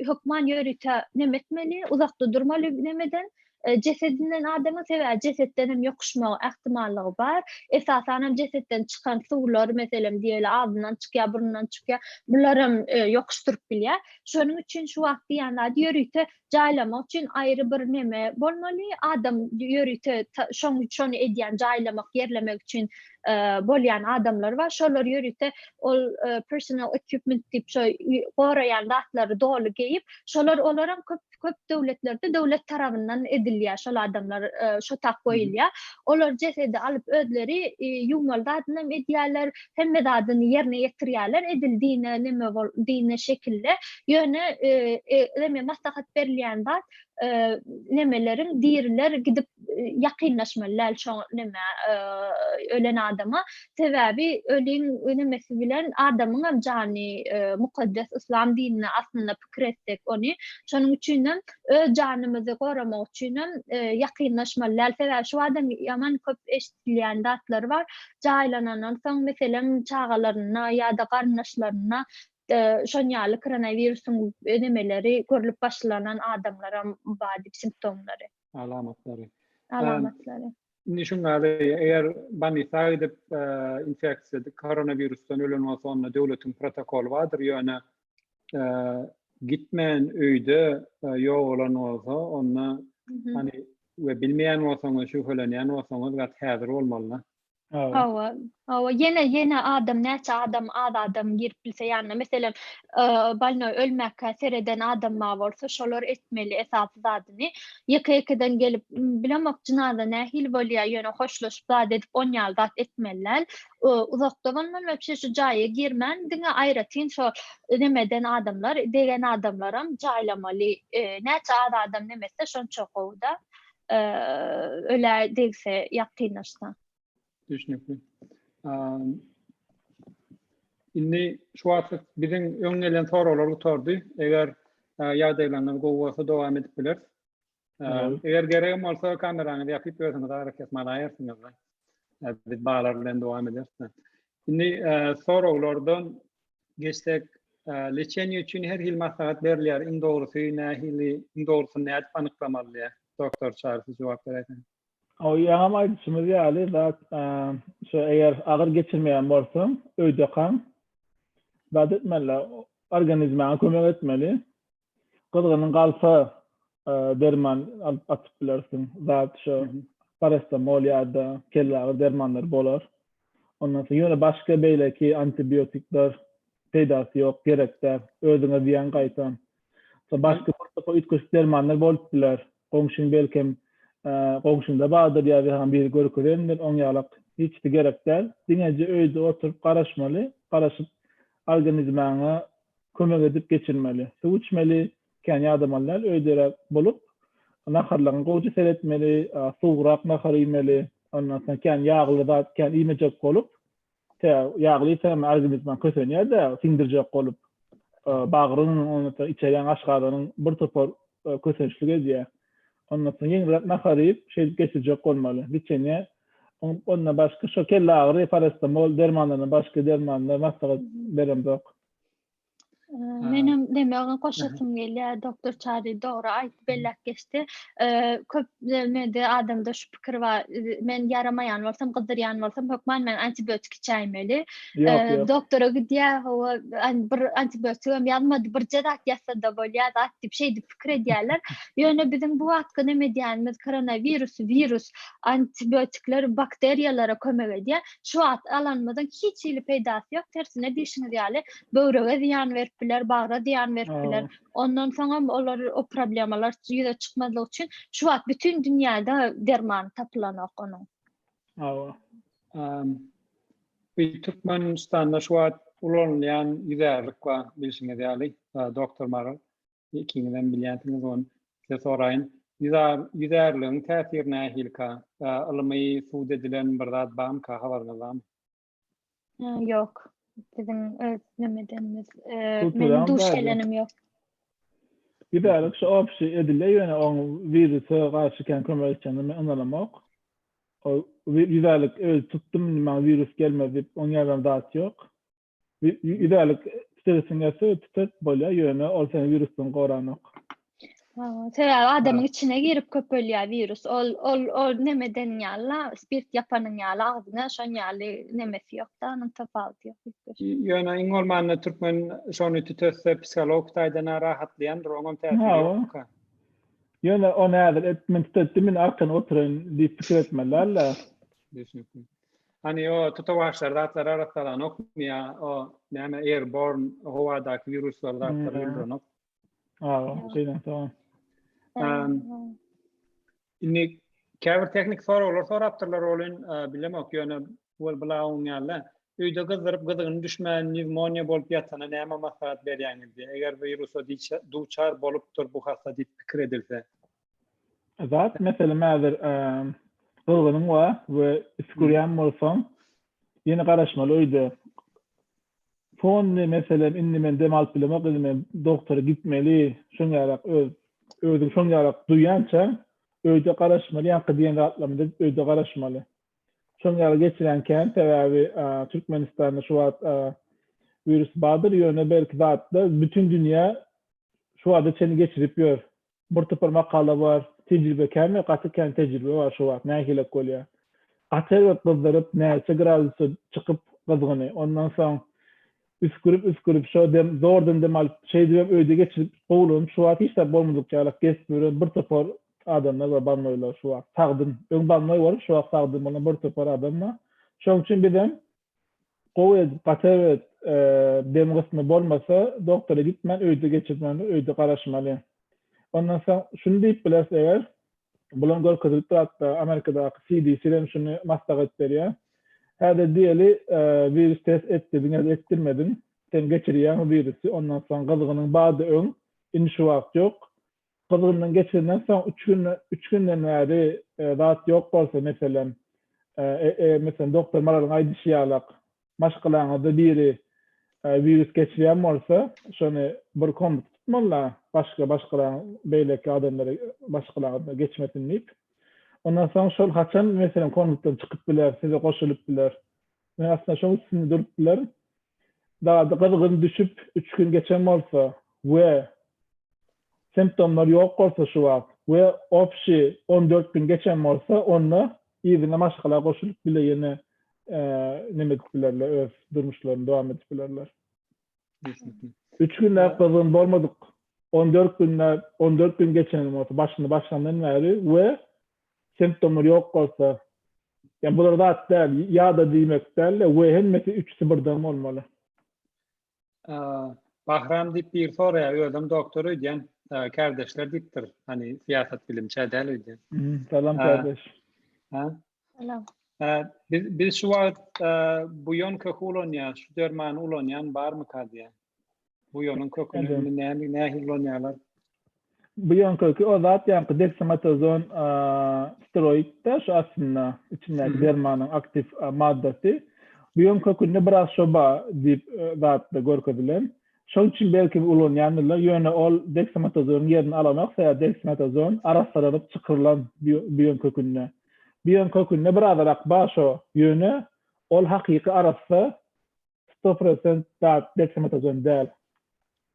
hökman ýörite neme etmeli uzakda durmaly nemeden Jesedinden adamyň sebäbi jesetden hem ýokuşma ähtimallygy bar. Esasan hem jesetden çykan suwlar, meselem, diýeli, agzyndan çykýar, burnundan çykýar. Bular hem ýokuşdyryp bilýär. Şonuň üçin şu wagt diýýän zady ýörite jaýlamak üçin aýry bir neme bolmaly. Adam ýörite şoň şony edýän jaýlamak, ýerlemek üçin bolýan adamlar bar. Şolar ýörite ol personal equipment diýip şo goraýan zatlary doly geýip, şolar olaram köp Köp döwletlerde döwlet tarabyndan edilýär şol adamlar şo tak goýulýar. Olar jesedi alyp özleri ýuwmaly zadynam edýärler, hemme zadyny ýerine ýetirýärler edil dine neme bol dine şekilde. Ýöne neme maslahat berilýän zat nemeleriň diriler gidip ýakynlaşmaly däl şo neme ölen adama. Sebäbi öliň nemesi bilen adamyňam jany mukaddes yslam dinine aslynda pikir etsek ony. Şonuň üçinem öz janymyzy goramak üçinem ýakynlaşmaly däl. Sebäbi şu adam ýaman köp eşidilýän zatlar bar. Jaýlanandan soň meselem çagalaryna ýa-da garyndaşlaryna şon ýaly koronawirusyň nemeleri görlüp başlanan adamlaram bar diýip simptomlary. Alamatlary. Alamatlary. Indi şuň ýaly, eger bolnisa gidip infeksiýa koronawirusdan ölen bolsa onda döwletiň protokoly bardyr, ýöne gitmän öýde ýogalan bolsa onda hani we bilmeýän bolsaňyz, şübhelenýän bolsaňyz gaty häzir bolmaly. Hawa, hawa, ýene ýene adam näçe adam az adam girip bilse ýanyna meselem bolnoý ölmäkä sereden adam bar bolsa şolar etmeli esasy zadyny. Ýeke ýekeden gelip bilemok jynaza nähili bolýar ýöne hoşlaşyp zat edip onýaly zat etmeli däl. Uzakda bolmaly wapşe şu jaýa girmän diňe aýratyn şo nemeden adamlar degen adamlaram jaýlamaly. Näçe az adam neme etse şonça gowuda. Ölä degse ýakynlaşsa. Düşnükli. Indi şu wagtlyk biziň öň gelen soraglar gutardy. Eger ýagdaýlaryňyz gowy bolsa dowam edip bileris. Eger geregem bolsa kameraňyzy ýapyp özüňiz arakesme alaýarsyňyz. Biz baglar bilen dowam ederis. Indi soraglardan geçsek, leçeniýe üçin her hili maslahat berilýär. Iň dogrusy nähili, iň dogrusyny nädip anyklamaly diýýär. Doktor Çary siz jogap beräýseňiz. O ýaňam aýdyşymyz ýaly zat şu eger agyr geçirmeýän bolsaň öýdekaň zat etmeli organizmäňe kömek etmeli. Gyzgynyň galsa derman alyp atyp bilersiň. Zat şu parastamol ýa-da kelleagyry dermanlary bolar. Ondan soň ýöne başga beýleki antibiotikler peýdasy ýok, gerek däl. Özüňe zyýan gaýtam. Şo başga bir topar üýtgeşik dermanlar bolup biler. Goňşyň belkem goňşyňda bardyr ýa saňa biri görkezendir, oň ýalak hiçsi gerek däl. Diňeje öýde oturyp garaşmaly, garaşyp organizmäňe kömek edip geçirmeli. Suw içmeli, kän ýadamaly däl, öýderäk bolup, naharlaryňa gowja seretmeli, suwugrak nahar iýmeli, ondan soň kän ýagly zat kän iýmejek bolup, tä ýagly iýseň hem organizmiň kösenýär-de, siňdirjek bolup, bagryň, ondan soň içegäň, aşgazanyň bir topar kösençlik edýär. Ondan soň ýeňilräk nahar iýip, şeýdip geçirjek bolmaly. Liçeniýe ondan başga şo kelleagyry, parastamol dermanlaryndan başga dermanlar maslahat beremzok. Menem demäge goşasym gelýär, doktor Çary dogry aýtdy, belläp geçdi. Köp mende adamda şu pikir bar, men ýaramaýan bolsam, gyzdyrýan bolsam, hökman men antibiotik içäýmeli. Doktora gidýär, hawa, bir antibiotigem ýazmady, birje zat ýazsa-da bolýar, zat diýip şeýdip pikir edýärler. Ýöne biziň bu wagtky neme edýänimiz koronawirus, wirus, antibiotikler bakteriýalara kömek edýär. Şu wagt alanymyzyň hiç hili peýdasy ýok, tersine diýşiňiz ýaly, böwrege zyýan berip biler, bagra zyýan berip biler. Ondan soňam olar o problemalar ýüze çykmazlygy üçin şu wagt bütin dünýäde derman tapylanok onuň. Hawa. Bu Türkmenistanda şu wagt ulanylýan ýüzärlik bar, bilşiňiz ýaly, doktor Maral. Ikiňizem bilýänsiňiz ony. Size soraýyn. Ýüzärligiň täsiri nähilika? Ylmy subut edilen bir zat barmyka, habaryňyz barmy? Ýok. Biziň öz nemedenimiz, meniň duş gelenim ýok. Ýüzärlik şu obşi edilýär, ýöne oň wirusa garşy kän kömek etjegine men ynanamok. O ýüzärlik özi tutdum, indi maňa wirus gelmez diýip, oň ýaly zat ýok. Ýüzärlik tütetesiň gelse tütet bolýar, ýöne ol seni wirusdan goranok. Sebäbi adamyň içine girip köpelýär wirus. Ol ol ol nemeden ýaly, spirt ýapanyň ýaly agzyna şon ýaly nemesi ýok-da, onuň tapawudy ýok. Ýöne iň bolmanda türkmen şony tütetse psihologik taýdan rahatlaýandyr, oňam täsiri ýokmyka? Ýöne ony häzir et, men tütetdim, indi arkaýyn oturaýyn diýip pikir etmeli däl-de. Düşnükli. Hani o tutawaçlar zatlar arassalanokmy ýa o näme airborne howadaky wiruslar zatlar öldürenok. Awa, şeýle tamam. Indi käbir tehnik soraglar sorapdyrlar olyn bilemok ýöne bul bulagyň ýaly. Öýde gyzdyryp gyzygyny düşmän pnewmoniýa bolup ýatana näme maslahat berýäňiz diýe. Eger wirusa duçar bolupdyr bu hassa diýip pikir edilse. Zat meselem häzir gyzgynyň bar we üsgürýän bolsaň ýene garaşmaly öýde. Fonly meselem indi men dem alyp bilemok indi men doktora gitmeli şoň ýalak öz özüň şoň ýalak duýýança öýde garaşmaly ýaňky diýen zatlarymy edip öýde garaşmaly. Şoň ýaly geçirýän kän sebäbi Türkmenistanda şu wagt wirus bardyr ýöne belki zatda bütin dünýä şu wagta çenli geçirip ýör. Bir topar makala bar, tejribe känmi, gaty kän tejribe bar şu wagt, nähilek bolýar. Gaty erbet gyzdyryp, näçe gradusa çykyp gyzgyny, ondan soň üsgürip-üsgürip şo dem, zordan dem alyp, şeýdibem öýde geçirip, gowulanyp şu wagt hiç zat bolmadyk ýalak gezip ýören bir topar adamlar bar bannoýlar şu wagt, sagdyn, öň bannoý bolup şu wagt sagdyn bolan bir topar adam bar. Şoň üçin bizem Gowy edip gaty erbet dem gysma bolmasa doktora gitmän öýde geçirmeli öýde garaşmaly. Ondan soň şuny diýip bileris eger bulam görkezilipdir hatda Amerikadaky CDC hem şuny maslahat berýär. Häzir diýeli wirus test etdirdiň ýa-da etdirmediň sen geçirýäň wirusy ondan soň gyzgynyň bardy öň indi şu wagt ýok. Gyzgyndan geçenden soň üç gün üç günden bäri zat ýok bolsa meselem meselem doktor Maralyň aýdyşy ýalak maşgalaňyzda biri wirus geçirýän bolsa şony bir komnata tutmalyda başga maşgalaň beýleki adamlara maşgalaňyzda geçmesin diýip. Ondan soň şol haçan meselem komnatadan çykyp biler size goşulyp biler. Men aslynda şoň üstünde durup bilerin. Zady gyzgyn düşüp üç gün geçen bolsa we Simptomlar ýok bolsa şu wagt we obşi 14 gün geçen bolsa onda yzyna maşgala goşulyp bile ýene neme edip bilerler öz durmuşlaryny dowam edip bilerler. Üç günläp gyzgyn bolmadyk 14 günläp 14 gün geçen bolsa başyny başlandan bäri we simptomlar ýok bolsa ýa bular zat däl ýa-da diýmek däl-de we hemmesi üçüsi birden bolmaly. Bahram diýip biri soraýar, özem doktor öýdýän, kärdeşler diýipdir. Hani syýasat bilimçä däl öýdýän. Salam kärdeş. Ha? Salam. Biz biz şu wagt buýan köki ulanýar, şu dermany ulanýan barmyka diýýär. Buýanyň köküni näme nähili ulanýarlar? Buýan köki o zat ýaňky deksametazon steroid-da şu aslynda içindäki dermanyň aktiw maddasy. Buýan kökünde biraz şo bar diýip zatda görkezilen. Şoň üçin belki ulanýandyrlar, ýöne ol deksametazonyň ýerini alanok, sebäbi deksametazon arassalanyp çykyrylan buýan kökünde. Buýan kökünde birazyrak bar şo, ýöne ol hakyky arassa 100% zat deksametazon däl.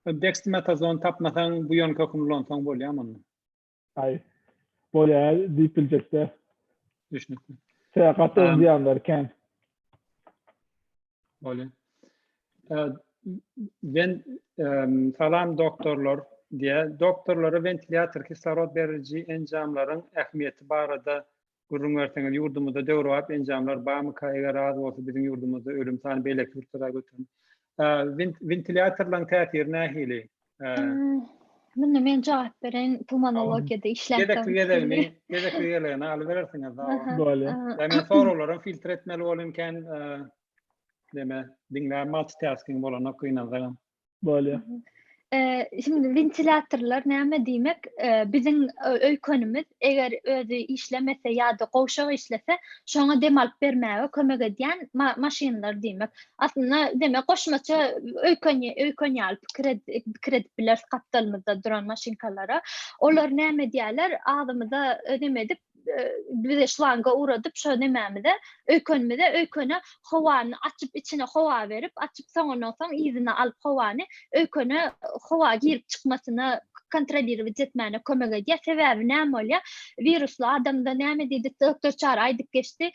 Dexamethasone tapmasaň buýan köküni ulansaň bolýamy onda? Aý, bolýar diýip biljekde. Düşnükli. Sebäbi gaty zyýanlary kän. Bolýar. Ben salam doktorlar diýä. Doktorlara wentilýator, kislorod beriji enjamlaryň ähmiýeti barada Gürrüň berseňiz ýurdumyzda döwrebap enjamlar barmyka eger az bolsa biziň ýurdumyzda ölüm sany beýleki ýurtlara göterim. Wentilýatorlaryň täsiri nähili? Munda men jogap bereýin pulmonologiýada işläp. Gezekli gezegini, gezekli gezegini alyberersiňiz. Bolýar. Men soraglaram filtr etmeli bolýan kän deme diňläp multitasking bolanok gynansagam. Bolýar. Şimdi wentilýatorlar näme diýmek? Biziň öýkenimiz eger özi işlemese ýa-da gowşak işlese, şoňa dem alyp bermäge kömek edýän maşynlar diýmek. Aslynda demek goşmaça öýken öýken ýaly pikir pikir edip bileris gapdalymyzda duran maşynkalara. Olar näme edýärler? Agzymyza neme edip bize şlanga ugradyp şo nemämize öýkenimize öýkene howany açyp içine howa berip açyp soňundan soň yzyna alyp howany öýkene howa girip çykmasyna kontrolirowat etmäne kömek edýär. Sebäbi näme bolýar? Wirusly adamda näme diýdi doktor Çary aýdyp geçdi.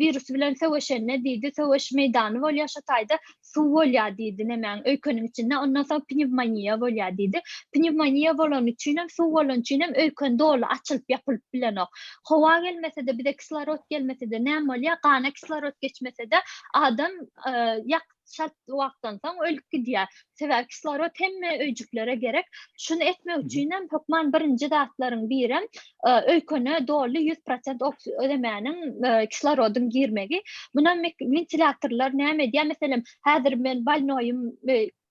Wirus bilen söweşende diýdi, söweş meýdany bolýar şo taýda suw bolýar diýdi nemäň öýkeniň içinde ondan soň pnewmoniýa bolýar diýdi. Pnewmoniýa bolany üçinem suw bolany üçinem öýken doly açylyp ýapylyp bilenok. Howa gelmesede bize kislorod gelmesede näme bolýar gana kislorod geçmesede adam ýak çalt wagtdan soň ölüp gidýär. Sebäbi kislorod hemme öýjüklere gerek. Şuny etmek üçinem hökman birinji zatlaryň birem öýkene doly 100% ödemäniň kislorodyň girmegi. Munam wentilýatorlar näme edýär? Meselem, häzir men bolnoýym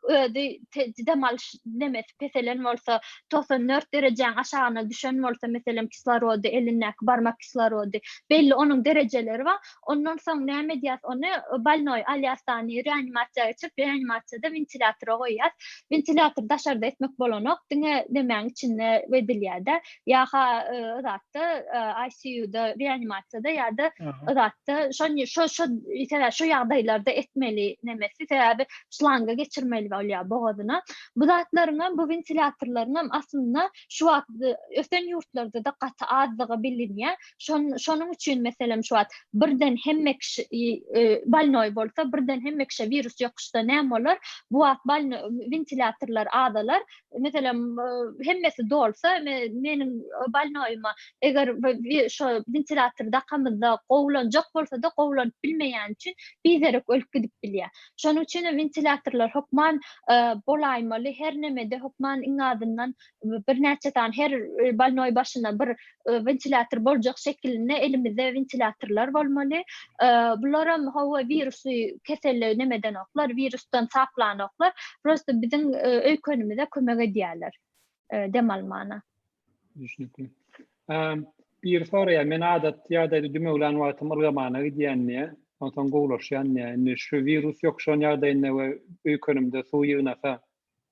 özi dem alyş nemesi peselen bolsa, 94 derejäň aşagyna düşen bolsa, meselem, kislorody elindäki barmak kislorody belli onuň derejeleri bar. Ondan soň näme edýäs ony bolnoý alýas dany reanimasiýa geçirip reanimasiýada wentilýatora goýýas. Wentilýator daşarda etmek bolanok diňe nemäň içinde edilýärde ýa-ha zatda ICU-da reanimasiýada ýa-da zatda şo şo şo sebäbi şo ýagdaýlarda etmeli nemesi sebäbi şlanga geçirmeli bolýar bogazyna. Bu zatlaryňam bu wentilýatorlaryňam aslynda şu wagt ösen ýurtlarda-da gaty azdygy bilinýär. Şon, şonuň üçin meselem şu wagt birden hemme kişi e, bolnoý bolsa, birden hemme kişä wirus ýokuşsa näme bolar? Bu wagt bolno wentilýatorlar azalar. Meselem e, hemmesi dolsa, me, meniň bolnoýuma eger şo wentilýator dakamyzda gowulanjak bolsa-da gowulanyp bilmeýän üçin biderek ölüp gidip bilýär. Şonuň üçin hem wentilýatorlar hökman e, bolaýmaly, her nemede hökman iň azyndan birnäçe sany her bolnoý başyna bir wentilýator boljak şekilinde elimizde wentilýatorlar bolmaly. Bularam hawa wirusy keselle nemedenoklar, wirusdan saplanoklar. Prosta biziň öýkenimize kömek edýärler dem almana. Düşnükli. Biri soraýar, men adat ýagdaýda dümewlän wagtym ylgamana gidýän diýýär. Onsoň gowulaşýan diýýär. Indi şu wirus ýokuşan ýagdaýynda we öýkenimde suw ýygnasa,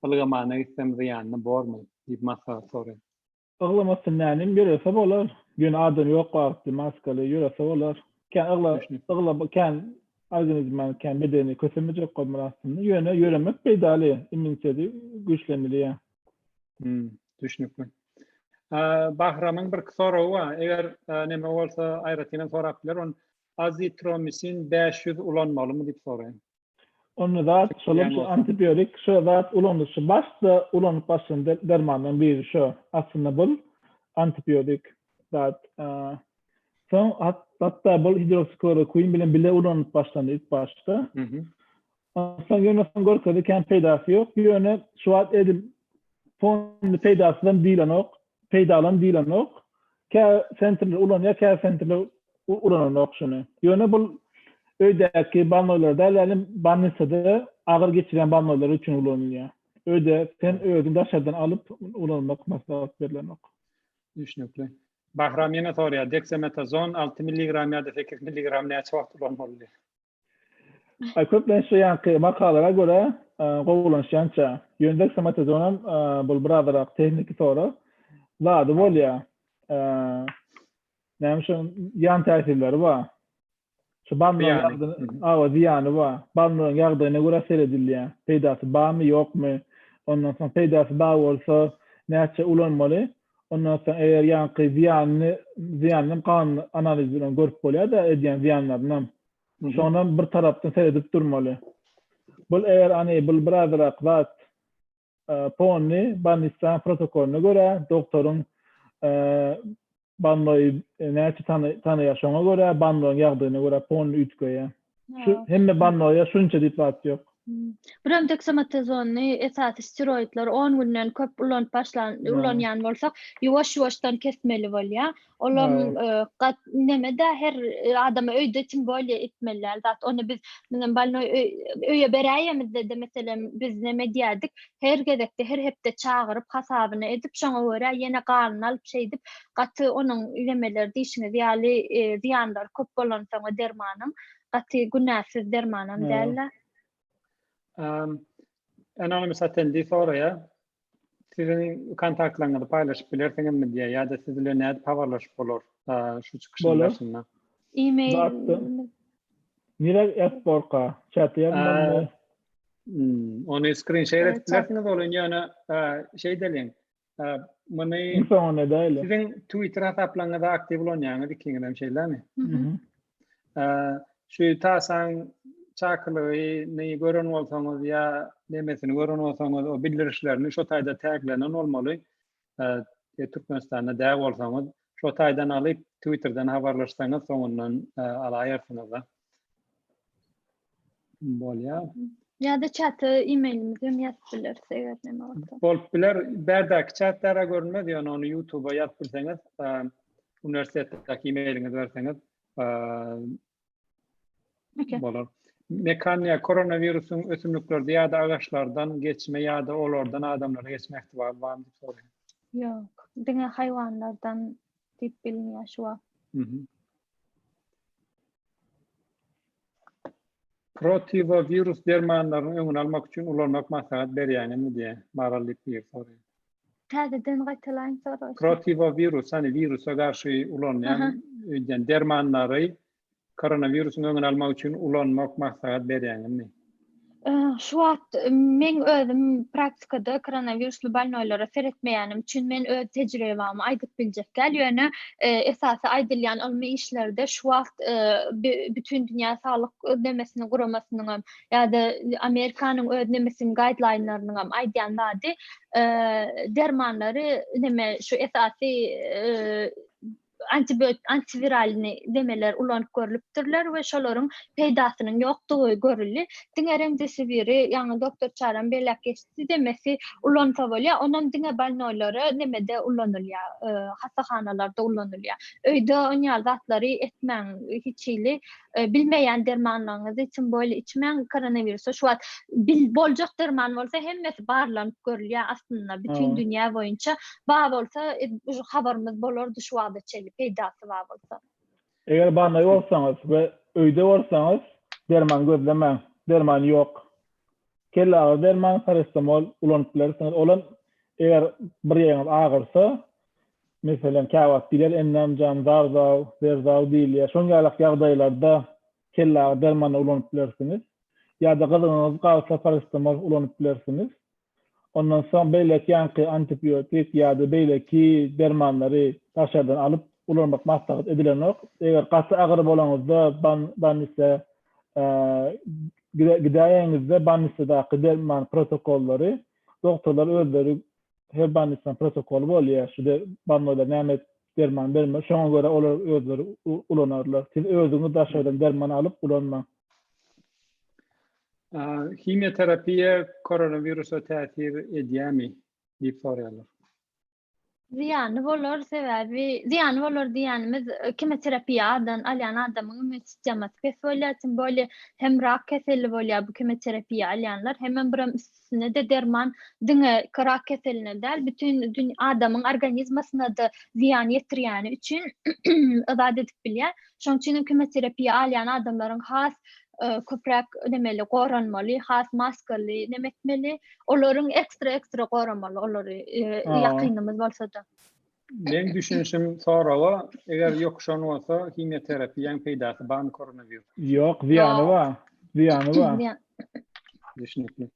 ylgamana gitsem zyýanly bormy diýip maslahat soraýar. Yglamasyn nänim ýörese bolar. Ýöne adam ýok wagty maskaly ýörese bolar. Kän ygla ygla kän organizma kän bedeni kösemejek bolmaly aslynda. Ýöne ýöremek peýdaly immuniteti güýçlendirýär. Hmm, düşnükli. Bahramyň bir soragy bar. Eger neme bolsa aýratynam sorap biler. On azitromisin 500 ulanmalymy diýip soraýar. Onda zat şolam şu antibiotik şo zat ulanylyşy başda ulanyp başlan dermanlaryň biri şo. Aslynda bul antibiotik zat. Soň hatda bul hidroksihlorokuin bilen bile ulanylyp başlandy ilk başda. Soň ýöne soň görkezdi kän peýdasy ýok. Ýöne şu wagt edil polny peýdasyzam diýlenok. Peýdalam diýlenok. Kä sentrler ulanýar, kä sentrler ulananok şuny. Ýöne bul öýdäki bolnoýlar däl, ýagny bolnisada agyr geçirýän bolnoýlar üçin ulanylýar. Öýde sen özüň daşardan alyp ulanmak maslahat berlenok. Düşnükli. Bahram ýene soraýar, deksametazon 6 milligram ýa-da 8 milligram näçe wagt ulanmaly? Aý köplenç şu ýanky makalara görä gowulanşýança. Ýöne deksametazonam bul birazrak tehniki sorag. Zady bolýa. Näme şu ýan täsirleri bar. Şu banlaryň ýagdaýyna, awa zyýany bar. Banlaryň ýagdaýyna görä seredilýär. Peýdasy barmy, ýokmy? Ondan soň peýdasy bar bolsa näçe ulanmaly? Ondan soň eger ýaňky zyýanyny zyýanyny gan analizi bilen görüp bolýar-da edýän zyýanlarynam. Şonam bir tarapdan seredip durmaly. Bul eger any bul birazrak zat Pony bolnisanyň protokolyna görä, dogtoryň bolnoýy näçe tanaýar şoňa görä, bolnoýyň ýagdaýyna görä pony üýtgeýär. Şu hemme bolnoýa şunça diýip zat ýok. Birem deksametazony esasy steroidleri on günden köp ulanyp başlan ulanýan bolsak, ýuwaş-ýuwaşdan kesmeli bolýar. Olam gat neme-de her adama öýde tim bolýa etmeli däl zat. Ony biz meselem bolnoý öýe beräýemizde-de meselem biz neme edýärdik, her gezekde her hepde çagyryp hasabyny edip şoňa görä ýene ganyny alyp şeýdip gaty onuň nemeleri diýşiňiz ýaly zyýanlary köp bolansoň o dermanyň gaty günäsiz dermanam däl-de. Anonymous attendee soraýar. Siziň kontaktlaryňyzy paýlaşyp bilersiňizmi diýýär ýa-da siz bilen nädip habarlaşyp bolar şu çykyşyň başynda? E-mail. Nirä ýazyp borka? Çata ýazmalymy? Ony screen share edip bilersiňiz ol ýöne şeýdeliň. Muny Iň soňunda edäýeli. Siziň Twitter hasaplaryňyzy aktiw ulanýaňyz ikiňiz hem şeýlemi? Şu tasaň çakylygyny gören bolsaňyz ýa nemesini gören bolsaňyz, o bildirişlerini şo taýda täglenen bolmaly. Türkmenistanda däl bolsaňyz, şo taýdan alyp Twitterden habarlaşsaňyz soňundan alaýarsyňyz-da. Bolýar. Ýa-da çata e-mailimizi hem ýazyp bileris eger neme bolsa. Bolup biler. Bärdäki çatlara görünmez, ýöne ony YouTube-a ýazyp bilseňiz, uniwersitetdäki e-mailiňizi berseňiz, bolar. Mekaniýa koronawirusyň ösümliklerde ýa-da agaçlardan geçme ýa-da olardan adamlara geçme ähtimaly barmy diýip soraýar. Ýok, diňe haýwanlardan diýip bilinýär şu wagt. Protiwowirus dermanlarynyň öňüni almak üçin ulanmak maslahat berýäňizmi diýýär. Maral diýip biri soraýar. Täzeden gaýtalaýyň soragy. Protiwowirus, ýagny wirusa garşy ulanýan öýdýän dermanlary koronawirusyň öňüni almak üçin ulanmak maslahat berýäňizmi? Şu wagt meň özüm praktikada koronawirusly bolnoýlara seretmeýänim üçin men öz tejribämi aýdyp biljek däl, ýöne esasy aýdylýan ylmy işlerde şu wagt Bütindünýä saglyk nemesiniň guramasynyňam ýa-da Amerikanyň öz nemesiniň gaýdlaýnlarynyňam aýdýan zady dermanlary neme şu esasy antibiot antiwiralny demeler ulanyp görlüpdirler we şolaryň peýdasynyň ýokdugy görüldi. Diňe remdesiviri, ýaňy doktor Çaram belläp geçdi, demesi ulansa bolýar. Onam diňe bolnoýlara nemede ulanylýar, hassahanalarda ulanylýar. Öýde on ýaly zatlary etmäň hiç hili. Bilmeýän dermanlaryňyzy tim bolýa içmäň koronawirusa şu wagt bil boljak derman bolsa hemmesi barlanyp görülýär aslynda bütin dünýä boýunça bar bolsa habarymyz bolardy şu wagta çenli peýdasy bar bolsa. Eger barnaý bolsaňyz we öýde bolsaňyz derman gözlemäň. Derman ýok. Kelleagyry derman parastamol ulanyp bilersiňiz. Olam eger bir ýeriňiz agyrsa, meselem käwagt diýilýär endamjam zarzaw, zerzaw diýilýär. Şoň ýalak ýagdaýlarda kelleagyry dermanyny ulanyp bilersiňiz. Ýa-da gyzygyňyz galsa parastamol ulanyp bilersiňiz. Ondan soň beýleki ýaňky antibiotik ýa-da beýleki dermanlary daşardan alyp ulanmak maslahat edilenok. Eger gaty agyr bolaňyzda bolnisa gidäýeňizde bolnisadaky derman protokollary dogtorlar özleri her bolnisanyň protokoly bolýar şu bolnoýlar näme derman bermeli şoňa görä olar özleri ulanarlar. Siz özüňiz daşardan derman alyp ulanmaň. Himiýa terapiýa koronawirusa täsir edýärmi diýip soraýarlar. Zyýany bolar, sebäbi zyýany bolar diýýänimiz kemoterapiýa adan alýan adamyň immun sistemasy pes bolýar, tim bolýa hem rak keselli bolýar bu kemoterapiýa alýanlar, hemem birem üstüne-de derman diňe rak keseline däl, bütin adamyň organizmasyna-da zyýan ýetirýäni üçin yzat edip bilýär. Şonuň üçin hem kemoterapiýa alýan adamlaryň has köpräk nemeli goranmaly, has maskaly neme etmeli. Olaryň ekstra ekstra goramaly olary ýakynymyz bolsa-da. Meň düşünişim soraga, eger ýokuşan bolsa himiýaterapiýaň peýdasy barmy koronawirus? Ýok, zyýany bar. Zyýany bar. Düşünikli.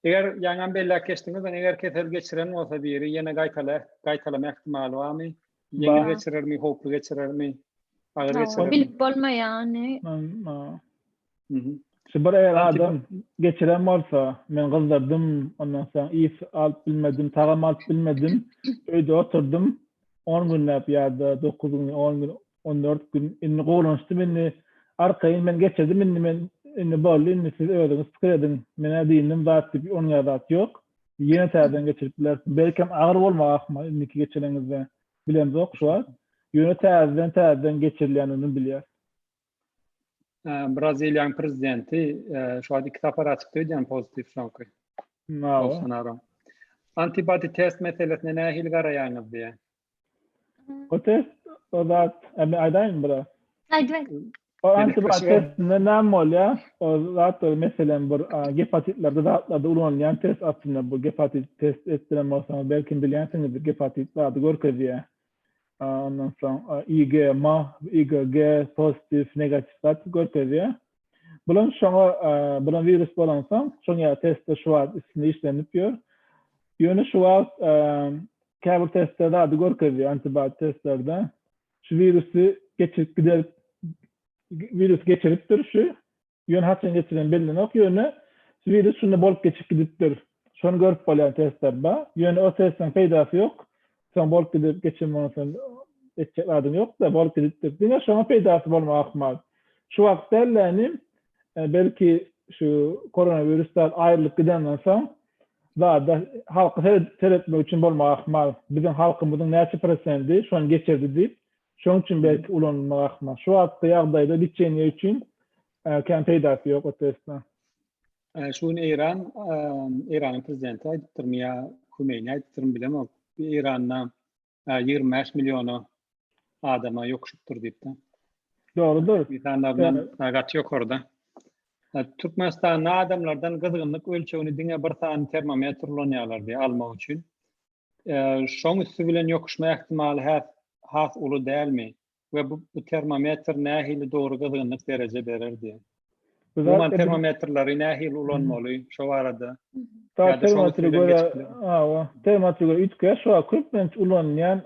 Eger ýaňam belläp geçdiňiz, eger kesel geçiren bolsa biri ýene gaýtala gaýtalama ähtimaly barmy? Ýeňil geçirermi, howply geçirermi? Agyr geçirermi? Bilip bolmaýar ony. Şu bir eger adam geçiren bolsa, men gyzdyrdym, ondan soň ys alyp bilmedim, tagam alyp bilmedim, öýde oturdym, 10 günläp ýa-da 9 gün, 10 gün, 14 gün, indi gowulanşdym, indi arkaýyn men geçirdim, indi men indi boldy, indi siz özüňiz pikir ediň, men-ä dyndim zat diýip, onuň ýaly zat ýok. Ýene täzeden geçirip bilersiň. Belkem agyr bolmagy ahmal indiki geçireňizde, bilemzok şu wagt. Ýöne täzeden täzeden geçirilýändigini bilýäs. Braziliýanyň prezidenti şu wagt iki sapar açypdy öýdýän pozitiw soňky. Bolsonaro. Antibody test meselesine nähili garaýaňyz diýýär. O test o zat, men aýdaýyn biraz. Aýdyber. O antibody testinde näme bolýar? O zat meselem bir gepatitlerde zatlarda ulanylýan test aslynda bu gepatit test etdiren bolsaňyz belki bilýänsiňizdir gepatit zady görkezýär. Ondan soň IgM, IgG pozitiw, negatiw zat görkezýär. Bulan şoňa bulan wirus bolansoň, şoň ýaly testler şu wagt üstünde işlenip ýör. Ýöne şu wagt käbir testler zady görkezýär, antibody testlerde. Şu wirusy geçirip gider wirus geçiripdir şu. Ýöne haçan geçiren bellenok, ýöne şu wirus şunda bolup geçip gidipdir. Şony görüp bolýan testler bar. Ýöne o testiň peýdasy ýok. Soň bolup gidip geçen bolsa etjek zadyň ýok-da, bolup gidipdir. Diňe şoňa peýdasy bolmagy ahmal. Şu wagt däl-de belki şu koronawirus zat aýrylyp gidenden soň zada halky seretmek üçin bolmagy ahmal. Biziň halkymyzyň näçe prosendi şony geçirdi diýip, Şonuň üçin belki ulanylmagy ahmal. Şu wagtky ýagdaýda liçeniýe üçin kän peýdasy ýok o testiň. Şu gün Eýran, Eýranyň prezidenti aýdypdyrmy ýa Humeýni aýdypdyrmy bilemok. Eýranda 25 milliona adama ýokuşypdyr diýipdir. Dogrudyr. Insanlardan gaty ýokarda. Türkmenistanda adamlardan gyzgynlyk ölçegini diňe bir sany termometr ulanýarlar diýip almak üçin. Şoň üsti bilen ýokuşma ähtimaly has has uly dälmi? We bu, bu termometr nähili dogry gyzgynlyk dereje berer diýen. Umuman termometrleri nähili ulanmaly şo barada. Ýa-da termometre görä, hawa, termometre görä üýtgeýär. Şu wagt köplenç ulanylýan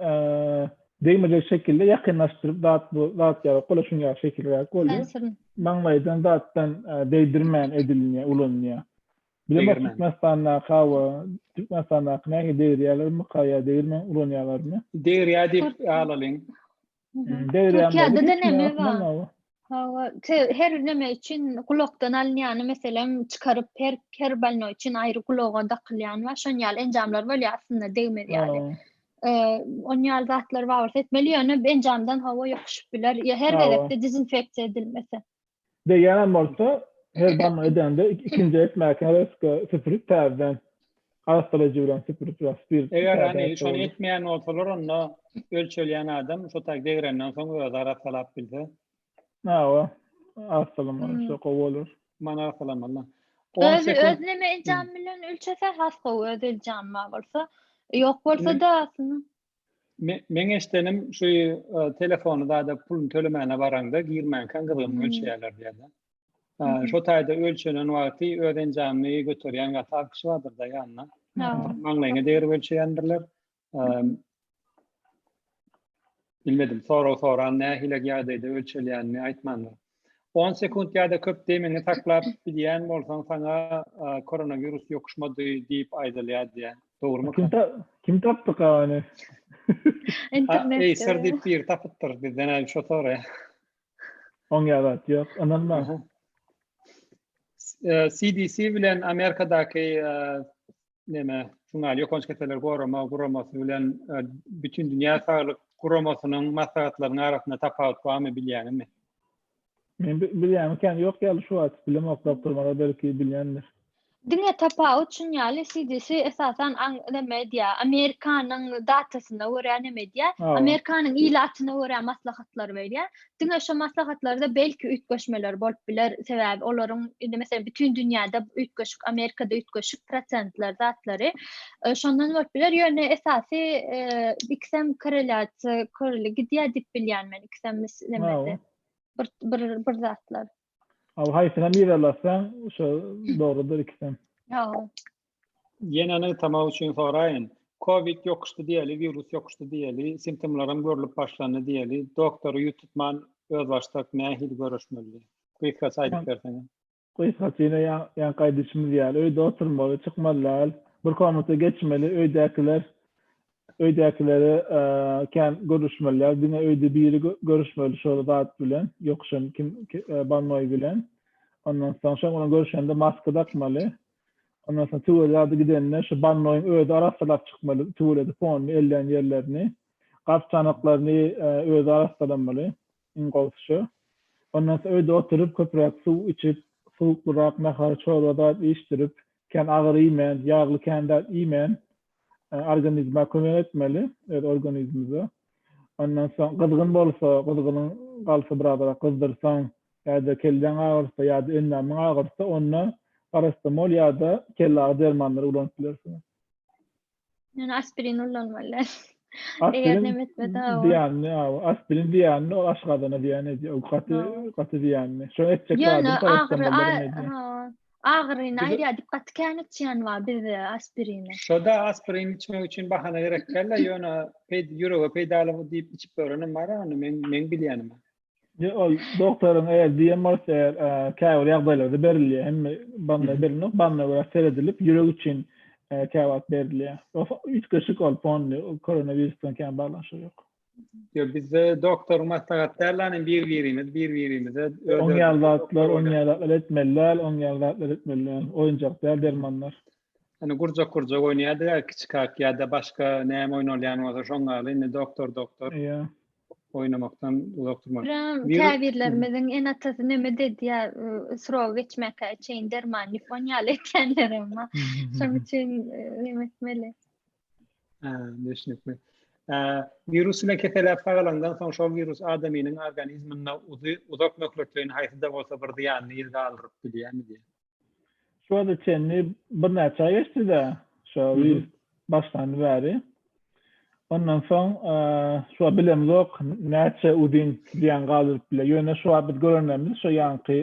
degmejek şekilde ýakynlaşdyryp zat bu zat ýaly gola şuň ýaly şekilräk bolýar. Maňlaýdan zatdan degdirmän edilýär, ulanylýar. Bilemok Türkmenistandaky hawa, Türkmenistandaky nähili degirýärlermika ýa degirmän ulanýarlarmy? Degirýär diýip alalyň. Degirýän Türkiýede-de neme bar? Hawa, her neme üçin gulakdan alynýany meselem çykaryp her her bolnoý üçin aýry gulaga dakylýan bar. Şon ýaly enjamlar bolýar aslynda degmez ýaly. On ýaly zatlar bar bolsa etmeli ýöne enjamdan hawa ýokuşyp biler. Ýa her gezekde dezinfeksiýa edilmese. Degýänem bolsa, her damla edende ikinji etmäkä reska süpürip täzeden arassalaýjy bilen süpürip biraz spirt. Eger hani şony etmeýän bolsalar onda ölçelýän adam şo tak degrenden soň özi arassalap bilse. Hawa, arassalamaly şo gowy bolar. Man arassalamaly. Öz öz neme enjam bilen ölçese has gowy öz enjamy bar bolsa. Ýok bolsa-da aslynda. Meň eşdenim şu telefony zada puluny tölemäne baraňda girmänkäň gyzgynyny ölçeýärler diýýärler. Şo taýda ölçenen wagty öz enjamyny göterýän gaty az kişi bardyr-da ýanynda. Maňlaýyňa degrip ölçeýändirler. Bilmedim, sorag soran nähili ýagdaýda ölçelýänini aýtmandyr. On sekunt ýa-da köp demiňi saklap bilýän bolsaň saňa koronawirus ýokuşmady diýip aýdylýar diýýär. Dogrumy? Kim kim tapdyka ony? Internetde. Acer diýip biri tapypdyr. Bizden hem şo soraýar. Oň ýa zat ýok, ynanma. CDC bilen Amerikadaky neme, şuňa ýokanç keselleri gorama guramasy bilen Bütindünýä Saglyk Guramasynyň maslahatlarynyň arasynda tapawut barmy bilýäňizmi? Men bilýänim kän ýok ýaly şu wagt bilemok doktor Maral belki bilýändir. Diňe tapawut şun ýaly CDC esasan aň neme edýär Amerikanyň datasyna görä neme edýär Amerikanyň ilatyna görä maslahatlar berýär Diňe şo maslahatlarda belki üýtgeşmeler bolup biler, sebäbi olaryň indi meselem bütin dünýäde üýtgeşik, Amerikada üýtgeşik prosentler zatlary şondan bolup biler. Ýöne esasy ikisem korrelýasiýa korreli gidýär diýip bilýän men ikisem nemede. Bir bir bir zatlar. Al haýsyna yzarlasaň şo dogrudyr ikisem. Hawa. Ýene nygtamak üçin soraýyn. Covid ýokuşdy diýeli, wirus ýokuşdy diýeli, simptomlaram görlüp başlandy diýeli, doktora ýüz tutman özbaşdak nähili göreşmeli? Gysgaça aýdyp berseňiz. Gysgaça ýene ýaňky aýdyşymyz ýaly, öýde oturmaly, çykmaly däl, bir komnata geçmeli, öýdäkiler öýdäkilere kän görüşmeli däl, diňe öýde biri görüşmeli şol zat bilen, ýokuşan kim bolnoý bilen. Ondan soň şoň bilen görüşende maska dakmaly. Ondan soň tüwelede gidende şu bannoýyň özi arassalap çykmaly, tüweledi fonyny ellän ýerlerini, gap çanaklaryny özi arassalamaly. Iň gowusy şu. Ondan soň öýde oturyp köpräk suw içip, suwuklyrak nahar, çorba zat iýişdirip, kän agyr iýmän, ýagly kän zat iýmän, organizme kömek etmeli, öz organizmize. Ondan soň gyzgyn bolsa, gyzgynyň galsa birazrak gyzdyrsaň, ýa-da kelläň agyrsa ýa-da endamyň agyrsa, onda parastamol ýa-da kellagyry dermanlary ulanyp bilersiňiz. Ýöne aspirin ullanmaly däl. Eger Aspirin neme etmese hawa. zyýanly, hawa. Aspirin zyýanly, ol aşgazana zyýan edýär. O gaty gaty zyýanly. Şony etjek Ýöne zadyny agyry parastamollar hem edýär. hawa. Agyryny Bize aýyrýar diýip gaty kän içýän bar bizde aspirini. Şoda aspirin içmek üçin bahana gerek däl-de, ýöne ýürege peýdaly diýip içip görenim bar ony meň meň bilýänim. Ýa ol doktoryň eger diýen bolsa eger käbir ýagdaýlarda berilýär. Hemme banda berilmok, banda görä seredilip ýürek üçin käwagt berilýär. Üýtgeşik ol fonly koronawirus bilen kän baglanyşygy ýok. Ýok bizde doktoryň maslahaty däl ýagny bir birimiz bir birimize öz Oň ýaly zatlar, oň ýaly zatlar etmeli däl, oň ýaly zatlar etmeli däl. Oýunjak däl dermanlar. Ýani gurjak gurjak oýnaýardy kiçikak ýa-da başga näme oýnalýan bolsa şoň ýaly indi doktor doktor. Ýa. oýnamakdan uzak durmaly. Biram käbirlerimiziň ene-atasy neme edýär, srogy geçmäkä içeýin derman diýip on ýaly etýänlerem bar. Şonuň üçin neme etmeli. Hä, düşnükli. Wirus bilen keselläp sagalandan soň şol wirus adamynyň organizminde uzak möhletleýin haýsy-da bolsa bir zyýanly yz galdyryp bilýärmi diýýär. Şu wagta çenli birnäçe aý geçdi-de, şu wirus başlandy bäri. Ondan soň şu wagt bilemzok näçe uzyn zyýan galdyryp biler. Ýöne şu wagt biz görenlerimiz şu ýaňky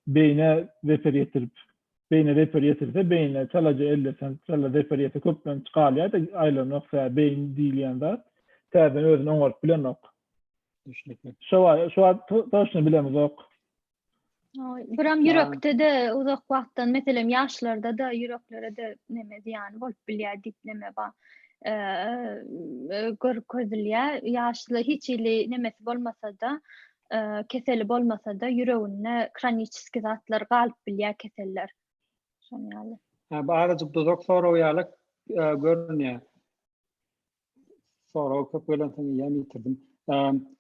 beýne zeper ýetirip, beýne zeper ýetirse, beýne çalaja ellesen, çala zeper ýetse köplenç galýar-da, aýlanok, sebäbi beýin diýilýän zat täzeden özüni oňaryp bilenok. Düşnükli. Şu wagt şu wagt toçny bilemzok. Biram ýürekde-de uzak wagtdan, meselem, ýaşlarda-da ýüreklere-de neme zyýany bolup bilýär diýip neme bar. Görkezilýär. Ýaşly hiç hili nemesi bolmasa-da, keseli bolmasa-da ýüreginde hroniçeskiý zatlar galyp bilýär keseller. Şonuň ýaly. Bu azajyk duzak soragy ýaly görünýär. Sorag köp gelensoň eýýäm ýitirdim.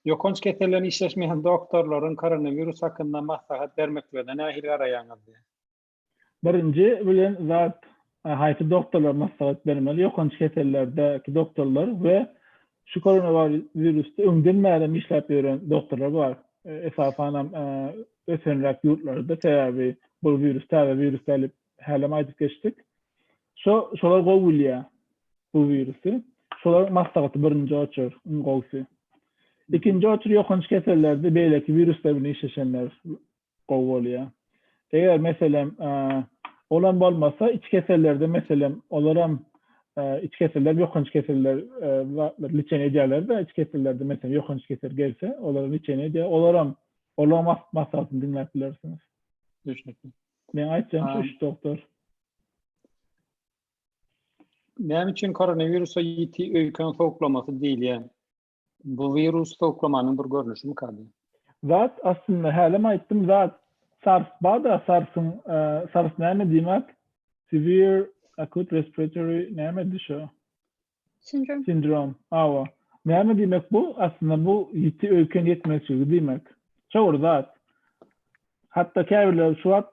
Ýokanç kesel bilen işleşmeýän doktorlaryň koronawirus hakynda maslahat bermeklerine nähili garaýaňyz diýýär. Birinji bilen zat haýsy doktorlar maslahat bermeli ýokanç kesellerdäki doktorlar we şu koronawirusda öňden bärem işläp ýören doktorlar bar. Esasanam ösenräk ýurtlarda sebäbi bu wirus täze wirus däl diýip hälem aýdyp geçdik. Şo şolar gowy bilýär bu wirusy. Şolaryň maslahaty birinji oçur iň gowusy. Ikinji oçur ýokanç kesellerde beýleki wiruslar bilen işleşenler gowy bolýar. Eger meselem olam bolmasa iç kesellerde meselem olaram iç keseller ýokanç keseller zatlar liçeniýe edýärler-de iç kesellerde meselem ýokanç kesel gelse olara liçeniýe edýär. Olaram olaryň maslahatyny diňläp bilersiňiz. Düşnükli. Men aýtjagym şu üç doktor. Näme üçin koronawirusa ýiti öýken sowuklamasy diýilýär? Bu wirus sowuklamanyň bir görnüşimika diýýär. Zat aslynda hälem aýtdym zat SARS barda SARSyň SARS näme diýmek? Severe acute respiratory nämedi şo? Sindrom. Sindrom. Hawa. Näme diýmek bu? Aslynda bu ýiti öýken ýetmezçiligi diýmek. Şo bir zat. Hatda käbirleri şu wagt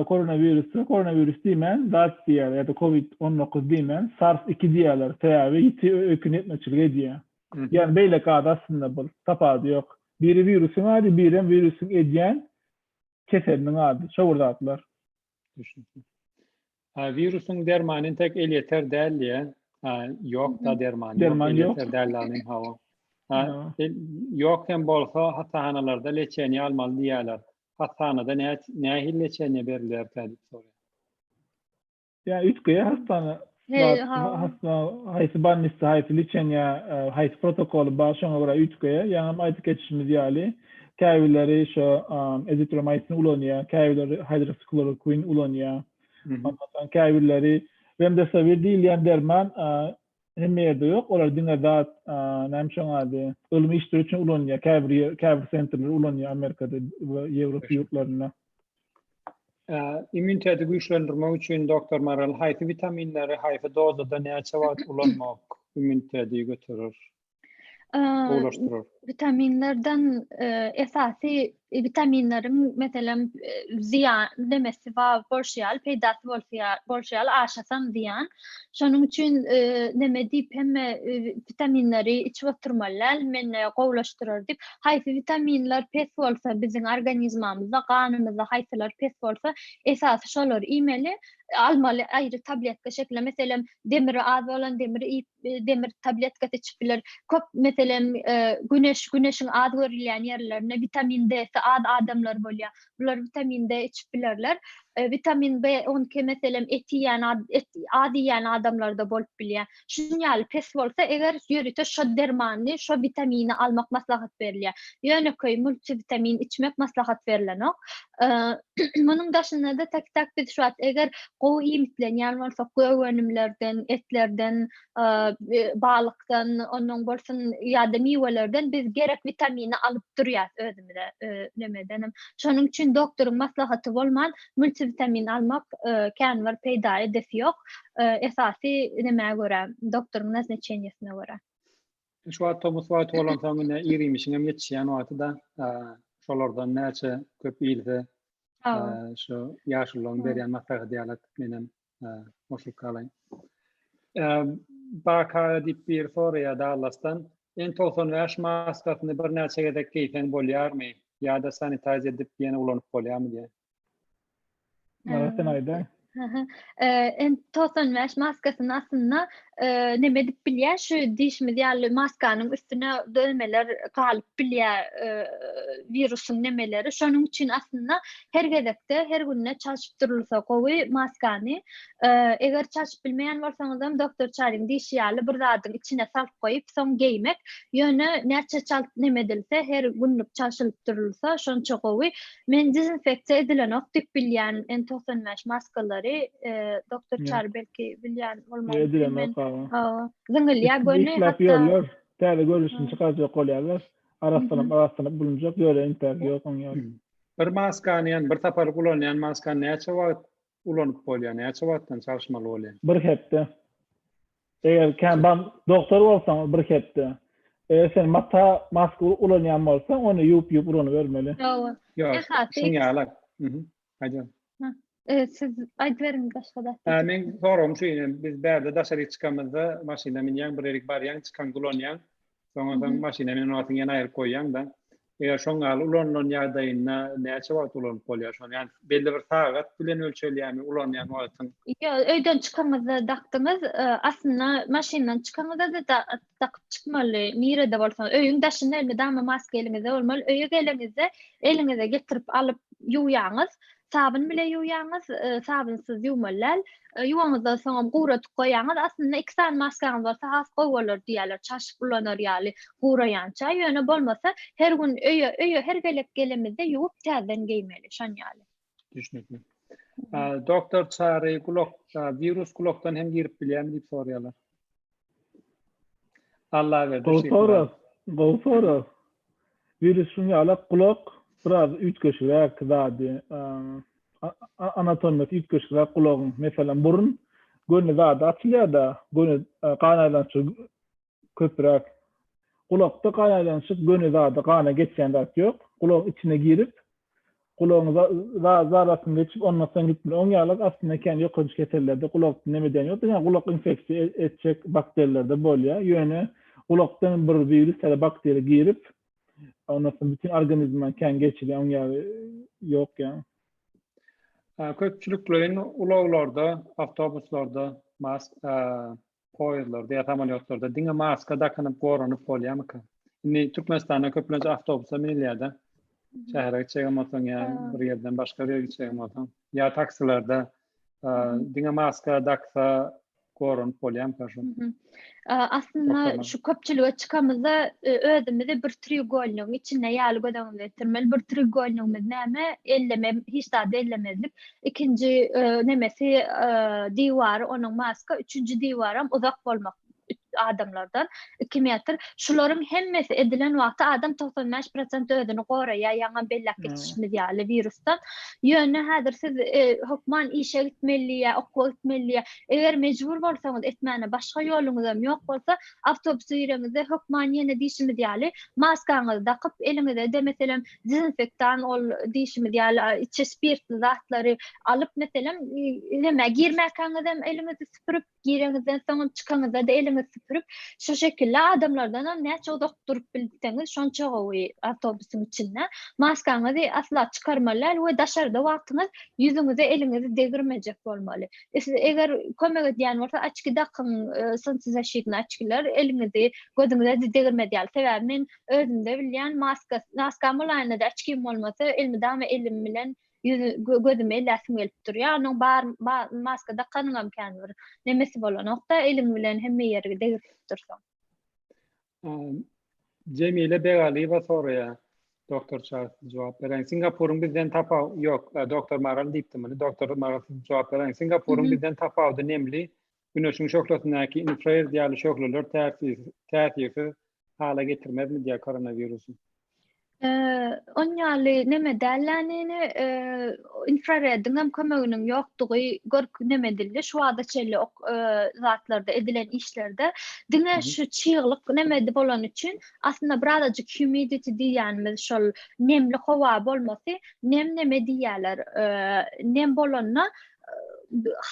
koronawirusy koronawirus diýmän zat diýýärler ýa-da covid 19 diýmän SARS 2 diýýärler. Sebäbi ýiti öýken ýetmezçilik edýär. Ýagny beýleki ady aslynda bu. Tapawudy ýok. Biri wirusyň ady, birem wirusyň edýän keseliniň ady. Şo bir zatlar. Düşnükli. Wirusyň dermany entek elýeter däl diýä. Ýok da derman. Derman ýok. Elýeter däl lanym hawa. Ýok hem bolsa hassahanalarda leçeniýe almaly diýýärler. Hassahanada nähili leçeniýe berilýärkä diýip soraýar. Ýa üýtgeýär hastana. Hasta haýsy bolnisa, haýsy liçeniýa, haýsy protokoly bar, şoňa görä üýtgeýär. Ýaňam aýdyp geçişimiz ýaly, käbirleri şo ezitromaýsin ulanýar, käbirleri hidroksihlorokwin ulanýar. Ondan soň käbirleri remdesivir diýilýän derman hemme ýerde ýok. Olar diňe zat, näme şoň ady, ylmy işler üçin ulanylýar. Käbir käbir sentrler ulanýar Amerikada we Ýewropa ýurtlarynda. Immuniteti güýçlendirmek üçin doktor Maral haýsy witaminleri haýsy dozada näçe wagt ulanmak immuniteti göterer? Gowulaşdyrar. Witaminlerden esasy witaminleriň meselem zyýan nemesi bar bolşy ýaly peýdasy bolşy bolşy ýaly aşasam zyýan. Şonuň üçin neme diýip hemme witaminleri içip oturmaly däl mende gowulaşdyrar diýip. Haýsy witaminler pes bolsa biziň organizmamyzda, ganymyzda haýsylar pes bolsa, esasy şolary iýmeli, almaly aýry tabletka şeklinde. Meselem, demiri az bolan demir iýip, demir tabletkasy içip biler. Köp meselem, güneş, güneşiň az görülýän ýerlerinde witamin D-si az adamlar bolýar. Bular witamin D içip bilerler. Witamin B 12 meselem et iýýän et az iýýän adamlarda bolup bilýär. Şunuň ýaly pes bolsa eger ýörite şo dermany, şo witamini almak maslahat berilýär. Ýönekeý multiwitamin içmek maslahat berilenok. Munuň daşynda-da tak-tak biz şu wagt eger gowy iýmitlenýän bolsak, gök önümlerden, etlerden, balykdan, onnoň bolsun ýa-da miwelerden biz gerek witamini alyp durýas özümize nemedenem. Şonuň üçin doktoryň maslahaty bolman multiwitamin almak kän bir peýda edesi ýok. Esasy nämä görä, doktoryň naznaçeniýesine görä. Şu wagt tomus wagty bolansoň ine ir-iýmişiň hem ýetişýän wagty-da, şolardan näçe köp iýilse, şu ýaşulularyň berýän maslahaty ýaly menem goşulyp galaýyn. Baka diýip biri soraýar Dallasdan, N95 maskasyny birnäçe gezek geýseň bolýarmy ýa-da sanitize edip ýene ulanyp bolýarmy diýýär. Marat sen aýda. N95 maskasyny aslynda neme edip bilýär şu diýşimiz ýaly maskanyň üstüne dölmeler galyp bilýär wirusyň nemeleri. Şonuň üçin aslynda her gezekde her günde çalşyp durulsa gowy maskany. Eger çalşyp bilmeýän bolsaňyzam doktor Çaryň diýşi ýaly bir zadyň içine salyp goýup soň geýmek. Ýöne näçe çalt neme edilse her günlük çalşylyp durulsa şonça gowy. Men dezinfeksiýa edilenok diýip bilýän N95 maskalary doktor Çary belki bilýän bolmagy mümkin. Edilenok hawa. Zyňylýar göni hatda. Täze görnüşini çykarjak bolýarlar. Arassalanyp arassalanyp bulunjak ýöne entäk ýok oň ýaly. Bir maskany ýani bir saparlyk ulanýan maskany näçe wagt ulanyp bolýar? Näçe wagtdan çalyşmaly bolýar? Bir hepde. Eger kän ban doktor bolsaň bir hepde. Eger sen mata maska ulanýan bolsaň ony ýuwup ýuwup ulanybermeli. Hawa. Ýok, şuň ýaly. Mhm. Aýdyň. Siz aýdyberiň başga zat. Hä, meň soragym şu ine, biz bärde daşaryk çykamyzda maşyna münýäň, bir ýerik barýaň, çykaňda ulanýaň. Soňa soň maşyna minen wagtyň ýene aýryp goýýaň-da. Eger şoň ýaly ulanylan ýagdaýynda näçe wagt ulanyp bolýar şony? Ýani belli bir sagat bilen ölçelýärmi ulanýan wagtyň? Ýok, öýden çykaňyzda dakdyňyz, aslynda maşyndan çykaňyzda-da dakyp çykmaly, nirede bolsaňyz, öýüň daşynda elmydama maska eliňizde bolmaly, öýe geleňizde eliňize getirip alyp ýuwýaňyz, Sabyn bile ýuwýaňyz, sabynsyz ýuwmaly däl. Ýuwaňyzdan soňam guradyp goýýaňyz. Aslynda iki sany maskaňyz bolsa has gowy bolar diýýärler, çaşyp ulanar ýaly guraýança. Ýöne bolmasa her gün öýe öýe her gezek gelemizde ýuwup täzeden geýmeli, şon ýaly. Düşnükli. Doktor Çary gulak wirus gulakdan hem girip bilýärmi diýip soraýarlar. Allaberdi Gowy sorag. Gowy sorag. Virus şuň ýaly gulak biraz üýtgeşigräk zady. Anatomiýasy üýtgeşigräk gulagyň. Meselem, burun göni zady açylýar-da, göni gan aýlanyşy köpräk. Gulakda gan aýlanyşyk göni zady, gana geçýän zat ýok. Gulagyň içine girip, Gulagyň zarasyny geçip ondan soň gitmeli. Oň ýaly aslynda kän ýokanç kesellerde gulakda neme edýän ýok. Diňe gulak infeksiýa etjek bakterilerde bolýar. Ýöne gulakdan bir wirus ýa-da bakteriýa girip, ondan soň bütin organizme kän geçirýär. Oň ýaly ýok ýa. Köpçülikleýin ulaglarda, awtobuslarda mask poýezdlerde ýa samolýotlarda diňe maska dakynyp goranyp bolýarmyka? Indi Türkmenistanda köplenç awtobusa münülýär-de. Şähere gitjegem bolsaň ýa bir ýerden başga bir ýere gitjegem bolsaň, ýa taksilerde. Diňe maska daksa goranyp bolýarmyka şu? Aslynda şu köpçülige çykamyzda özümizi bir treugolnigiň içinde ýaly göz öňüne getirmeli. Bir treugolnigimiz näme? Elleme, hiç zady ellemezlik. Ikinji nemesi diwary onuň maska, üçünji diwaram uzak bolmak adamlardan 2 metr. Şularyň hemmesi edilen wagty adam 95 prosent özüni goraýar, ýaňam belläp geçişimiz ýaly wirusdan. Ýöne häzir siz e, hökman işe gitmeli ýa okuwa gitmeli ýa eger mejbur bolsaňyz etmäne başga ýoluňyzam ýok bolsa, awtobusa gireňizde hökman ýene diýşimiz ýaly maskaňyzy dakyp, eliňize-de meselem dezinfektan ol diýşimiz ýaly içi spirtli zatlary alyp meselem nämä girmäkäňizem eliňizi süpürip Gireňizden soňam çykaňyzda-da eliňizi süpürip, şu şekilde adamlardanam näçe uzak durup bilseňiz, şonça gowy awtobusyň içinde. Maskaňyzy asla çykarmaly däl we daşarda wagtyňyz ýüzüňize eliňizi degirmejek bolmaly. Siz eger kömek edýän bolsa, oçki dakyň, solnsezaşitnyý oçkiler, eliňizi gözüňize degirmez ýaly. Sebäbi men özümde bilýän, maska, maskam bolaýanda-da oçkim bolmasa, elmydama elim bilen ýüzi gözüme elläsim gelip durýar. Onuň bar maska dakanyňam kän bir nemesi bolanok-da, eliň bilen hemme ýeri degirip dursaň. Jemile Begalyýewa soraýar. Doktor Çary siz jogap beräýiň. Singapuryň bizden tapaw ýok, doktor Maral diýipdi muny. Doktor Maral siz jogap beräýiň. Singapuryň bizden tapawudy nemli, güneşiň şöhlesindäki infrared ýaly şöhleler täsirsiz hala getirmezmi diýýär koronawirusy. On ýaly neme dälänini infrarediňem kömeginiň ýokdugy görk neme edildi. Şu wagta çenli ok zatlarda edilen işlerde diňe şu çyglyk neme bolany üçin aslynda birazajyk humidity diýýänimiz şol nemli howa bolmasy nem neme diýýärler. Nem bolanda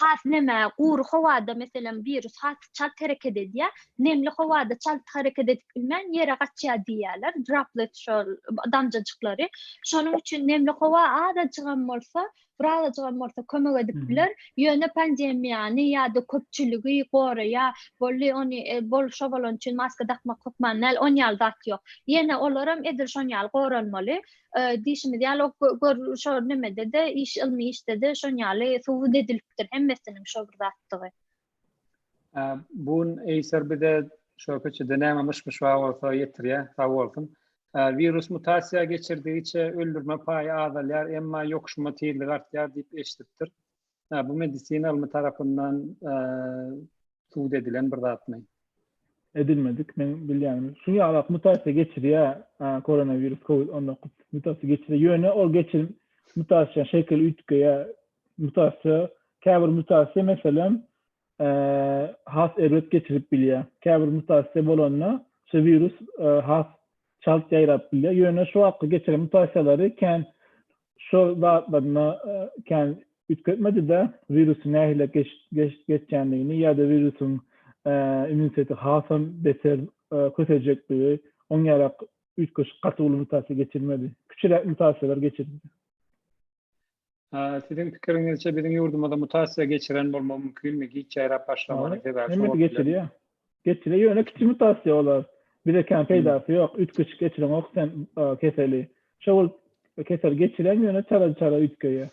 has neme gury howada meselem wirus has çalt hereket edýär. Nemli howada çalt hereket edip bilmän ýere gaçýar diýýärler. Droplet şol damjajyklary. Şonuň üçin nemli howa azajygam bolsa, birazajygam bolsa kömek edip biler. Ýöne pandemiýany ýa-da köpçüligi goraýar. Boldy ony e, bol şo bolan üçin maska dakmak hökman däl. On ýaly zat ýok. Ýene olaram edil şon ýaly goralmaly. Diýşimiz ýaly gör şo nemede-de iş ylmy işde-de şon ýaly subut edilipdir hemmesiniň şo bir zatdygy. Bu gün Acer bize şo köçede näme myş-myş bar bolsa ýetirýär, sag bolsun. Wirus mutasiýa geçirdigiçe öldürme paýy azalýar, emma ýokuşma tizligi artýar diýip eşidipdir. Bu medisina ylmy tarapyndan subut edilen bir zatmy? Edilmedik, meň bilýänim. Şu ýalak mutasiýa geçirýär, koronawirus covid 19 mutasiýa geçirýär. Ýöne ol geçir mutasiýa şekil üýtgeýär. Mutasiýa, käbir mutasiýa meselem, has erbet geçirip bilýär. Käbir mutasiýa bolanda şu wirus has çalt ýaýrap bilýär. Ýöne şu wagtky geçiren mutasiýalary kän şol zatlaryna kän üýtgetmedi-de, wirusyň nähili geçýändigini ýa-da wirusyň immuniteti hasam beter köseljekdigi oň ýalak üýtgeşik gaty uly mutasiýa geçirmedi. Kiçiräk mutasiýalar geçirdi. Siziň pikiriňizçe biziň ýurdumyzda mutasiýa geçiren bolmagy mümkinmi? Giç ýaýrap başlamagynyň sebäbi şo bolup bilermi? Geçirýär. Geçirýär, ýöne kiçi mutasiýa olar. Bize kän peýdasy ýok. Üýtgeşik geçireňok sen keseli. Şo bolup kesel geçiren ýöne çala-çala üýtgeýär.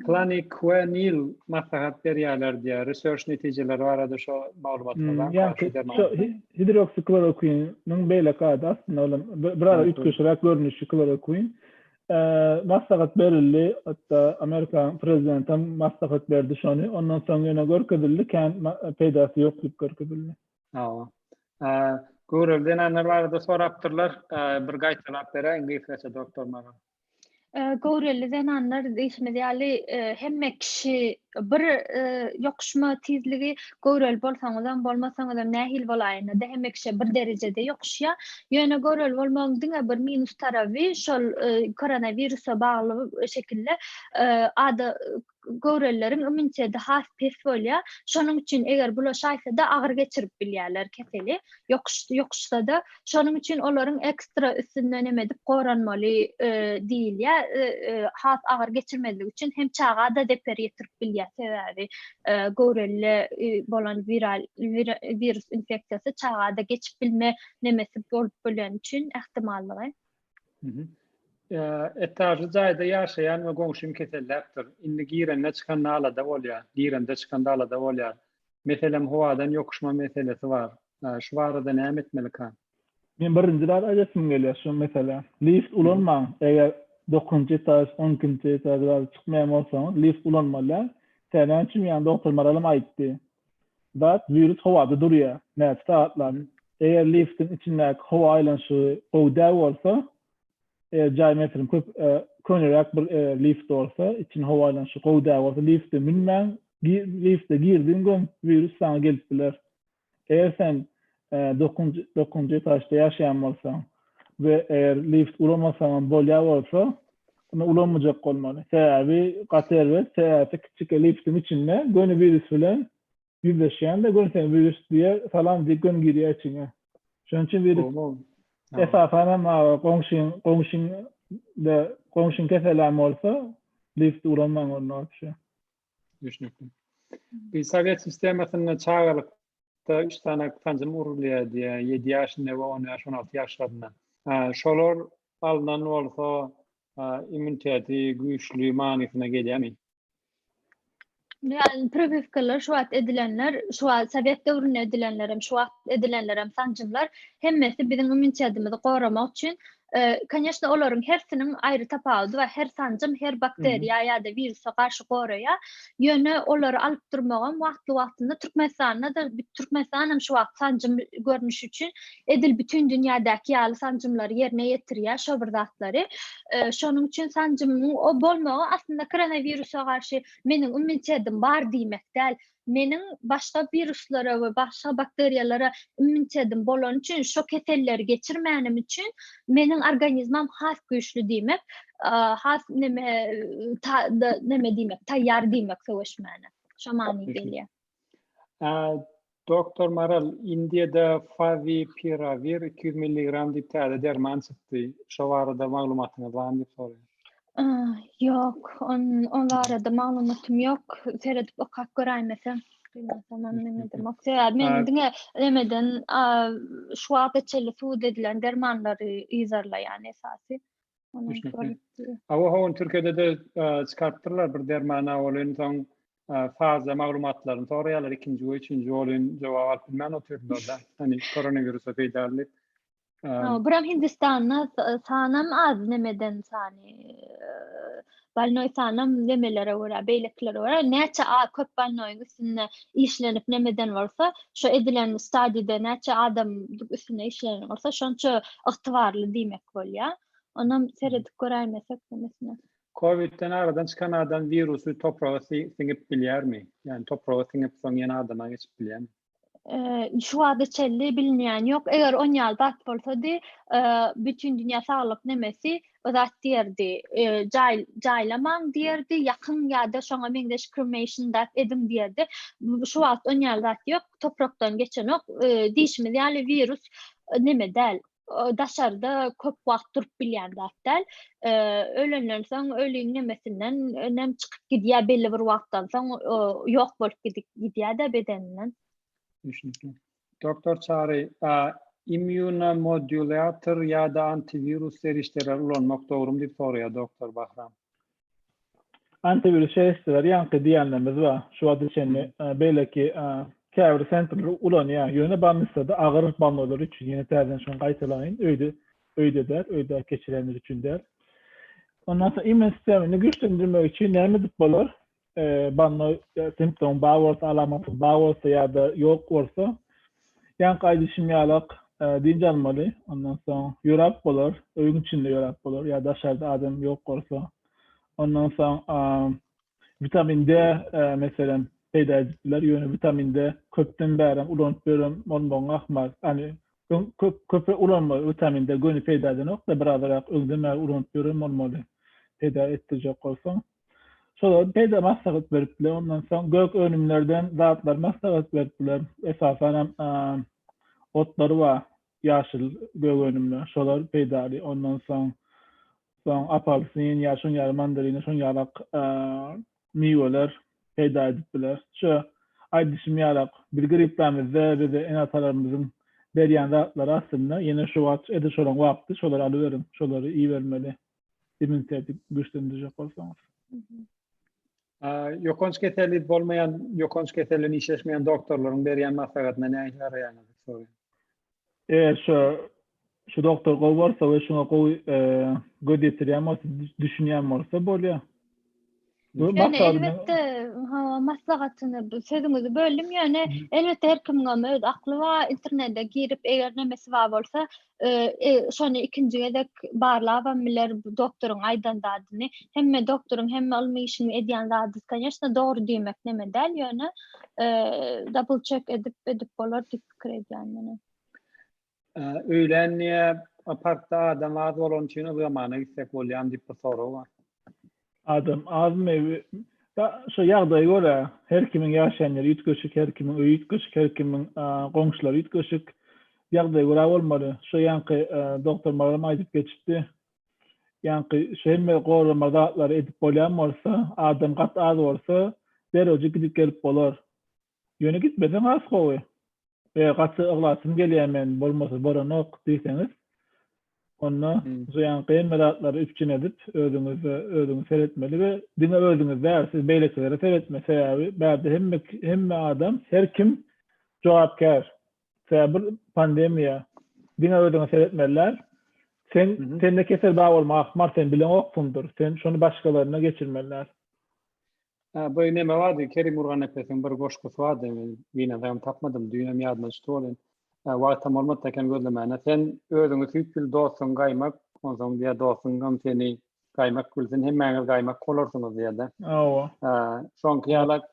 Planikwenil maslahat berýärler diýýär. Research netijeleri barada şo maglumatlar barmy? Ýa şo hidroksiklorokwiniň beýleki ady aslynda olam biraz üýtgeşiräk görnüşi klorokwin. Maslahat berildi, hatda Amerikanyň prezidentem maslahat berdi şony. Ondan soň ýöne görkezildi, kän peýdasy ýok diýip görkezildi. Hawa. Göwreli zenanlar barada sorapdyrlar. Bir gaýtalap beräýiň gysgaça doktor Maral. Göwreli zenanlar diýşimiz ýaly hemme kişi bir ýokuşma tizligi göwreli bolsaňyzam bolmasaňyzam nähili bolaýanda-da hemme kişä bir derejede ýokuşýar. Ýöne göwreli bolmagyň diňe bir minus taraby şol koronawirusa bagly şekilde ada göwrelileriň immuniteti has pes bolýar. Şonuň üçin eger bulaşaýsa-da agyr geçirip bilýärler keseli. Ýokuş ýokuşsa-da, şonuň üçin olaryň ekstra üstünden neme edip goranmaly diýilýär. Has agyr geçirmezlik üçin hem çaga-da zeper ýetirip bilýär. Sebäbi göwrelide bolan wiral wirus infeksiýasy çaga-da geçip bilme nemesi bolup bileni üçin ähtimallygy. Etažly jaýda ýaşaýan we goňşym keselläpdir. Indi girende çykanda alada bolýar. Girende çykanda alada bolýar. Meselem howadan ýokuşma meselesi bar. Şu barada näme etmelika? Men birinji zat aýdasym gelýär şu meselä. Lift ulanmaň. Eger dokuzynjy etaž, on ikinji etaž zady çykmaýan bolsaňyz lift ulanmaly däl. Sebäbi näme üçin ýaňy doktor Maralam aýtdy. Zat wirus howada durýar näçe sagatlap. Eger liftiň içindäki howa aýlanyşygy gowy däl bolsa, eger jaý meselem köp köneräk bir lift bolsa, içinde howa aýlanyşygy gowy däl bolsa lifte münmäň, lifte girdigiň göni wirus saňa gelip biler. Eger sen dokuzynjy etažda ýaşaýan bolsaň we eger lift ulanmasaňam bolýar bolsa, onda ulanmajak bolmaly. Sebäbi gaty erbet, sebäbi kiçijik liftiň içinde göni wirus bilen ýüzleşýän-de, göni sen wirus diýýär, salam diýip göni girýär içiňe. Şonuň üçin wirus esasan hem goňşyň goňşyň goňşyň kesellän bolsa, lifti ulanmaň onda wapşe. Düşnükli. Bir sowet sistemasynda çagalykda 3 sany sanjym urulýar diýýär, 7 ýaşynda we 10 ýaş, 16 ýaşlarynda. Şolar alnan bolsa, immuniteti güýçli manysyna gelýärmi? Yani priwiwkalar şu wagt edilenler, şu wagt sowet döwründe edilenler hem, şu wagt edilenler hem sanjymlar hemmesi biziň immunitetimizi goramak üçin Koneşno olaryň hersiniň aýry tapawudy bar. Her sanjym her bakteriýa ýa-da wirusa garşy goraýar. Ýöne olary alyp durmagam wagtly-wagtynda Türkmenistanda-da Türkmenistan hem şu wagt sanjym görnüşi üçin edil bütin dünýädäki ýaly sanjymlary ýerine ýetirýär şo bir zatlary. Şonuň üçin sanjymyň o bolmagy aslynda koronawirusa garşy meniň immunitetim bar diýmek däl. Meniň başga wiruslara we başga bakteriýalara immunitetim bolany üçin, şo keselleri geçirmänim üçin meniň organizmam has güýçli diýmek, has neme neme diýmek, taýýar diýmek söweşmäne. Şo many gelýär. Doktor Maral, Indiýada Favipiravir 200 milligram diýip täze derman çykdy. Şo barada maglumatyňyz barmy diýip soraýar. Ýok, on o barada maglumatym ýok. Seredip okap göräýmesem. Bilmesemem neme edemok. Sebäbi men diňe nemeden şu wagta çenli subut edilen dermanlary yzarlaýan esasy. Hawa, hawa, Türkiýede-de çykarypdyrlar bir dermana welin soň faza maglumatlaryny soraýarlar ikinji we üçünji welin jogap alyp bilmän otyrdylar-da. Hani koronawirusa peýdaly diýip. Buram Hindistanda sanam az nemeden sany bolnoý sanam nemelere görä beýlekilere görä näçe az köp bolnoýyň üstünde işlenip nemeden bolsa şo edilen stadide näçe adam üstünde işlenen bolsa şonça ygtybarly diýmek bolýar. Onam seredip göräýmesek nemesine. Kowidden aradan çykan adam wirusy topraga siňip bilýärmi? Ýagny topraga siňip soň ýene adama geçip bilýärmi? Şu wagta çenli bilinýän ýok. Eger on ýaly zat bolsady, Bütindünýä saglyk nemesi o zat diýerdi. Jaý jaýlamaň diýerdi, ýakyň ýa-da şoňa meňzeş cremation zat ediň diýerdi. Şu wagt on ýaly zat ýok, toprakdan geçenok. Diýşimiz ýaly wirus neme däl, daşarda köp wagt durup bilýän zat däl. Ölenden soň öliň nemesinden nem çykyp gidýär belli bir wagtdan soň ýok bolup gidýär-de bedeninden. Düşnükli. Doktor Çary, immunomodulýator ýa-da antiwirus serişdeleri ulanmak dogrumy diýip soraýar doktor Bahram. Antiwirus serişdeleri ýaňky diýenlerimiz bar. Şu wagta çenli beýleki käbir sentrler ulanýar. Ýöne bolnisada agyr bolnoýlar üçin ýene täzeden şony gaýtalaýyn. Öýde öýde däl, öýde geçirenler üçin däl. Ondan soň immun sistemini güýçlendirmek üçin näme edip bolar? Bolnoý simptom bar bolsa, alamaty bar bolsa ýa-da ýok bolsa, ýaňky aýdyşym ýalak dynç almaly. Ondan soň ýöräp bolar, öýüň içinde ýöräp bolar ýa daşarda adam ýok bolsa. Ondan soň witamin D meselem peýda edip biler. Ýöne witamin D köpden bärem ulanyp ýören bolmagyň ahmal. Ýagny öň köp köp ulanma witamin D göni peýda edenok-da, birazrak öňden bäri ulanyp ýören bolmaly peýda etdirjek bolsaň. Şolar peýda maslahat berip biler. Ondan soň gök önümlerden zatlar maslahat berip biler. Esasanam otlar bar, ýaşyl gök önümler. Şolar peýdaly. Ondan soň soň apelsin ýa şoň ýaly mandarina, şoň ýalak miweler peýda edip biler. Şu aýdyşym ýalak biz griplämizde bize ene-atalarymyzyň berýän zatlary aslynda ýene şu wagt edil şolaň wagty şolary alyberiň, şolary iýibermeli. Immuniteti güýçlendirjek bolsaňyz. Ýokanç keseli bolmaýan, ýokanç keseli bilen işleşmeýän doktorlaryň berýän maslahatyna nähili garaýaňyz diýip soraýar. Eger şu şu doktor gowy bolsa we şuňa gowy göz ýetirýän bolsa, düşünýän bolsa bolýar. Ýöne elbetde ha maslahatyny sözüňizi böldüm ýöne elbetde her kimiňem öz akly bar internete girip eger nemesi bar bolsa e, e, şony ikinji gezek barlabam biler doktoryň aýdan zadyny hemme doktoryň hemme ylmy işini edýän zady koneçno dogry diýmek neme däl ýöne e, double check edip edip bolar diýip pikir edýän men. Öýlän niýe parkda adam az bolany üçin ylgamana gitsek bolýamy diýip bir sorag bar. Adam azmy? Da şo ýagdaýa görä her kimiň ýaşaýan ýeri üýtgeşik, her kimiň öýi üýtgeşik, her kimiň goňşulary üýtgeşik. Ýagdaýa görä bolmaly. Şo ýaňky doktor Maram aýdyp geçipdi. Ýaňky şu hemme gorama zatlary edip bolýan bolsa, adam gaty az bolsa, derrewjik gidip gelip bolar. Ýöne gitmeseň has gowy. Eger gaty yglasym gelýär men bolmasa boranok diýseňiz, onda zyýan hemme zatlary üpjün edip özüňize özüňiz seretmeli we diňe özüňiz däl siz beýlekilere seretmeli sebäbi bärde hemme hemme adam her kim jogapkär. Sebäbi bir pandemiýa diňe özüňe seretmeli däl. Sen sende kesel bar bolmagy ahmal sen bileňoksyňdyr. Sen şony başgalaryna geçirmeli däl. Ha, bu neme bardy, Kerim Urganepesiň bir goşgusy bardy, men gynansagam tapmadym, düýnem ýadyma düşdi welin, wagtam bolmady eken gözlemäne. Sen özüňi süýt bil, dostuňy gaýmak, onsoň diýýär, dostuňam seni gaýmak bilsin, hemmäňiz gaýmak bolarsyňyz diýýär-de. Hawa. Şoňky ýalak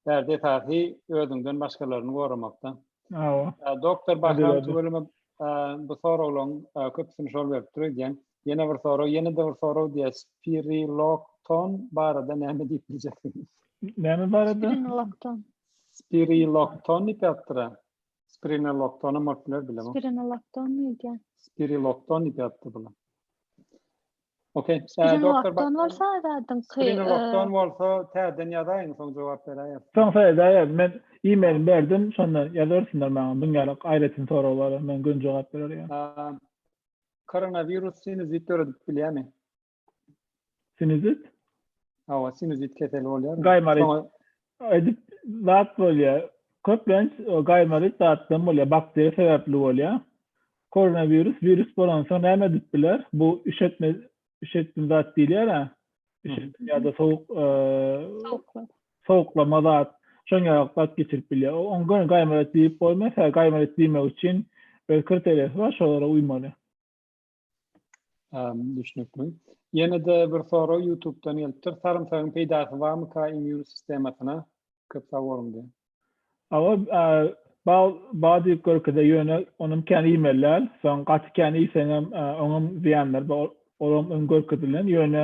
bärde esasy özüňden başgalaryny goramakda. Hawa. Doktor Bahram tüweleme bu soraglaryň köpüsini şol beripdir öýdýän. Ýene bir sorag, ýene-de bir sorag diýýär. Spirilokton barada näme diýip biljeksiňiz? Näme barada? Spirinolakton. Spirilokton diýip ýazypdyr-a. Spirinolakton hem bolup biler, bilemok. Spirinolakton diýýär. Spirilokton diýip ýazypdyr bular. Okey. Spirinolakton bolsa zadyňky. Spirinolakton bolsa täzeden ýazaýyň, soň jogap beräýeris. Soň seredäýeris. Men e-mailimi berdim, şonda ýazarsyňlar maňa. Buň ýaly aýratyn soraglara men göni jogap berer ýaly. Koronawirus sinuzit döredip bilýärmi? Sinuzit? Hawa, sinuzit keseli bolýar. Gaýmarit. Edip zat bolýar. Köplenç gaýmarit zatdan bolýar, bakteriýa sebäpli bolýar. Koronawirus wirus bolansoň näme edip biler? Bu üşetme, üşetme zat diýilýär-ä. Üşetme ýa-da sowuk, Sowukla. sowuklama zat. Şoň ýaly zat geçirip bilýär. Oň göni gaýmarit diýip bolmaz. Sebäbi gaýmarit diýmek üçin öz kriteriýasy bar, şolara uýmaly. Düşnükli. Ýene-de bir sorag YouTube-dan gelipdir. Sarymsagyň peýdasy barmyka immun sistemasyna? Köp sag boluň diýen. Hawa, bal bar diýip görkezýär, ýöne onam kän iýmeli däl. Soň gaty kän iýseňem oňam zyýanlary bar, olam öň görkezilen. Ýöne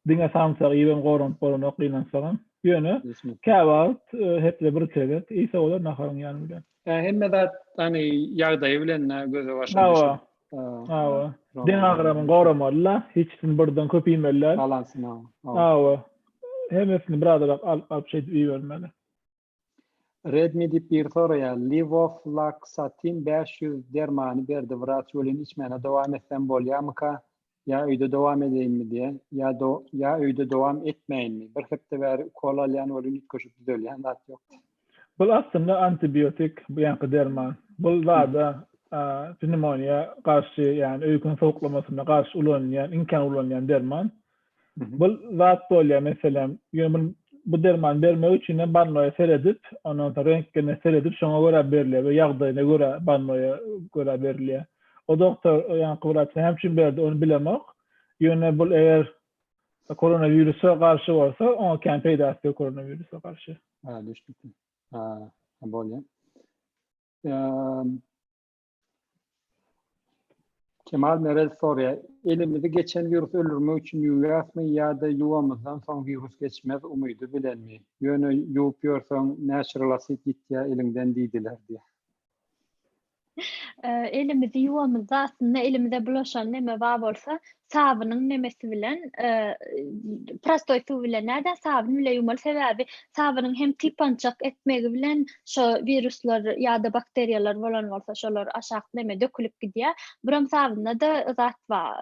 diňe samsyk iýibem goranyp bolanok gynansagam. Ýöne käwagt hepde bir gezek iýse bolar naharyň ýany bilen. Hemme zat hany ýagdaýy bilen göze başa düşüp. Hawa. Hawa. Deň agramyny goramaly-la, hiçisini birden köp iýmeli däl. Balansyny. Hawa. Hemmesini birazrak alyp alyp şeýdip iýibermeli. Redmi diýip biri soraýar. Lewoflaksatin 500 dermany berdi wraç welin içmäne dowam etsem bolýamyka ýa öýde dowam edeýinmi diýä ýa do ýa öýde dowam etmäýinmi bir hepde bäri ukol alýan welin üýtgeşik düzelýän zat ýok. Bul aslynda antibiotik bu ýaňky derman. Bul zada pnewmoniýa garşy ýagny öýken sowuklamasyna garşy ulanylýan iň kän ulanylýan derman. Bul zat bolýar meselem ýöne bu bu dermany bermek üçin hem barnoýa seredip ondan soň rentgene seredip şoňa görä berilýär we ýagdaýyna görä barnoýa görä berilýär. O doktor ýaňky wraç näme üçin berdi ony bilemok. Ýöne bul eger koronawirusa garşy bolsa oňa kän peýdasy ýok koronawirusa garşy. Ha düşnükli. Ha bolýar. Kemal Merez soraýar, Elimizi geçen wirusy öldürmek üçin ýuwýasmy ýa-da ýuwamyzdan soň wirus geçmez umydy bilenmi? Ýöne ýuwup ýörseň natural asid ýitýär eliňden diýdiler diýýär. Elimizi ýuwamyzda aslynda elimize bulaşan neme bar bolsa. Sabynyň nemesi bilen, prostoý suw bilen däl-de, sabyn bile ýuwmaly. Sebäbi sabynyň hem typançak etmegi bilen şo wiruslar ýa-da bakteriýalar bolan bolsa, şolar aşak neme dökülip gidýär. Birem sabynda-da zat bar,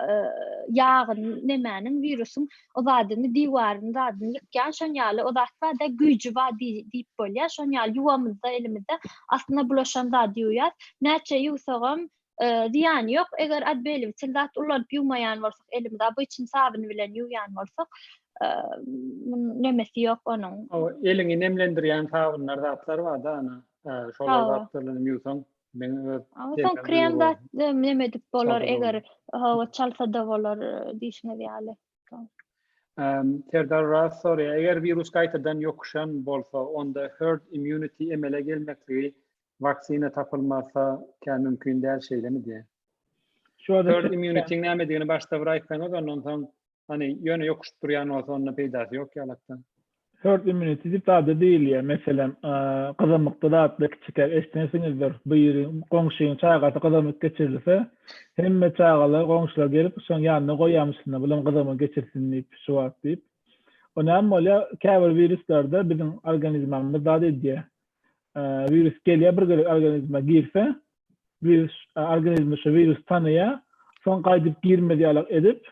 ýagyn nemäniň, wirusyň o zadyny, diwaryny zadyny ýykýan şon ýaly o zat bar-da, güýji bar diýip bolýar. Şon ýaly ýuwamyzda elimizde aslynda bulaşan zady ýuwýas. Näçe ýuwsagam zyýany ýok. Eger otbeliwitel zat ulanyp ýuwmaýan bolsak elimizi, obyçny sabyn bilen ýuwýan bolsak, nemesi ýok onuň. Hawa, eliňi nemlendirýän sabynlar zatlar bar-da ana. Şolar zatlar bilen ýuwsaň, meň öz Soň krem zat neme edip bolar, eger hawa çalsa-da bolar diýşiňiz ýaly. Serdar Oraz soraýar, eger wirus gaýtadan ýokuşan bolsa, onda herd immunity emele gelmekligi Waksina tapylmasa kän mümkin däl şeýlemi diýýär. Şu Herd immunity-iň nämedigini başda bir aýtsaňyz ondan soň hany ýöne ýokuşyp durýan bolsa onda peýdasy ýok ýalakda. Herd immunity diýip zada diýilýär. Meselem, gyzamykda zatda kiçikäk eşdensiňizdir. Biri goňşyň çagasy gyzamyk geçirilse, hemme çagalar goňşular gelip şoň ýanyna goýýamyşynda bulam gyzamyk geçirsin diýip şu wagt diýip. O näme bolýar? Käbir wiruslarda biziň organizmamyz zat edýär. Wirus gelýär bir gezek organizme girse, wirus organizmi şu wirus tanaýar, soň gaýdyp girmez ýaly edip,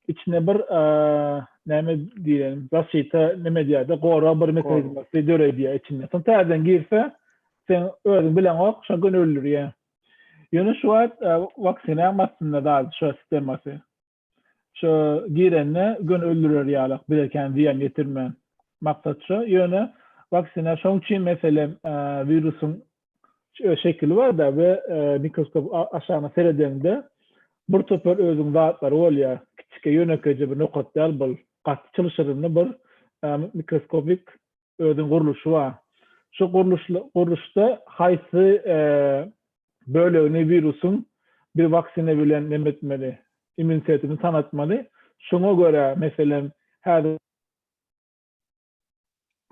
içine bir näme diýelim, zaşita näme diýýär-de, gorag bir mehanizmasy döredýär içinde. Soň täzeden girse, sen özüň bileňok, şo gün öldürýär. Ýöne şu wagt waksinaň aslynda zady şu sistemasy. Şo girende göni öldürer ýalak bize kän zyýan ýetirmän. Maksat şo. Ýöne waksina şoň üçin meselem wirusyň şekili bar-da we mikroskop aşagyna seredeňde bir topar özüň zatlary bolýar. Kiçike ýönekeýje bir nokat däl bul. Gaty çylşyrymly bir mikroskopik özüň gurluşy bar. Şu gurluşda haýsy bölegini wirusyň bir waksina bilen neme etmeli, immunitetini tanatmaly. Şoňa görä, meselem, häzir.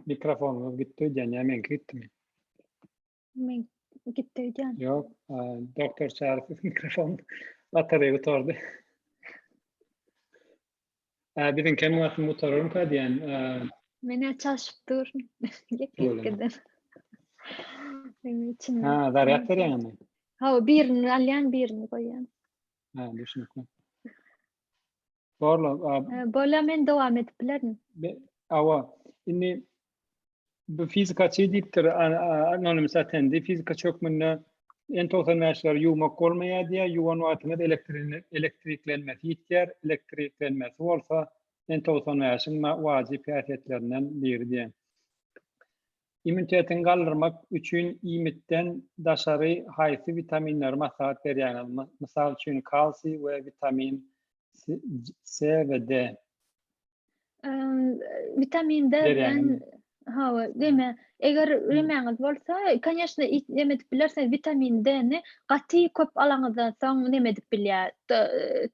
Mikrofonyňyz gitdi öýdýän ýa meňki gitdimi? Men gitdi öýdýän. Ýok, doktor Çaryýew mikrofon batareýa gutardy. Biziň kem wagtym gutararmyka diýen. Men-ä çalşyp durun. Gep-gepden. Ha, zarýad berýäňmi? Hawa, birini alýan, birini goýýan. Ha, düşünikli. Borla. Bolýa, men dowam edip bilerin. Hawa. Indi Bu fizikaçy diýipdir, Anonymous Attendee, fizikaçy hökmünde N95-leri ýuwmak bolmaýar diýýär, ýuwan wagtyňyz elektriklenmesi ýitýär, elektriklenmesi bolsa N95-iň wajyp häsiýetlerinden biri diýýär. Immunitetiňi galdyrmak üçin iýmitden daşary haýsy witaminleri maslahat berýäňiz? Mysal üçin kalsiý we witamin C we D. Vitamin D bilen hawa, deme, eger remäňiz bolsa, koneşno, neme edip bilersiňiz, vitamin D-ni gaty köp alaňyzdan soň neme edip bilýär,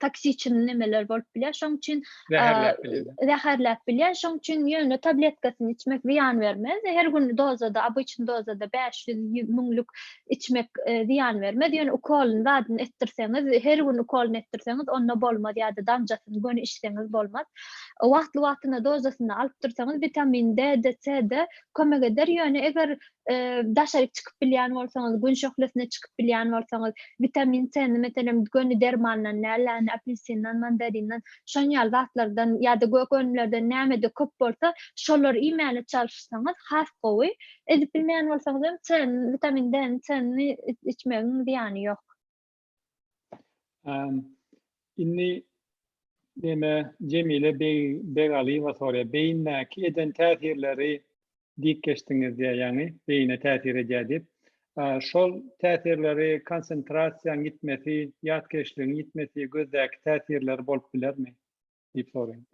toksiçny nemeler bolup bilýär, şoň üçin zäherläp bilýär. Zäherläp bilýär, şoň üçin ýöne tabletkasyny içmek zyýan bermez. Her gün dozada, obyçny dozada 500 müňlük içmek zyýan bermez. Ýöne ukolyny zadyny etdirseňiz, her gün ukolyny etdirseňiz, onda bolmaz ýa-da damjasyny göni içseňiz bolmaz. Wagtly-wagtynda dozasyny alyp dursaňyz, witamin D-de, C-de kömek eder. Ýöne eger daşaryk çykyp bilýän bolsaňyz, gün şöhlesine çykyp bilýän bolsaňyz, witamin C-ni meselem göni dermandan däl, ýagny apelsinden, mandarinden, şon ýaly zatlardan ýa-da gök önümlerden nämede köp bolsa, şolary iýmäne çalyşsaňyz has gowy. Edip bilmeýän bolsaňyz hem C-ni, witamin D-ni, C-ni içmegiň zyýany ýok. Indi neme Jemile Beg Begalyýewa soraýar. Beýindäki eden täsirleri diýip geçdiňiz diýýär, ýagny beýine täsir edýär diýip. Şol täsirleri konsentrasiýaň ýitmesi, ýatkeşligiň ýitmesi, gözdäki täsirleri bolup bilermi? diýip soraýyn.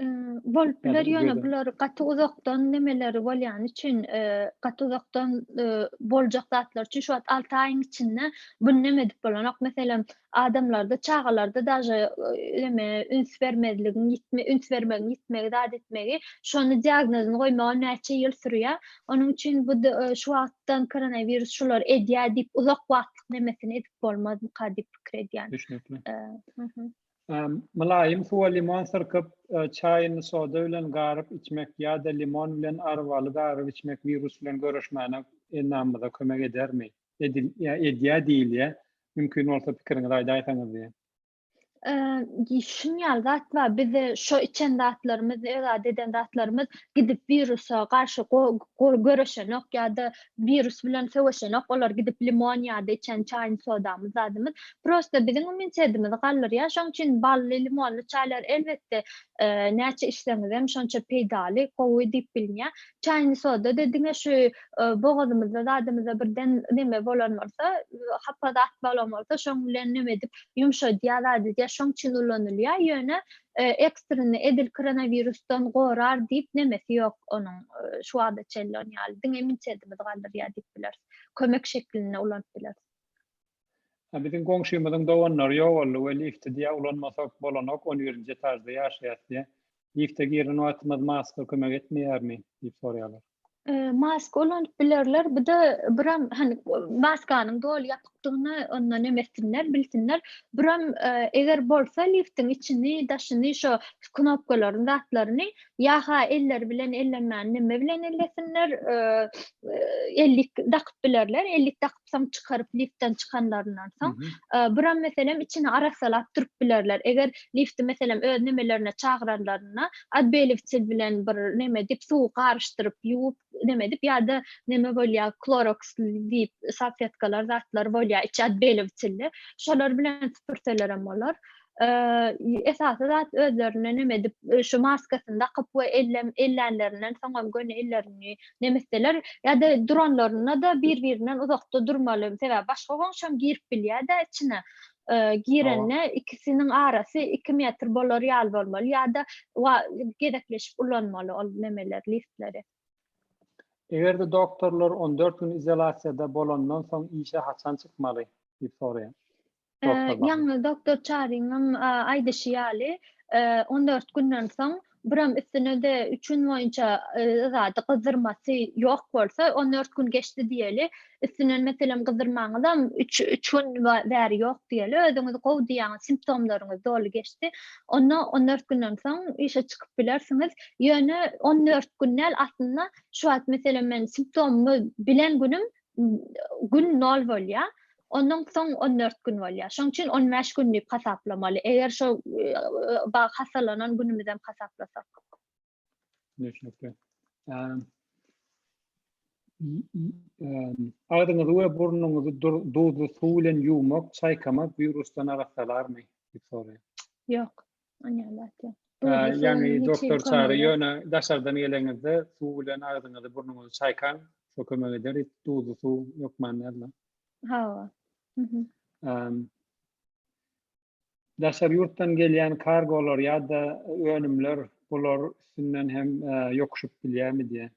Bolup biler, ýöne bular gaty uzakdan nemeleri bolýany üçin, gaty uzakdan boljak zatlar üçin şu wagt 6 aýyň içinde bunu neme edip bolanok. Meselem, adamlarda, çagalarda daže neme üns bermezligiň ýitme, üns bermegiň ýitmegi, zat etmegi, şony diagnozyny goýmaga näçe ýyl sürýär. Onuň üçin bu şu wagtdan koronawirus şular edýär diýip uzak wagtlyk nemesini edip bolmazmyka diýip pikir edýän. Düşnükli. Mylaýym suwa limon syrkyp, çaýyny soda bilen garyp içmek ýa-da limon bilen arwaly garyp içmek wirus bilen göreşmäne endamymyza kömek edermi? Edil, edýä diýilýä. Mümkin bolsa pikiriňizi aýdaýsaňyz diýen. Şuny ýaly zat bar, bize şo içen zatlarymyz, zat eden zatlarymyz gidip wirusa garşy göreşenok ýa-da wirus bilen söweşenok, olar gidip limon ýa-da içen çaýyny sodamyz zadymyz prosta biziň immunitetimizi galdyrýar. Şoň üçin bally, limonly çaýlar elbetde näçe içseňizem şonça peýdaly, gowy diýip bilinýär. Çaýny soda-da diňe şu bogazymyzda zadymyzda birden neme bolan bolsa, hapa zat bolan bolsa şoň bilen neme edip ýumşadýar zat edýär, şoň üçin ulanylýar. Ýöne ekstreni edil koronawirusdan gorar diýip nemesi ýok onuň şu wagta çenli on ýaly diňe immunitetimizi galdyrýar diýip bileris. Kömek şeklinde ulanyp bileris. Biziň goňşymyzyň doganlary ýogaldy we lifti diýä ulanmasak bolanok on birinji etažda ýaşaýas diýä. Lifte giren wagtymyz maska kömek etmeýärmi diýip soraýarlar. Maska ulanyp bilerler. Bu-da biram hani maskanyň doly ýapykdygyny ondan hem etsinler, bilsinler. Biram eger bolsa liftiň içini, daşyny şo knopkalaryny, zatlaryny ýa-ha elleri bilen ellenmän neme bilen ellesinler, ellik dakyp bilerler. Ellik dakyp soň çykaryp liftden çykanlaryndan soň biram meselem içini arassalap durup bilerler. Eger lifti meselem öz nemelerine çagyranlarynda otbeliwçil bilen bir neme edip suw garyşdyryp ýuwup neme edip ýa-da neme bolýar kloroks diýip salfetkalar zatlar bolýar içi otbeliwçilli şolar bilen süpürselerem bolar. Esasy zat özlerine neme edip şu maskasyny dakyp we ellem ellänlerinden soňam göni ellerini neme etseler ýa-da duranlarynda-da bir-birinden uzakda durmaly. Sebäbi başga goňşam girip bilýär-de içine. Girende ikisiniň arasy 2 metr bolar ýaly bolmaly ýa-da gezekleşip ulanmaly ol nemeler liftleri. Eger-de doktorlar 14 gün izolasiýada bolandan soň işe haçan çykmaly diýip soraýar. Ýaňy doktor Çaryňam aýdyşy ýaly, 14 günden soň biram üstüne-de 3 gün boýunça zady gyzdyrmasy ýok bolsa, 14 gün geçdi diýeli, üstünden meselem gyzdyrmaňyzam 3 3 gün bäri ýok diýeli, özüňizi gowy diýýäňiz, simptomlaryňyz doly geçdi. Onda 14 günden soň işe çykyp bilersiňiz. Ýöne 14 gün däl, aslynda şu wagt meselem men simptomymy bilen günüm gün nol bolýar. Ondan soň 14 gün bolýar. Şonuň üçin 15 gün diýip hasaplamaly. Eger şo e, hasalanan günümizem hasaplasak. Düşünikli. Agzyňyzy we burnuňyzy duzly suw bilen ýuwmak, çaýkamak wirusdan arassalarmy diýip soraýar. Ýok. Onýan zat ýok. Ýagny doktor Çary ýöne daşardan geleňizde suw bilen agzyňyzy burnuňyzy çaýkaň, şo kömek eder, duzly suw hökman däl. Hawa. Daşary ýurtdan gelýän kargolar ýa-da önümler bular üstünden hem ýokuşyp bilýärmi diýýär.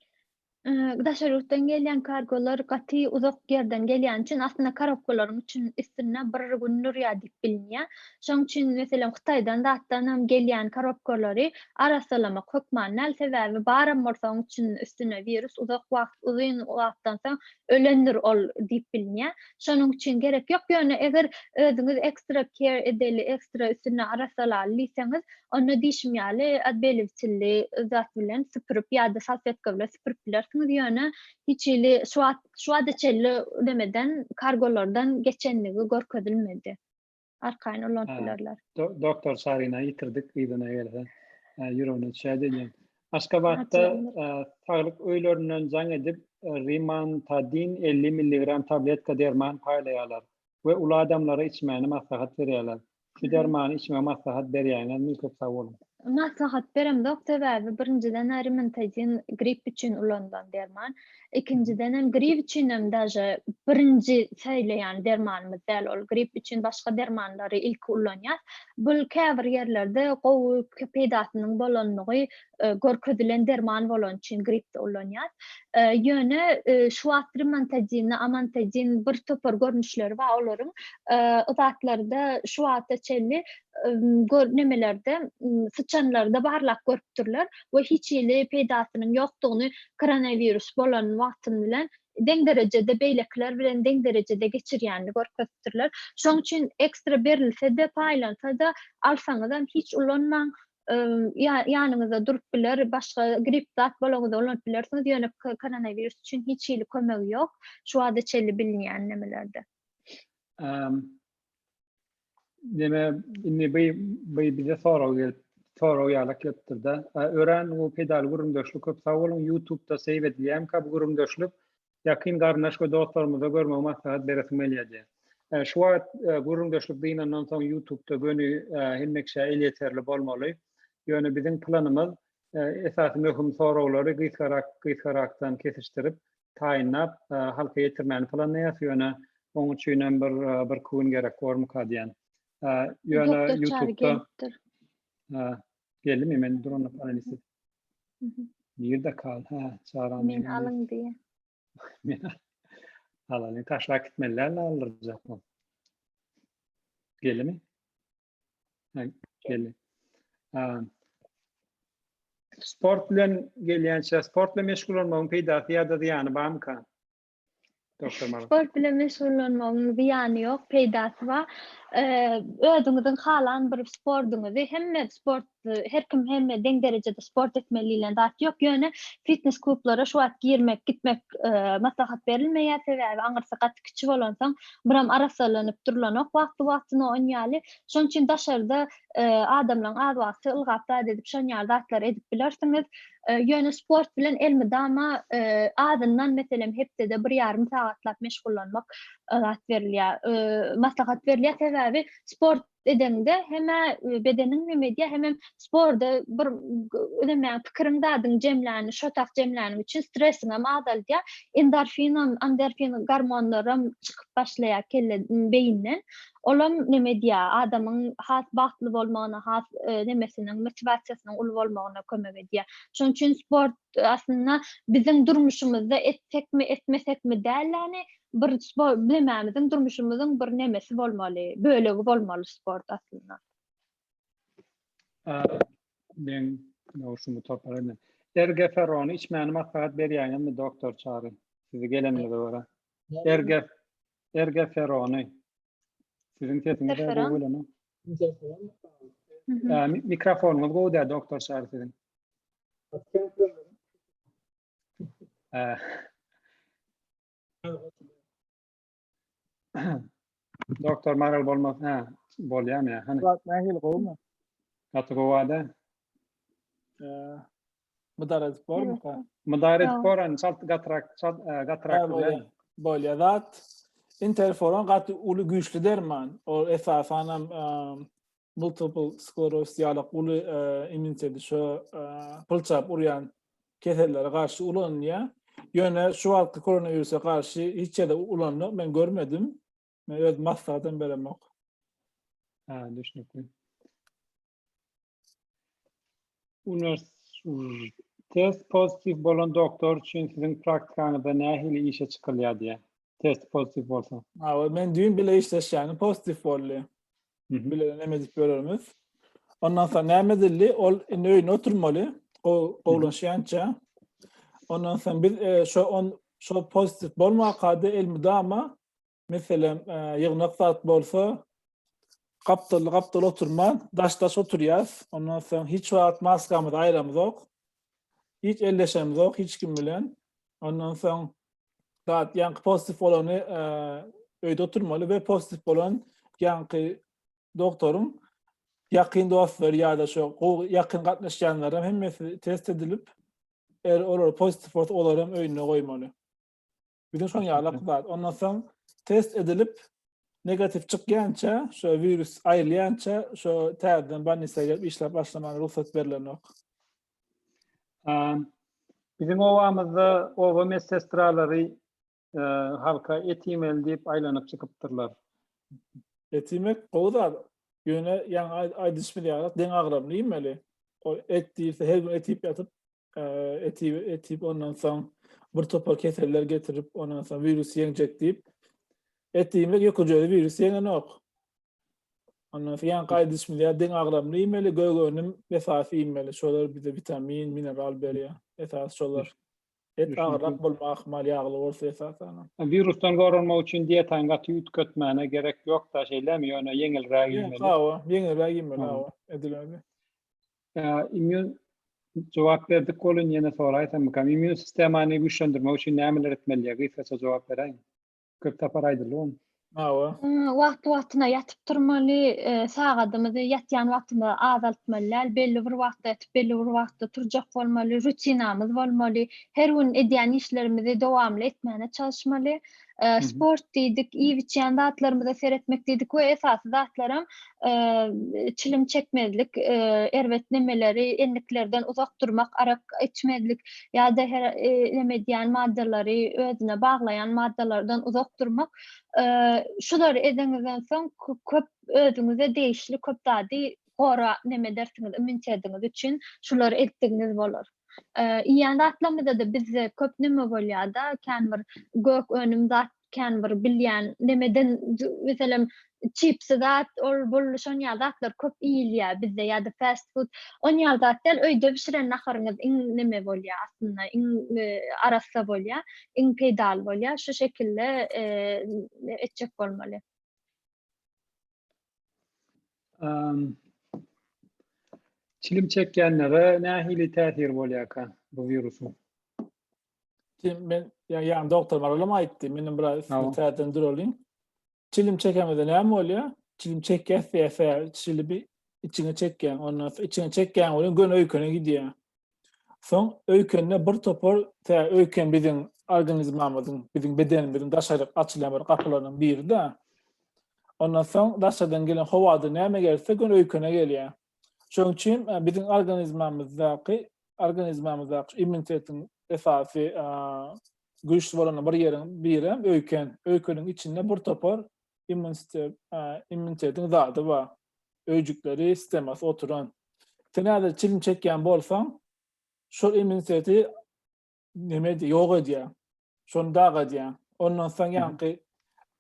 Daşary ýurtdan gelýän kargolar gaty uzak ýerden gelýäni üçin aslynda korobkalaryň üçin üstünde bir gün durýar diýip bilinýär. Şonuň üçin meselem Hytaýdan zatdanam gelýän korobkalary arassalamak hökman däl. Sebäbi baram bolsa oň üçin üstünde wirus uzak wagt uzyn wagtdan soň ölendir ol diýip bilinýär. Şonuň üçin gerek ýok. Ýöne eger özüňiz ekstra care edeli, ekstra üstünde arassalaly diýseňiz, Onda diýşim ýaly, otbeliwçilli zat bilen süpürip ýa-da salfetka bilen süpürip bilersiňiz, ýöne hiç hili şu wagt şu wagta çenli nemeden kargolardan geçenligi görkezilmedi. Arkaýyn ulanyp bilerler. Doktor Çaryna ýitirdik yzyna gelse ýüregine düşäýdi diýen. Aşgabatda saglyk öýlerinden jaň edip Rimantadin 50 milligram tabletka derman paýlaýarlar we uly adamlara içmäni maslahat berýärler. Şu dermany içmegi maslahat berýäňizmi köp sag boluň. Maslahat beremzok sebäbi birinjiden rimantadin grip üçin ulanylan derman. Ikinjidenem grip üçinem daže birinji saýlaýan dermanymyz däl ol grip üçin başga dermanlary ilki ulanýas. Bul käbir ýerlerde gowy peýdasynyň bolanlygy görkezilen derman bolany üçin gripde ulanýas. Ýöne şu wagt rimantadin, amantadin bir topar görnüşleri bar olaryň. Zatlarda şu wagta çenli gör nemelerde syçanlarda barlap görüpdirler we hiç hili peýdasynyň ýokdugyny koronawirus bolan wagtyn bilen. deň derejede beýlekiler bilen deň derejede geçirýänini görkezipdirler. Şoň üçin ekstra berilse-de, paýlansa-da, alsaňyzam hiç ulanmaň, ýanyňyzda durup biler, başga grip zat bolaňyzda ulanyp bilersiňiz, ýöne koronawirus üçin hiç hili kömegi ýok, şu wagta çenli bilinýän nemelerde. Neme indi bu bu bize sorag gelip sorag ýalak gelipdir-de. Örän bu peýdaly gürrüňdeşlik köp sag boluň. YouTube-da save edilýärmikä bu gürrüňdeşlik? Ýakyn garyndaş we dostlarymyza görmegi maslahat beresim gelýär diýýär. Şu wagt gürrüňdeşlik dynandan soň YouTube-da göni hemme kişä elýeterli bolmaly. Ýöne biziň planymyz esasy möhüm soraglary gysgarak gysgarakdan kesişdirip taýynlap halka ýetirmäni planlaýas. Ýöne oň üçin hem bir birki gün gerek bormyka diýen. Ýöne YouTube-da Geldimi men duranda panelist. Nirde kal? Ha, çaran. Men alyň diýe. Men alalyň taşlap gitmeliler aldyrjak. Geldimi? Ha, geldi. Sport bilen gelýänçä sport bilen meşgullanmagyň peýdasy ýa-da zyýany barmyka? Doktor Maral. Sport bilen meşgullanmagyň zyýany ýok, peýdasy bar. Özüňiziň halan bir sportuňyzy, hemme sport, her kim hemme deň derejede sport etmeli diýlen zat ýok, ýöne fitnes klublara şu wagt girmek, gitmek maslahat berilmeýär, sebäbi aňyrsy gaty kiçi bolansoň, biram arassalanyp durlanok wagtly-wagtyna on ýaly. Şonuň üçin daşarda adamlaryň az wagty ylgap zat edip, şon ýaly zatlary edip bilersiňiz. Ýöne sport bilen elmydama azyndan meselem hepdede bir ýarym sagatlap meşgullanmak zat berilýär, maslahat berilýär. Sebäbi sport edeňde hem-ä bedeniň neme edýär, hemem sporda bir näme pikiriň zadyň jemläni, şo tak jemläniň üçin stresiňem azaldýar. Endorfinam, endorfin gormonlaram çykyp başlaýar kelle beýinden. Olam neme edýär, adamyň has bagtly bolmagyna, has nemesiniň, motiwasiýasynyň uly bolmagyna kömek edýär. Şonuň üçin sport aslynda biziň durmuşymyzda etsekmi, etmesekmi däl, ýagny bir nemämiziň, durmuşymyzyň bir nemesi bolmaly, bölegi bolmaly sport aslynda. Men şuny topar Ergeferony içmäni maslahat berýäňizmi doktor Çary? Sizi gelenimize görä. Erge Ergeferony. Siziň sesiňiz de gowy gelenok. Mikrofonyňyz gowy däl doktor Çary siziň. Doktor Maral bolmaz, ha, bolýarmy ýa? Hany. Zat nähili gowumy? Gaty gowy ada. Mydar edip bormyka? Mydar edip bor, hani çalt gatyrak, çalt e, gatyrak bilen. Bolýar zat. Interferon gaty uly güýçli derman. Ol esasan hem multiple skleroz ýaly uly immuniteti şo pylçap urýan kesellere garşy ulanylýar. Ýöne şu wagtky koronawirusa garşy hiç ýerde ulanmak men görmedim. Men öz maslahatam beremok. Ha, düşnükli. Test pozitiw bolan doktor üçin siziň praktikaňyzda nähili işe çykylýar diýýär. Test pozitiw bolsa. Hawa, men düýn bile işleşýänim pozitiw boldy. Bile näme edip ýörerimiz. Ondan soň näme edildi? Ol indi öýünde oturmaly, gowulaşýança. Ondan soň biz e, şo on şo pozitiw bolmaka-da elmydama Meselem, ýygnak zat bolsa, gapdally gapdal oturman, daş-daş oturýas. Ondan soň hiç wagt maskamyzy aýramyzok. Hiç elleşemizok hiç kim bilen. Ondan soň zat ýaňky pozitiw bolany öýde oturmaly we pozitiw bolan ýaňky doktoryň ýakyn dostlary ýa-da şo gowy ýakyn gatnaşýanlaram hemmesi test edilip, eger olar pozitiw bolsa olaram öýünde goýmaly. Biziň şoň ýalak zat. Ondan soň test edilip negatiw çykýança, şo wirus aýrylýança, şo täzeden bolnisa gelip işläp başlamaga rugsat berlenok. Biziň obamyzda oba medsestralary halka et iýmeli diýip aýlanyp çykypdyrlar. Et iýmek gowy zat. Ýöne ýaňy aýdyşymyz ýaly deň agramly iýmeli. O et diýilse her gün et iýip ýatyp et et iýip ondan soň bir topar keseller getirip ondan soň wirus ýeňjek diýip et iýmek ýokujaly wirus ýeňenok. Ondan soň ýaňky aýdyşymyz ýaly deň agramly iýmeli, gök önüm esasy iýmeli. Şolar bize witamin, mineral berýär. Esasy şolar. Et agyrrak bolmagy ahmal ýagly bolsa esasanam. Wirusdan goranmak üçin dietany gaty üýtgetmäne gerek ýok-da şeýlemi ýöne ýeňilräk iýmeli. Hawa, ýeňilräk iýmeli hawa, edil özi. Immun jogap berdik welin ýene soraýsammykam immun sistemany güýçlendirmek üçin nämeler etmeli gysgaça jogap beräýiň. Köp sapar aýdyldy ony. Hawa. Wagty-wagtyna ýatyp turmaly, sagadymyzy ýatýan wagtymyzy azaltmaly däl, belli bir wagtda ýatyp, belli bir wagtda turjak bolmaly, rutinamyz bolmaly, her gün edýän işlerimizi dowamly etmäne çalyşmaly. Sport diýdik, iýip-içýän zatlarymyza seretmek diýdik we esasy zatlaram çilim çekmezlik, erbet nemeleri, endiklerden uzak durmak, arak içmezlik ýa-da her neme edýän maddalary özüne baglaýan maddalardan uzak durmak. Şulary edeňizden soň köp özüňize degişli köp zady gora neme edersiňiz, immunitetiňiz üçin şulary etdigiňiz bolar. Iýýän zatlarymyzda-da bizde köp neme bolýar-da, kän bir gök önüm zat kän bir bilýän nemeden meselem çipsi zat ol bul şon ýaly zatlar köp iýilýär bizde ýa-da fast food on ýaly zat däl öýde bişiren naharyňyz iň neme bolýar aslynda iň e, arassa bolýar iň peýdaly bolýar şu şekilde e, etjek bolmaly. Çilim çekýänlere nähili täsir bolýarka bu wirusyň? Kim men ýa ýan doktor Maralam aýtdy, menem biraz üstüne täzeden duralyň. Çilim çekemizde näme bolýar? Çilim çekýäs diýýär, çilimi içiňe çekýäň, ondan soň içiňe çekýäň welin göni öýkene gidýär. Soň öýkende bir topar tä öýken biziň organizmamyzyň, biziň bedenimiziň daşaryk açylýan bir gapylarynyň biri-de. Ondan soň daşardan gelen howada näme gelse göni öýkene gelýär. Şonuň üçin biziň organizmamyzdaky organizmamyzdaky immunitetiň esasy güýçli bolan bir ýeriň biri hem öýken. Öýkeniň içinde bir topar immunitetiň zady bar. Öýjükleri, sistemasy oturan. Sen häzir çilim çekýän bolsaň, şol immuniteti neme edýär, ýok edýär. Şony dagadýar. Ondan soň ýaňky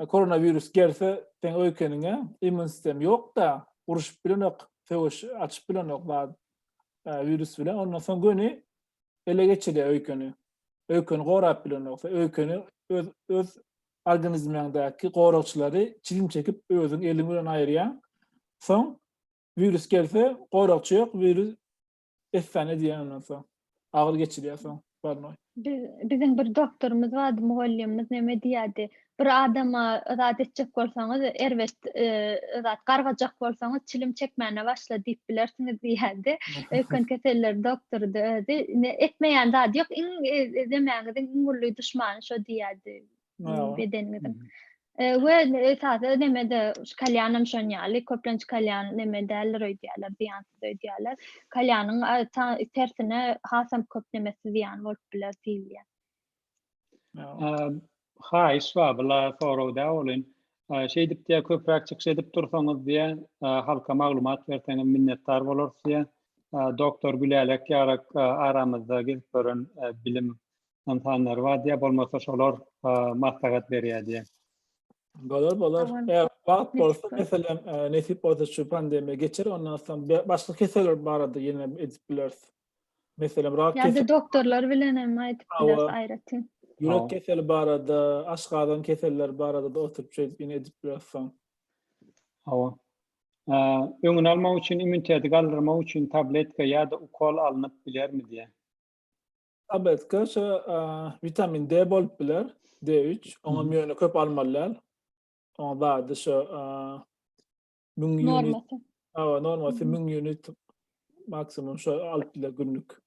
koronawirus gelse, seň öýkeniňe immun sistem ýok-da, uruşyp bilenok, söweş açyp bilenok zat wirus bilen. Ondan soň göni ele geçirýär öýkeni. Öýkeni gorap bilenok. Öýkeni öz öz organizmiňdäki goragçylary çilim çekip özüň eliň bilen aýyrýaň. Soň wirus gelse, goragçy ýok, wirus Efsane diýýän ondan soň. Agyr geçirýär soň bolnoý. Biz biziň bir doktorymyz bardy, mugallymymyz neme diýerdi. Bir adama zat etjek bolsaňyz, erbet zat gargajak bolsaňyz çilim çekmäne başla diýip bilersiňiz diýerdi. Öýken keseller doktorydy özi. Etmeýän zady ýok. Iň demäňiziň iň uly duşmany şo diýerdi. Bedeniňiziň. We esasy neme-de kalýanam şon ýaly, köplenç kalýan neme däldir öýdýärler, zyýansyz öýdýärler. Kalýanyň tersine hasam köp nemesi zyýan bolup biler diýilýär. Haýyş bar, bula sorag däl welin, şeýdip diýýär, köpräk çykyş edip dursaňyz diýýär, halka maglumat berseňiz minnetdar bolarys diýýär. Doktor Gülälek ýarak aramyzda gezip ýören bilim ynsanlar bar diýýär, bolmasa şolar maslahat berýär diýýär. Bolar, bolar. Eger wagt bolsa, meselem, nesip bolsa şu pandemiýa geçer, ondan soň başga keseller barada ýene edip bileris. Meselem, rak keseli. Ýa-da doktorlar bilen hem aýdyp bileris aýratyn. Ýürek keseli barada, aşgazan keselleri barada-da oturyp şeýdip ýene edip bileris soň. Hawa. Öňüni almak üçin, immuniteti galdyrmak üçin tabletka ýa-da ukol alnyp bilermi diýýär. Tabletka şu witamin D bolup biler, D3. Oňam ýöne köp almaly däl. Oňa zady şu 1000 unit. Hawa, normasy 1000 unit maksimum şu alyp biler günlük.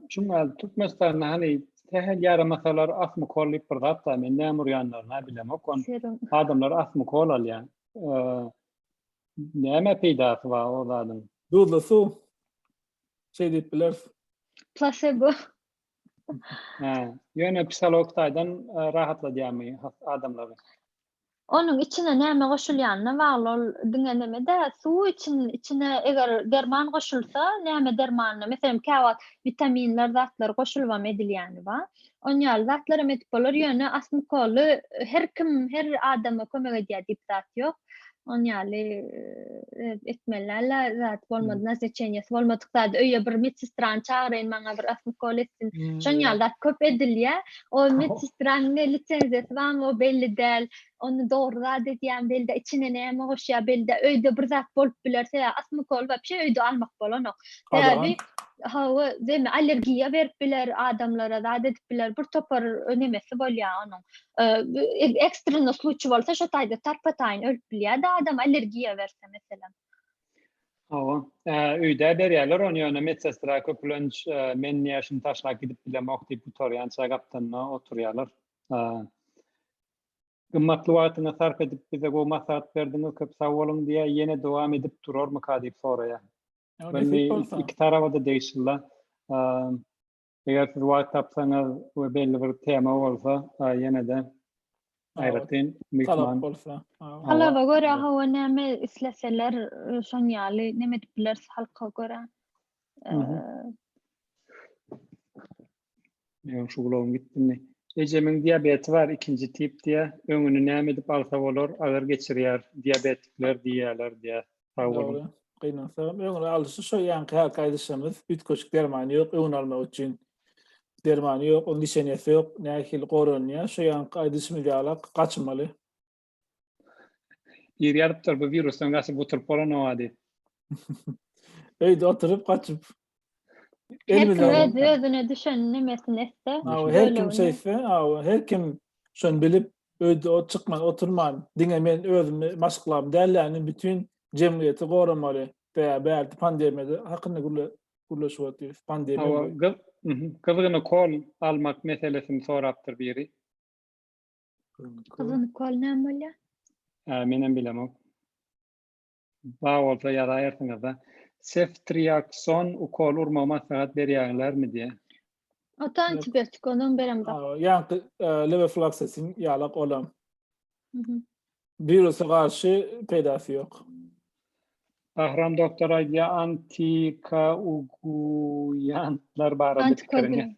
Şuňa Türkmenistanda hani sähel ýaramasalar asmukol diýip bir zat bar. Men näme urýanlaryny bilemok. On adamlar asmukol alýar. Näme peýdasy bar o zadyň? Duzly suw. Şeý diýip bileris. Plasebo. Hä, ýöne psihologik taýdan e, rahatladýarmy adamlary? Onuň içine näme goşulýanyna bagly ol diňe neme däl, suw için içine eger derman goşulsa, näme dermanyna, meselem käwagt witaminler zatlar goşulybam edilýäni bar. On ýaly zatlaram edip bolar, ýöne asmukoly her kim, her adama kömek edýär diýip zat ýok. On ýaly etmeli däl zat bolmady, nazneçeniýesi bolmadyk zat. Öýe bir medsestrany çagyraýyn maňa bir astym ukol etsin. Şon ýaly zat köp edilýär. O medsestranyň ne lisenziýasy barmy, o belli däl. Ony dogry zat edýärmi belli däl, içine näme goşýar belli däl. Öýde bir zat bolup biler, sebäbi astym ukoly wapşe öýde almak bolanok. Sebäbi hawa, demi allergiýa berip biler adamlara, zat edip biler. Bir topar nemesi bolýar onuň. Ekstrenno sluçy bolsa şo taýda tarpa-taýyn ölüp bilýär-de adam allergiýa berse meselem. Hawa, öýde berýärler ony ýöne medsestra köplenç men niýe şuny taşlap gidip bilemok diýip gutarýança gapdalynda oturýarlar. Gymmatly wagtyňyzy sarp edip bize gowy maslahat berdiňiz köp sag boluň diýýär, ýene dowam edip durarmyka diýip soraýar. Iki taraba-da degişli. Eger siz wagt tapsaňyz we belli bir tema bolsa, ýene-de aýratyn myhman. Talap bolsa. Talaba görä hawa näme isleseler şoň ýaly neme edip bileris halka görä. Meň şu gulagym gitdimi? Ejemiň diabeti bar ikinji tip diýä. Öňüni näme edip alsa bolar? Agyr geçirýär diabetikler diýýäler diýä. Sag boluň. Dogry. Gynansagam öňüni alyşy şo ýaňky hälki aýdyşymyz üýtgeşik dermany ýok öňüni almak üçin. Dermany ýok, oň nişenesi ýok, nähili goranýar şo ýaňky aýdyşymyz ýalak gaçmaly. Biri ýazypdyr bu wirusdan gaçyp gutulyp bolanoga diýip. Öýde oturyp gaçyp. Her kim öz özüne düşen nemesini etse. Her kim şeýtse, her kim şony bilip öýde ot çykman oturman diňe men özümi maşgalam däl ýani bütin jemgyýeti goramaly. Bä bärde pandemiýada hakynda gürleşip otyrys. Pandemiýa. Gyzgyn ukol almak meselesini sorapdyr biri. Gyzgyn ukol näme bolýar? Hä, menem bilemok. Bar bolsa ýazaýarsyňyzda. Seftriakson ukol urmagy maslahat berýäňlermi diýä. Ota antibiotik onam beremzok. Ýaňky lewofloksasin ýalak olam. Wirusa garşy peýdasy ýok. Bahram doktor aýdýar antikoaguýantlar barada pikiriňiz.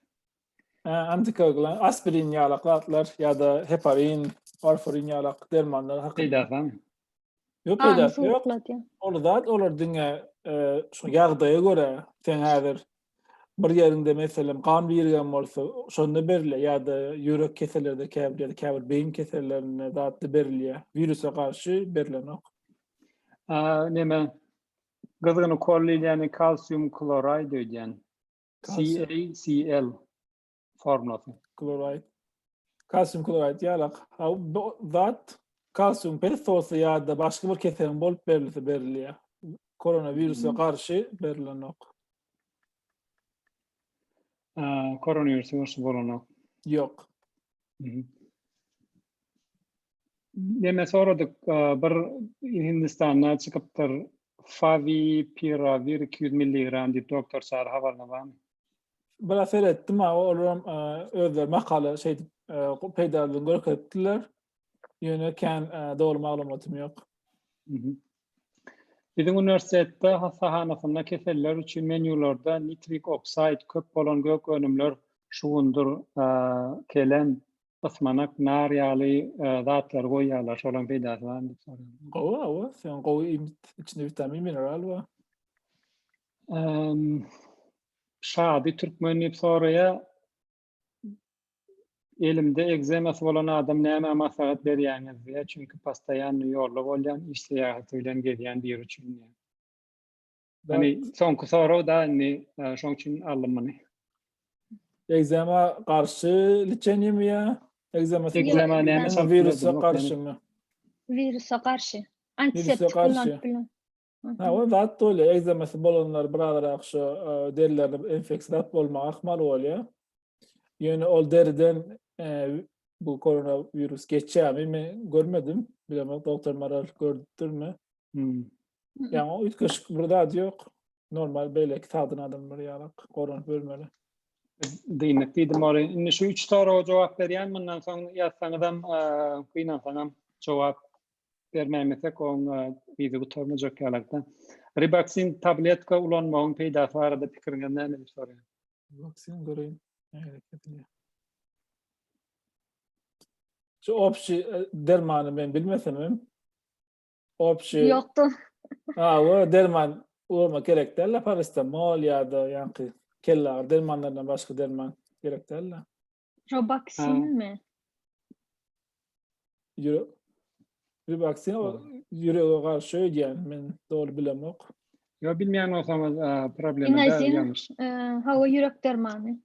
Antikoagulant, aspirin ýalak zatlar ýa-da heparin, warfarin ýalak dermanlar hakynda. Peýdasy Ýok peýdasy ýok. Ol zat olar diňe şu ýagdaýa görä sen häzir bir ýeriňde meselem gan birigen bolsa şonda berilýär ýa-da ýürek kesellerde käbir ýa-da käbir beýin kesellerinde zatda berilýär. Wirusa garşy berilenok. A neme gyzgyn ukol diýilýäni kalsium kloraid öýdýän. CaCl formulasy. Kloraid. Kalsium kloraid ýalak. Ha bu zat kalsium pes bolsa ýa-da başga bir keseliň bolup berilse berilýär. Koronawirusa garşy berilenok. Koronawirusa garşy bolanok. Ýok. Neme soradyk, bir Hindistanda çykypdyr Favipiravir 200 milligram diýip doktor Çary habaryňyz barmy? Biraz seretdim ha, olaram özleri makala şeýdip peýdalydygyny görkezipdiler. Ýöne kän doly maglumatym ýok. Biziň uniwersitetde hassahanasynda keseller üçin menýularda nitrik oksaid köp bolan gök önümler, şugundyr, kelem, ysmanak, nar ýaly zatlary goýýarlar. Şolaryň peýdasy barmy diýip soraýar. Gowy, hawa, sen gowy iýmit, içinde witamin, mineral bar. Şady Türkmen diýip soraýar. Elimde ekzemasy bolan adam nämä maslahat berýäňiz diýýär. Çünki postoýanny ýolda bolýan, iş syýahaty bilen gezýän biri üçin diýýär. Ýani soňky sorag da indi şoň üçin aldym muny. Ekzema garşy liçeniýemi ýa? Ekzema Ekzema näme wirusa garşymy? Wirusa garşy. Antiseptik ulanyp bilen. Ha, o zat bolýar. Ekzemasy bolanlar birazrak şu e, derilerinde infeksiýa zat bolmagy ahmal bolýar. Ýöne ol deriden e, bu koronawirus geçýärmi men görmedim. Bilemok doktor Maral gördüpdirmi? Hmm. Ýa o üýtgeşik bir zat ýok. Normal beýleki sagdyn adamlar ýalak goranyp ölmeli. Dyndyk diýdim ony. Indi şu üç soraga jogap berýän. Mundan soň ýazsaňyzam, e, gynansaňam jogap bermäýmesek oň yzy gutarmajak ýalakda. Ribaksin tabletka ulanmagyň peýdasy barada pikiriňiz näme diýip soraýar. Ribaksin göreýin. Şu obşi e, dermany men bilmesem hem. Obşi. Ýokdy. Hawa, derman ulanmak gerek däl-de, parasetamol ýa-da ýaňky kellagyry dermanlaryndan başga derman gerek däl-de. Robaksinmi? Ýürek Ribaksin o ýürege garşy öýdýän, men doly bilemok. Ýok, bilmeýän bolsaňyz problema däl, ýalňyş. Hawa, ýürek dermany.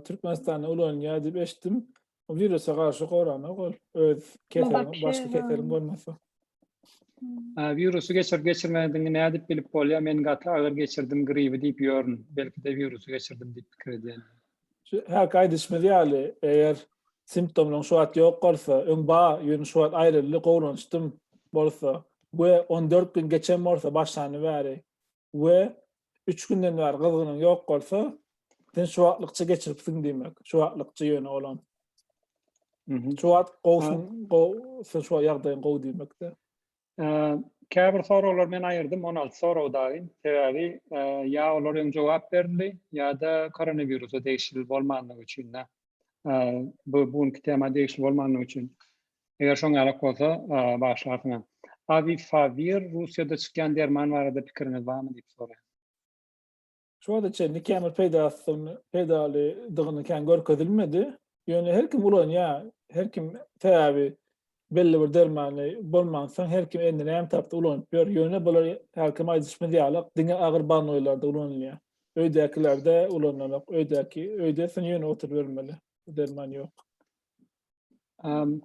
Türkmenistanda ulanylýar diýip eşitdim. O wirusa garşy goranok ol. Öz keseliň, başga keseliň bolmasa. Wirusy geçirip geçirmedigiňi nädip bilip bolýar? Men gaty agyr geçirdim gribi diýip ýörün. Belki-de wirusy geçirdim diýip pikir edýän. Şu häki aýdyşymyz ýaly, eger simptomlaryň şu wagt ýok bolsa, öň bar, ýöne şu wagt aýryldy, gowlanyşdym bolsa we 14 gün geçen bolsa başlany bäri we üç günden bäri gyzgynyň ýok bolsa, sen şu wagtlykça geçiripsiň diýmek. Şu wagtlykça ýöne olam. Şu wagt gowusyň, gow, sen şu wagt ýagdaýyň gowy diýmekde. Käbir soraglary men aýyrdym, 16 sorag dagy. Sebäbi ýa olar öň jogap berildi, ýa-da koronawirusa degişli bolmanlygy üçin-de. Bu bu günki tema degişli bolmanlygy üçin. Eger şoň ýalak bolsa, bagyşlarsyňyz. Avifavir Russiýada çykýan derman barada pikiriňiz barmy diýip soraýar. Şu wagta çenli käbir peýdasyny, peýdalydygyny kän görkezilmedi. Ýöne her kim ulanýar. Her kim sebäbi belli bir dermany bolmansoň her kim elinde näme tapsa ulanyp ýör. Ýöne bular her kim aýdyşymyz ýaly diňe agyr bolnoýlarda ulanylýar. Öýdäkilerde ulanylanok. Öýdäki öýde sen ýöne oturybermeli. Derman ýok.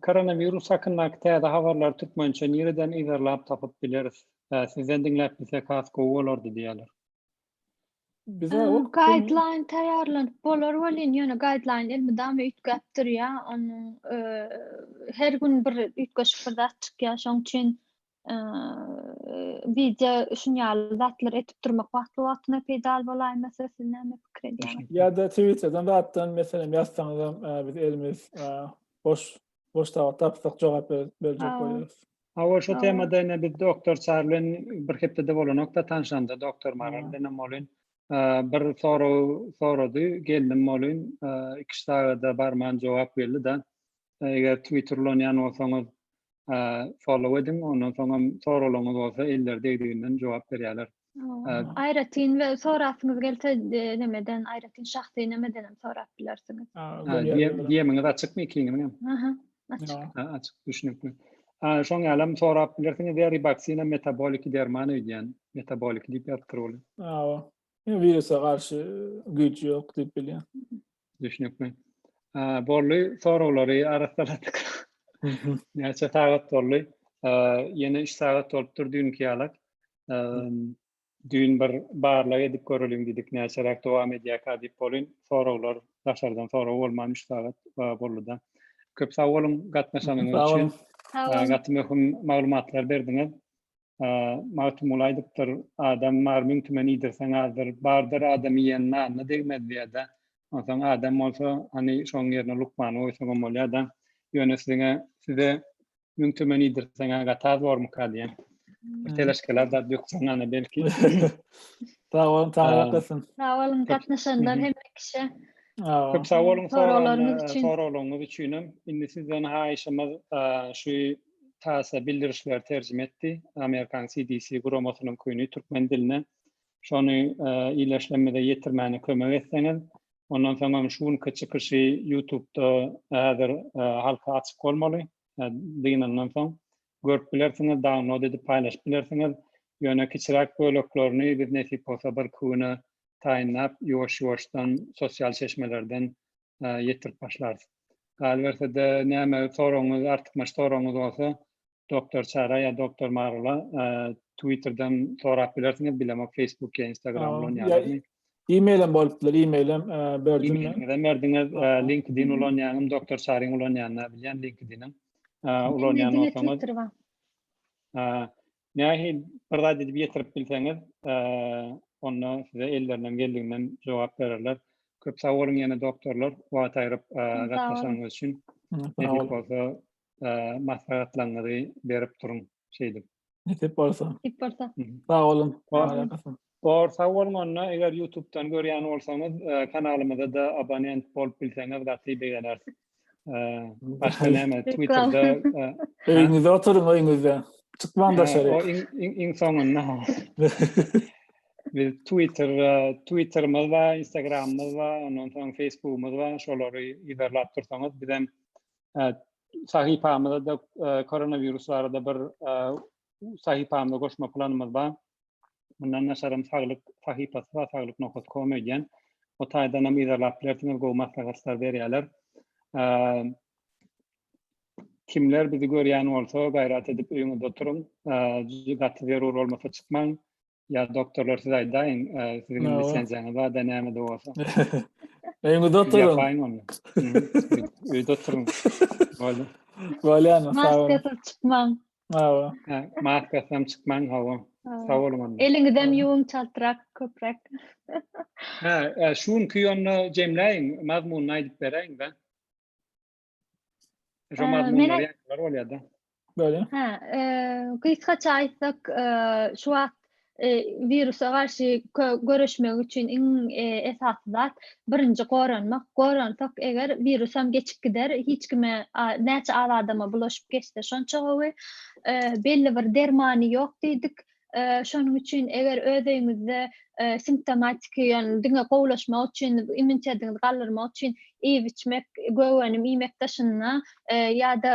Koronawirus hakyndaky täze habarlary türkmençe nireden yzarlap tapyp bileris? Sizden diňläp bilsek has gowy bolardy diýýärler. Bize o guideline taýýarlanyp bolar welin, ýöne guideline elmydama üýtgäp durýar. Onuň her gün bir üýtgeşik bir zat çykýar. Şonuň üçin wideo şun ýaly zatlar edip durmak wagtly-wagtyna peýdaly bolaýmasa, siz näme pikir edýäňiz? Ýa-da Twitterden zatdan meselem ýazsaňyzam biz elimiz boş boş sagat tapsak jogap berjek bolýarys. Hawa şo temada ine biz doktor Çary bilen bir hepdede bolanokda tanşanda doktor Maral bilenem bolyn. Bir sorag sorady, geldim bolyn, iki sagada barman jogap geldi-de. Eger Twitter ulanýan bolsaňyz follow ediň, ondan soňam soraglaryňyz bolsa elleri degdiginden jogap berýärler. Aýratyn we sorasyňyz gelse nemeden, aýratyn şahsy nemeden hem sorap bilersiňiz. DM-iňiz açykmy ikiňiziň hem? Aha, açyk. Açyk, düşnükli. Şoň ýalam sorap bilersiňiz, ýa ribaksina metaboliki derman öýdýän. Metaboliki diýip ýazypdyr ol. Hawa. Wirusa garşy güýji ýok diýip bilýän. Düşnükli. Boldy, soraglary arassaladyk. Näçe sagat boldy? Ýene 3 sagat bolupdyr düýnki ýalak. Düýn bir barlag edip göreliň diýdik, näçeräk dowam edýärkä diýip bolyn. Soraglar daşardan sorag bolman 3 sagat boldy-da. Köp sag boluň gatnaşanyňyz üçin. Gaty möhüm maglumatlar berdiňiz. Magtymguly aýdypdyr, Adam bar müň tümen iýdirseň azdyr, bardyr adam iýen nanyna degmez diýýär-de. Onsoň adam bolsa, hany şoň ýerine lukmany goýsaňam bolýar-da. Ýöne siziňe, size müň tümen iýdirseň-ä gaty az bormyka diýýän. Bir teleşkeler zat dökseň ana belki. Sag boluň, taňryýalkasyn. Sag boluň gatnaşanlar hemme kişä. Köp sag boluň soraglaryňyz üçin. Soraglaryňyz üçinem. Indi sizden haýyşymyz şu TASS-a bildirişleri terjime etdi. Amerikan CDC guramasynyň küni türkmen diline. Şony iýleşlemmize ýetirmäne kömek etseňiz, ondan soňam şu günki çykyşy YouTube-da häzir halka açyk bolmaly, dynandan soň görüp bilersiňiz, download edip paýlaşyp bilersiňiz. Ýöne kiçiräk böleklerini biz nesip bolsa birki güne taýynlap, ýuwaş-ýuwaşdan sosial çeşmelerden ýetirip başlarys. Galyberse-de näme soragyňyz, artykmaç soragyňyz bolsa, Doktor Çara ýa Doktor Marula Twitterden sorap bilersiňiz, bilemok Facebook ýa Instagram ulanýarlarmy? E-mailem bolup biler, e-mailem berdim men. E-mailiňizem berdiňiz, LinkedIn ulanýaňym, Doktor Çaryň ulanýanyny bilýän LinkedIn-iň. Ulanýan bolsaňyz. Nähili bir zat edip ýetirip bilseňiz, onda size ellerinden geldiginden jogap bererler. Köp sag boluň ýene doktorlar, wagt aýryp gatnaşanyňyz üçin. Nesip bolsa maslahatlaryňyzy berip duruň şeýdip. Nesip bolsa. Nesip bolsa. Sag boluň. Bor, sag boluň onda, eger YouTube-dan görýän bolsaňyz, kanalymyza-da abonent bolup bilseňiz gaty begeneris. Başga näme, Twitter'da Öýüňizde oturyň, öýüňizde. Çykmaň daşary. O iň iň iň soňunda. Biz Twitter, Twitterimiz bar, Instagramymyz bar, ondan soň Facebookymyz bar. Şolary yzarlap dursaňyz, bizem sahypamyzda da koronawirus barada bir sahypamyza goşmak planymyz bar. Mundan daşarym saglyk sahypasy bar, saglyk nokat kom öýdýän. O taýdan hem yzarlap bilersiňiz, gowy maslahatlar berýärler. Kimler bizi görýän bolsa, gaýrat edip öýüňizde oturyň. Gaty zerur bolmasa çykmaň. Ýa doktorlar siz aýdaýyň, siziň lisenziýaňyz bar-da näme-de bolsa. Öýüňizde oturyň. Ýapaýyň ony. Öýde oturyň. Boldy. Bolýar, sag boluň. Maskasyz çykmaň. Hawa. Maskasyz hem çykmaň, hawa. Sag boluň onda. Eliňizem ýuwuň çaltrak, köpräk. Hä, şu günki onda jemläýiň, mazmunyny aýdyp beräýiň-de. Şo mazmunlar ýaňkylar bolýar-da. Böyle. Hä, gysgaça aýtsak, şu wagt wirusa garşy göreşmek üçin iň esasy zat birinji goranmak. Goransak eger wirusam geçip gider, hiç kime näçe az adama bulaşyp geçse şonça gowy. Belli bir dermany ýok diýdik. Şonuň üçin eger öz öýüňizde simptomatiki, ýagny diňe gowulaşmak üçin, immunitetiňizi galdyrmak üçin iýip-içmek, gök-önüm iýmek daşynda ýa-da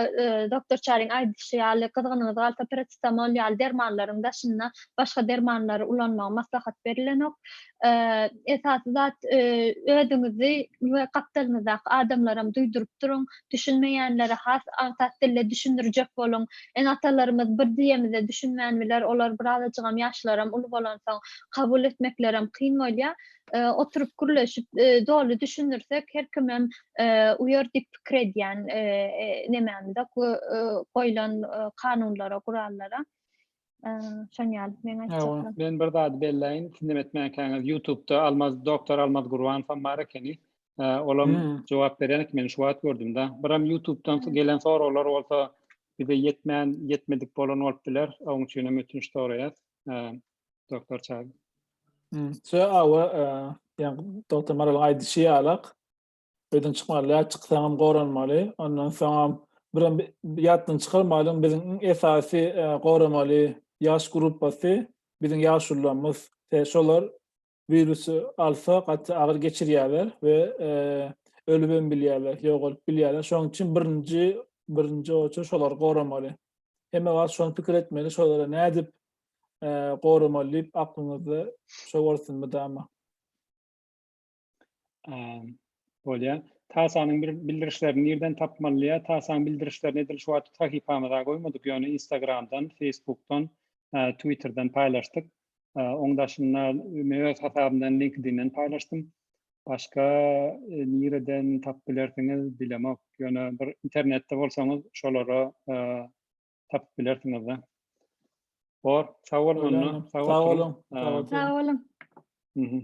doktor Çaryň aýdyşy ýaly gyzgynyňyz galsa parasetamol ýaly dermanlaryň daşynda başga dermanlary ulanmagy maslahat berilenok. Esasy zat özüňizi we gapdalyňyzdaky adamlaram duýduryp duruň. Düşünmeýänlere has aňsat dilde düşündirjek boluň. Ene-atalarymyz bir diýemizde düşünmän biler, olar birazajygam ýaşlaram uly bolansoň kabul etmeklerem kyn bolýar. Oturyp gürleşip doly düşündirsek her kimem uýar diýip pikir edýän nemämize goýlan kanunlara, gurallara. Şon ýaly meň aýtjaklarym. Men bir zady belläýin, siz etmänkäňiz YouTube'da Almaz doktor Almaz Gurbanowam bar ekeni. Olam jogap berýän eken, men şu wagt gördüm-de. Biram YouTube'dan gelen soraglar bolsa bize ýetmän, ýetmedik bolan bolup biler. Onuň üçin hem ötünç soraýas. Doktor Çary. Şu awa, ýa doktor Maralyň aýdyşy ýalak, öýden çykmaly, ýa çyksaňam goranmaly. Ondan soňam birem ýatdan çykarmalyň biziň iň esasy goramaly ýaş gruppasy biziň ýaşulularymyz. Şolar wirusy alsa gaty agyr geçirýärler we ölübem bilýärler, ýogalyp bilýärler. Şonuň üçin birinji birinji oça şolary goramaly. Hemme wagt şony pikir etmeli, şolara nädip goramaly diýip aklyňyzda şo bolsun mydama. Bolýar. TASA-nyň bir bildirişlerini nirden tapmaly diýýär. TASA-nyň bildirişlerini edil şu wagt sahypamyza goýmadyk, ýöne Instagramdan, Facebookdan, Twitterden paýlaşdyk. Oň daşynda men öz hasabymdan LinkedIn-den paýlaşdym. Başga nireden tapyp bilersiňiz bilemok. Ýöne bir internetde bolsaňyz şolara tapyp bilersiňiz-de. Bor, sag boluň onda. Sag boluň. Sag boluň. Mhm.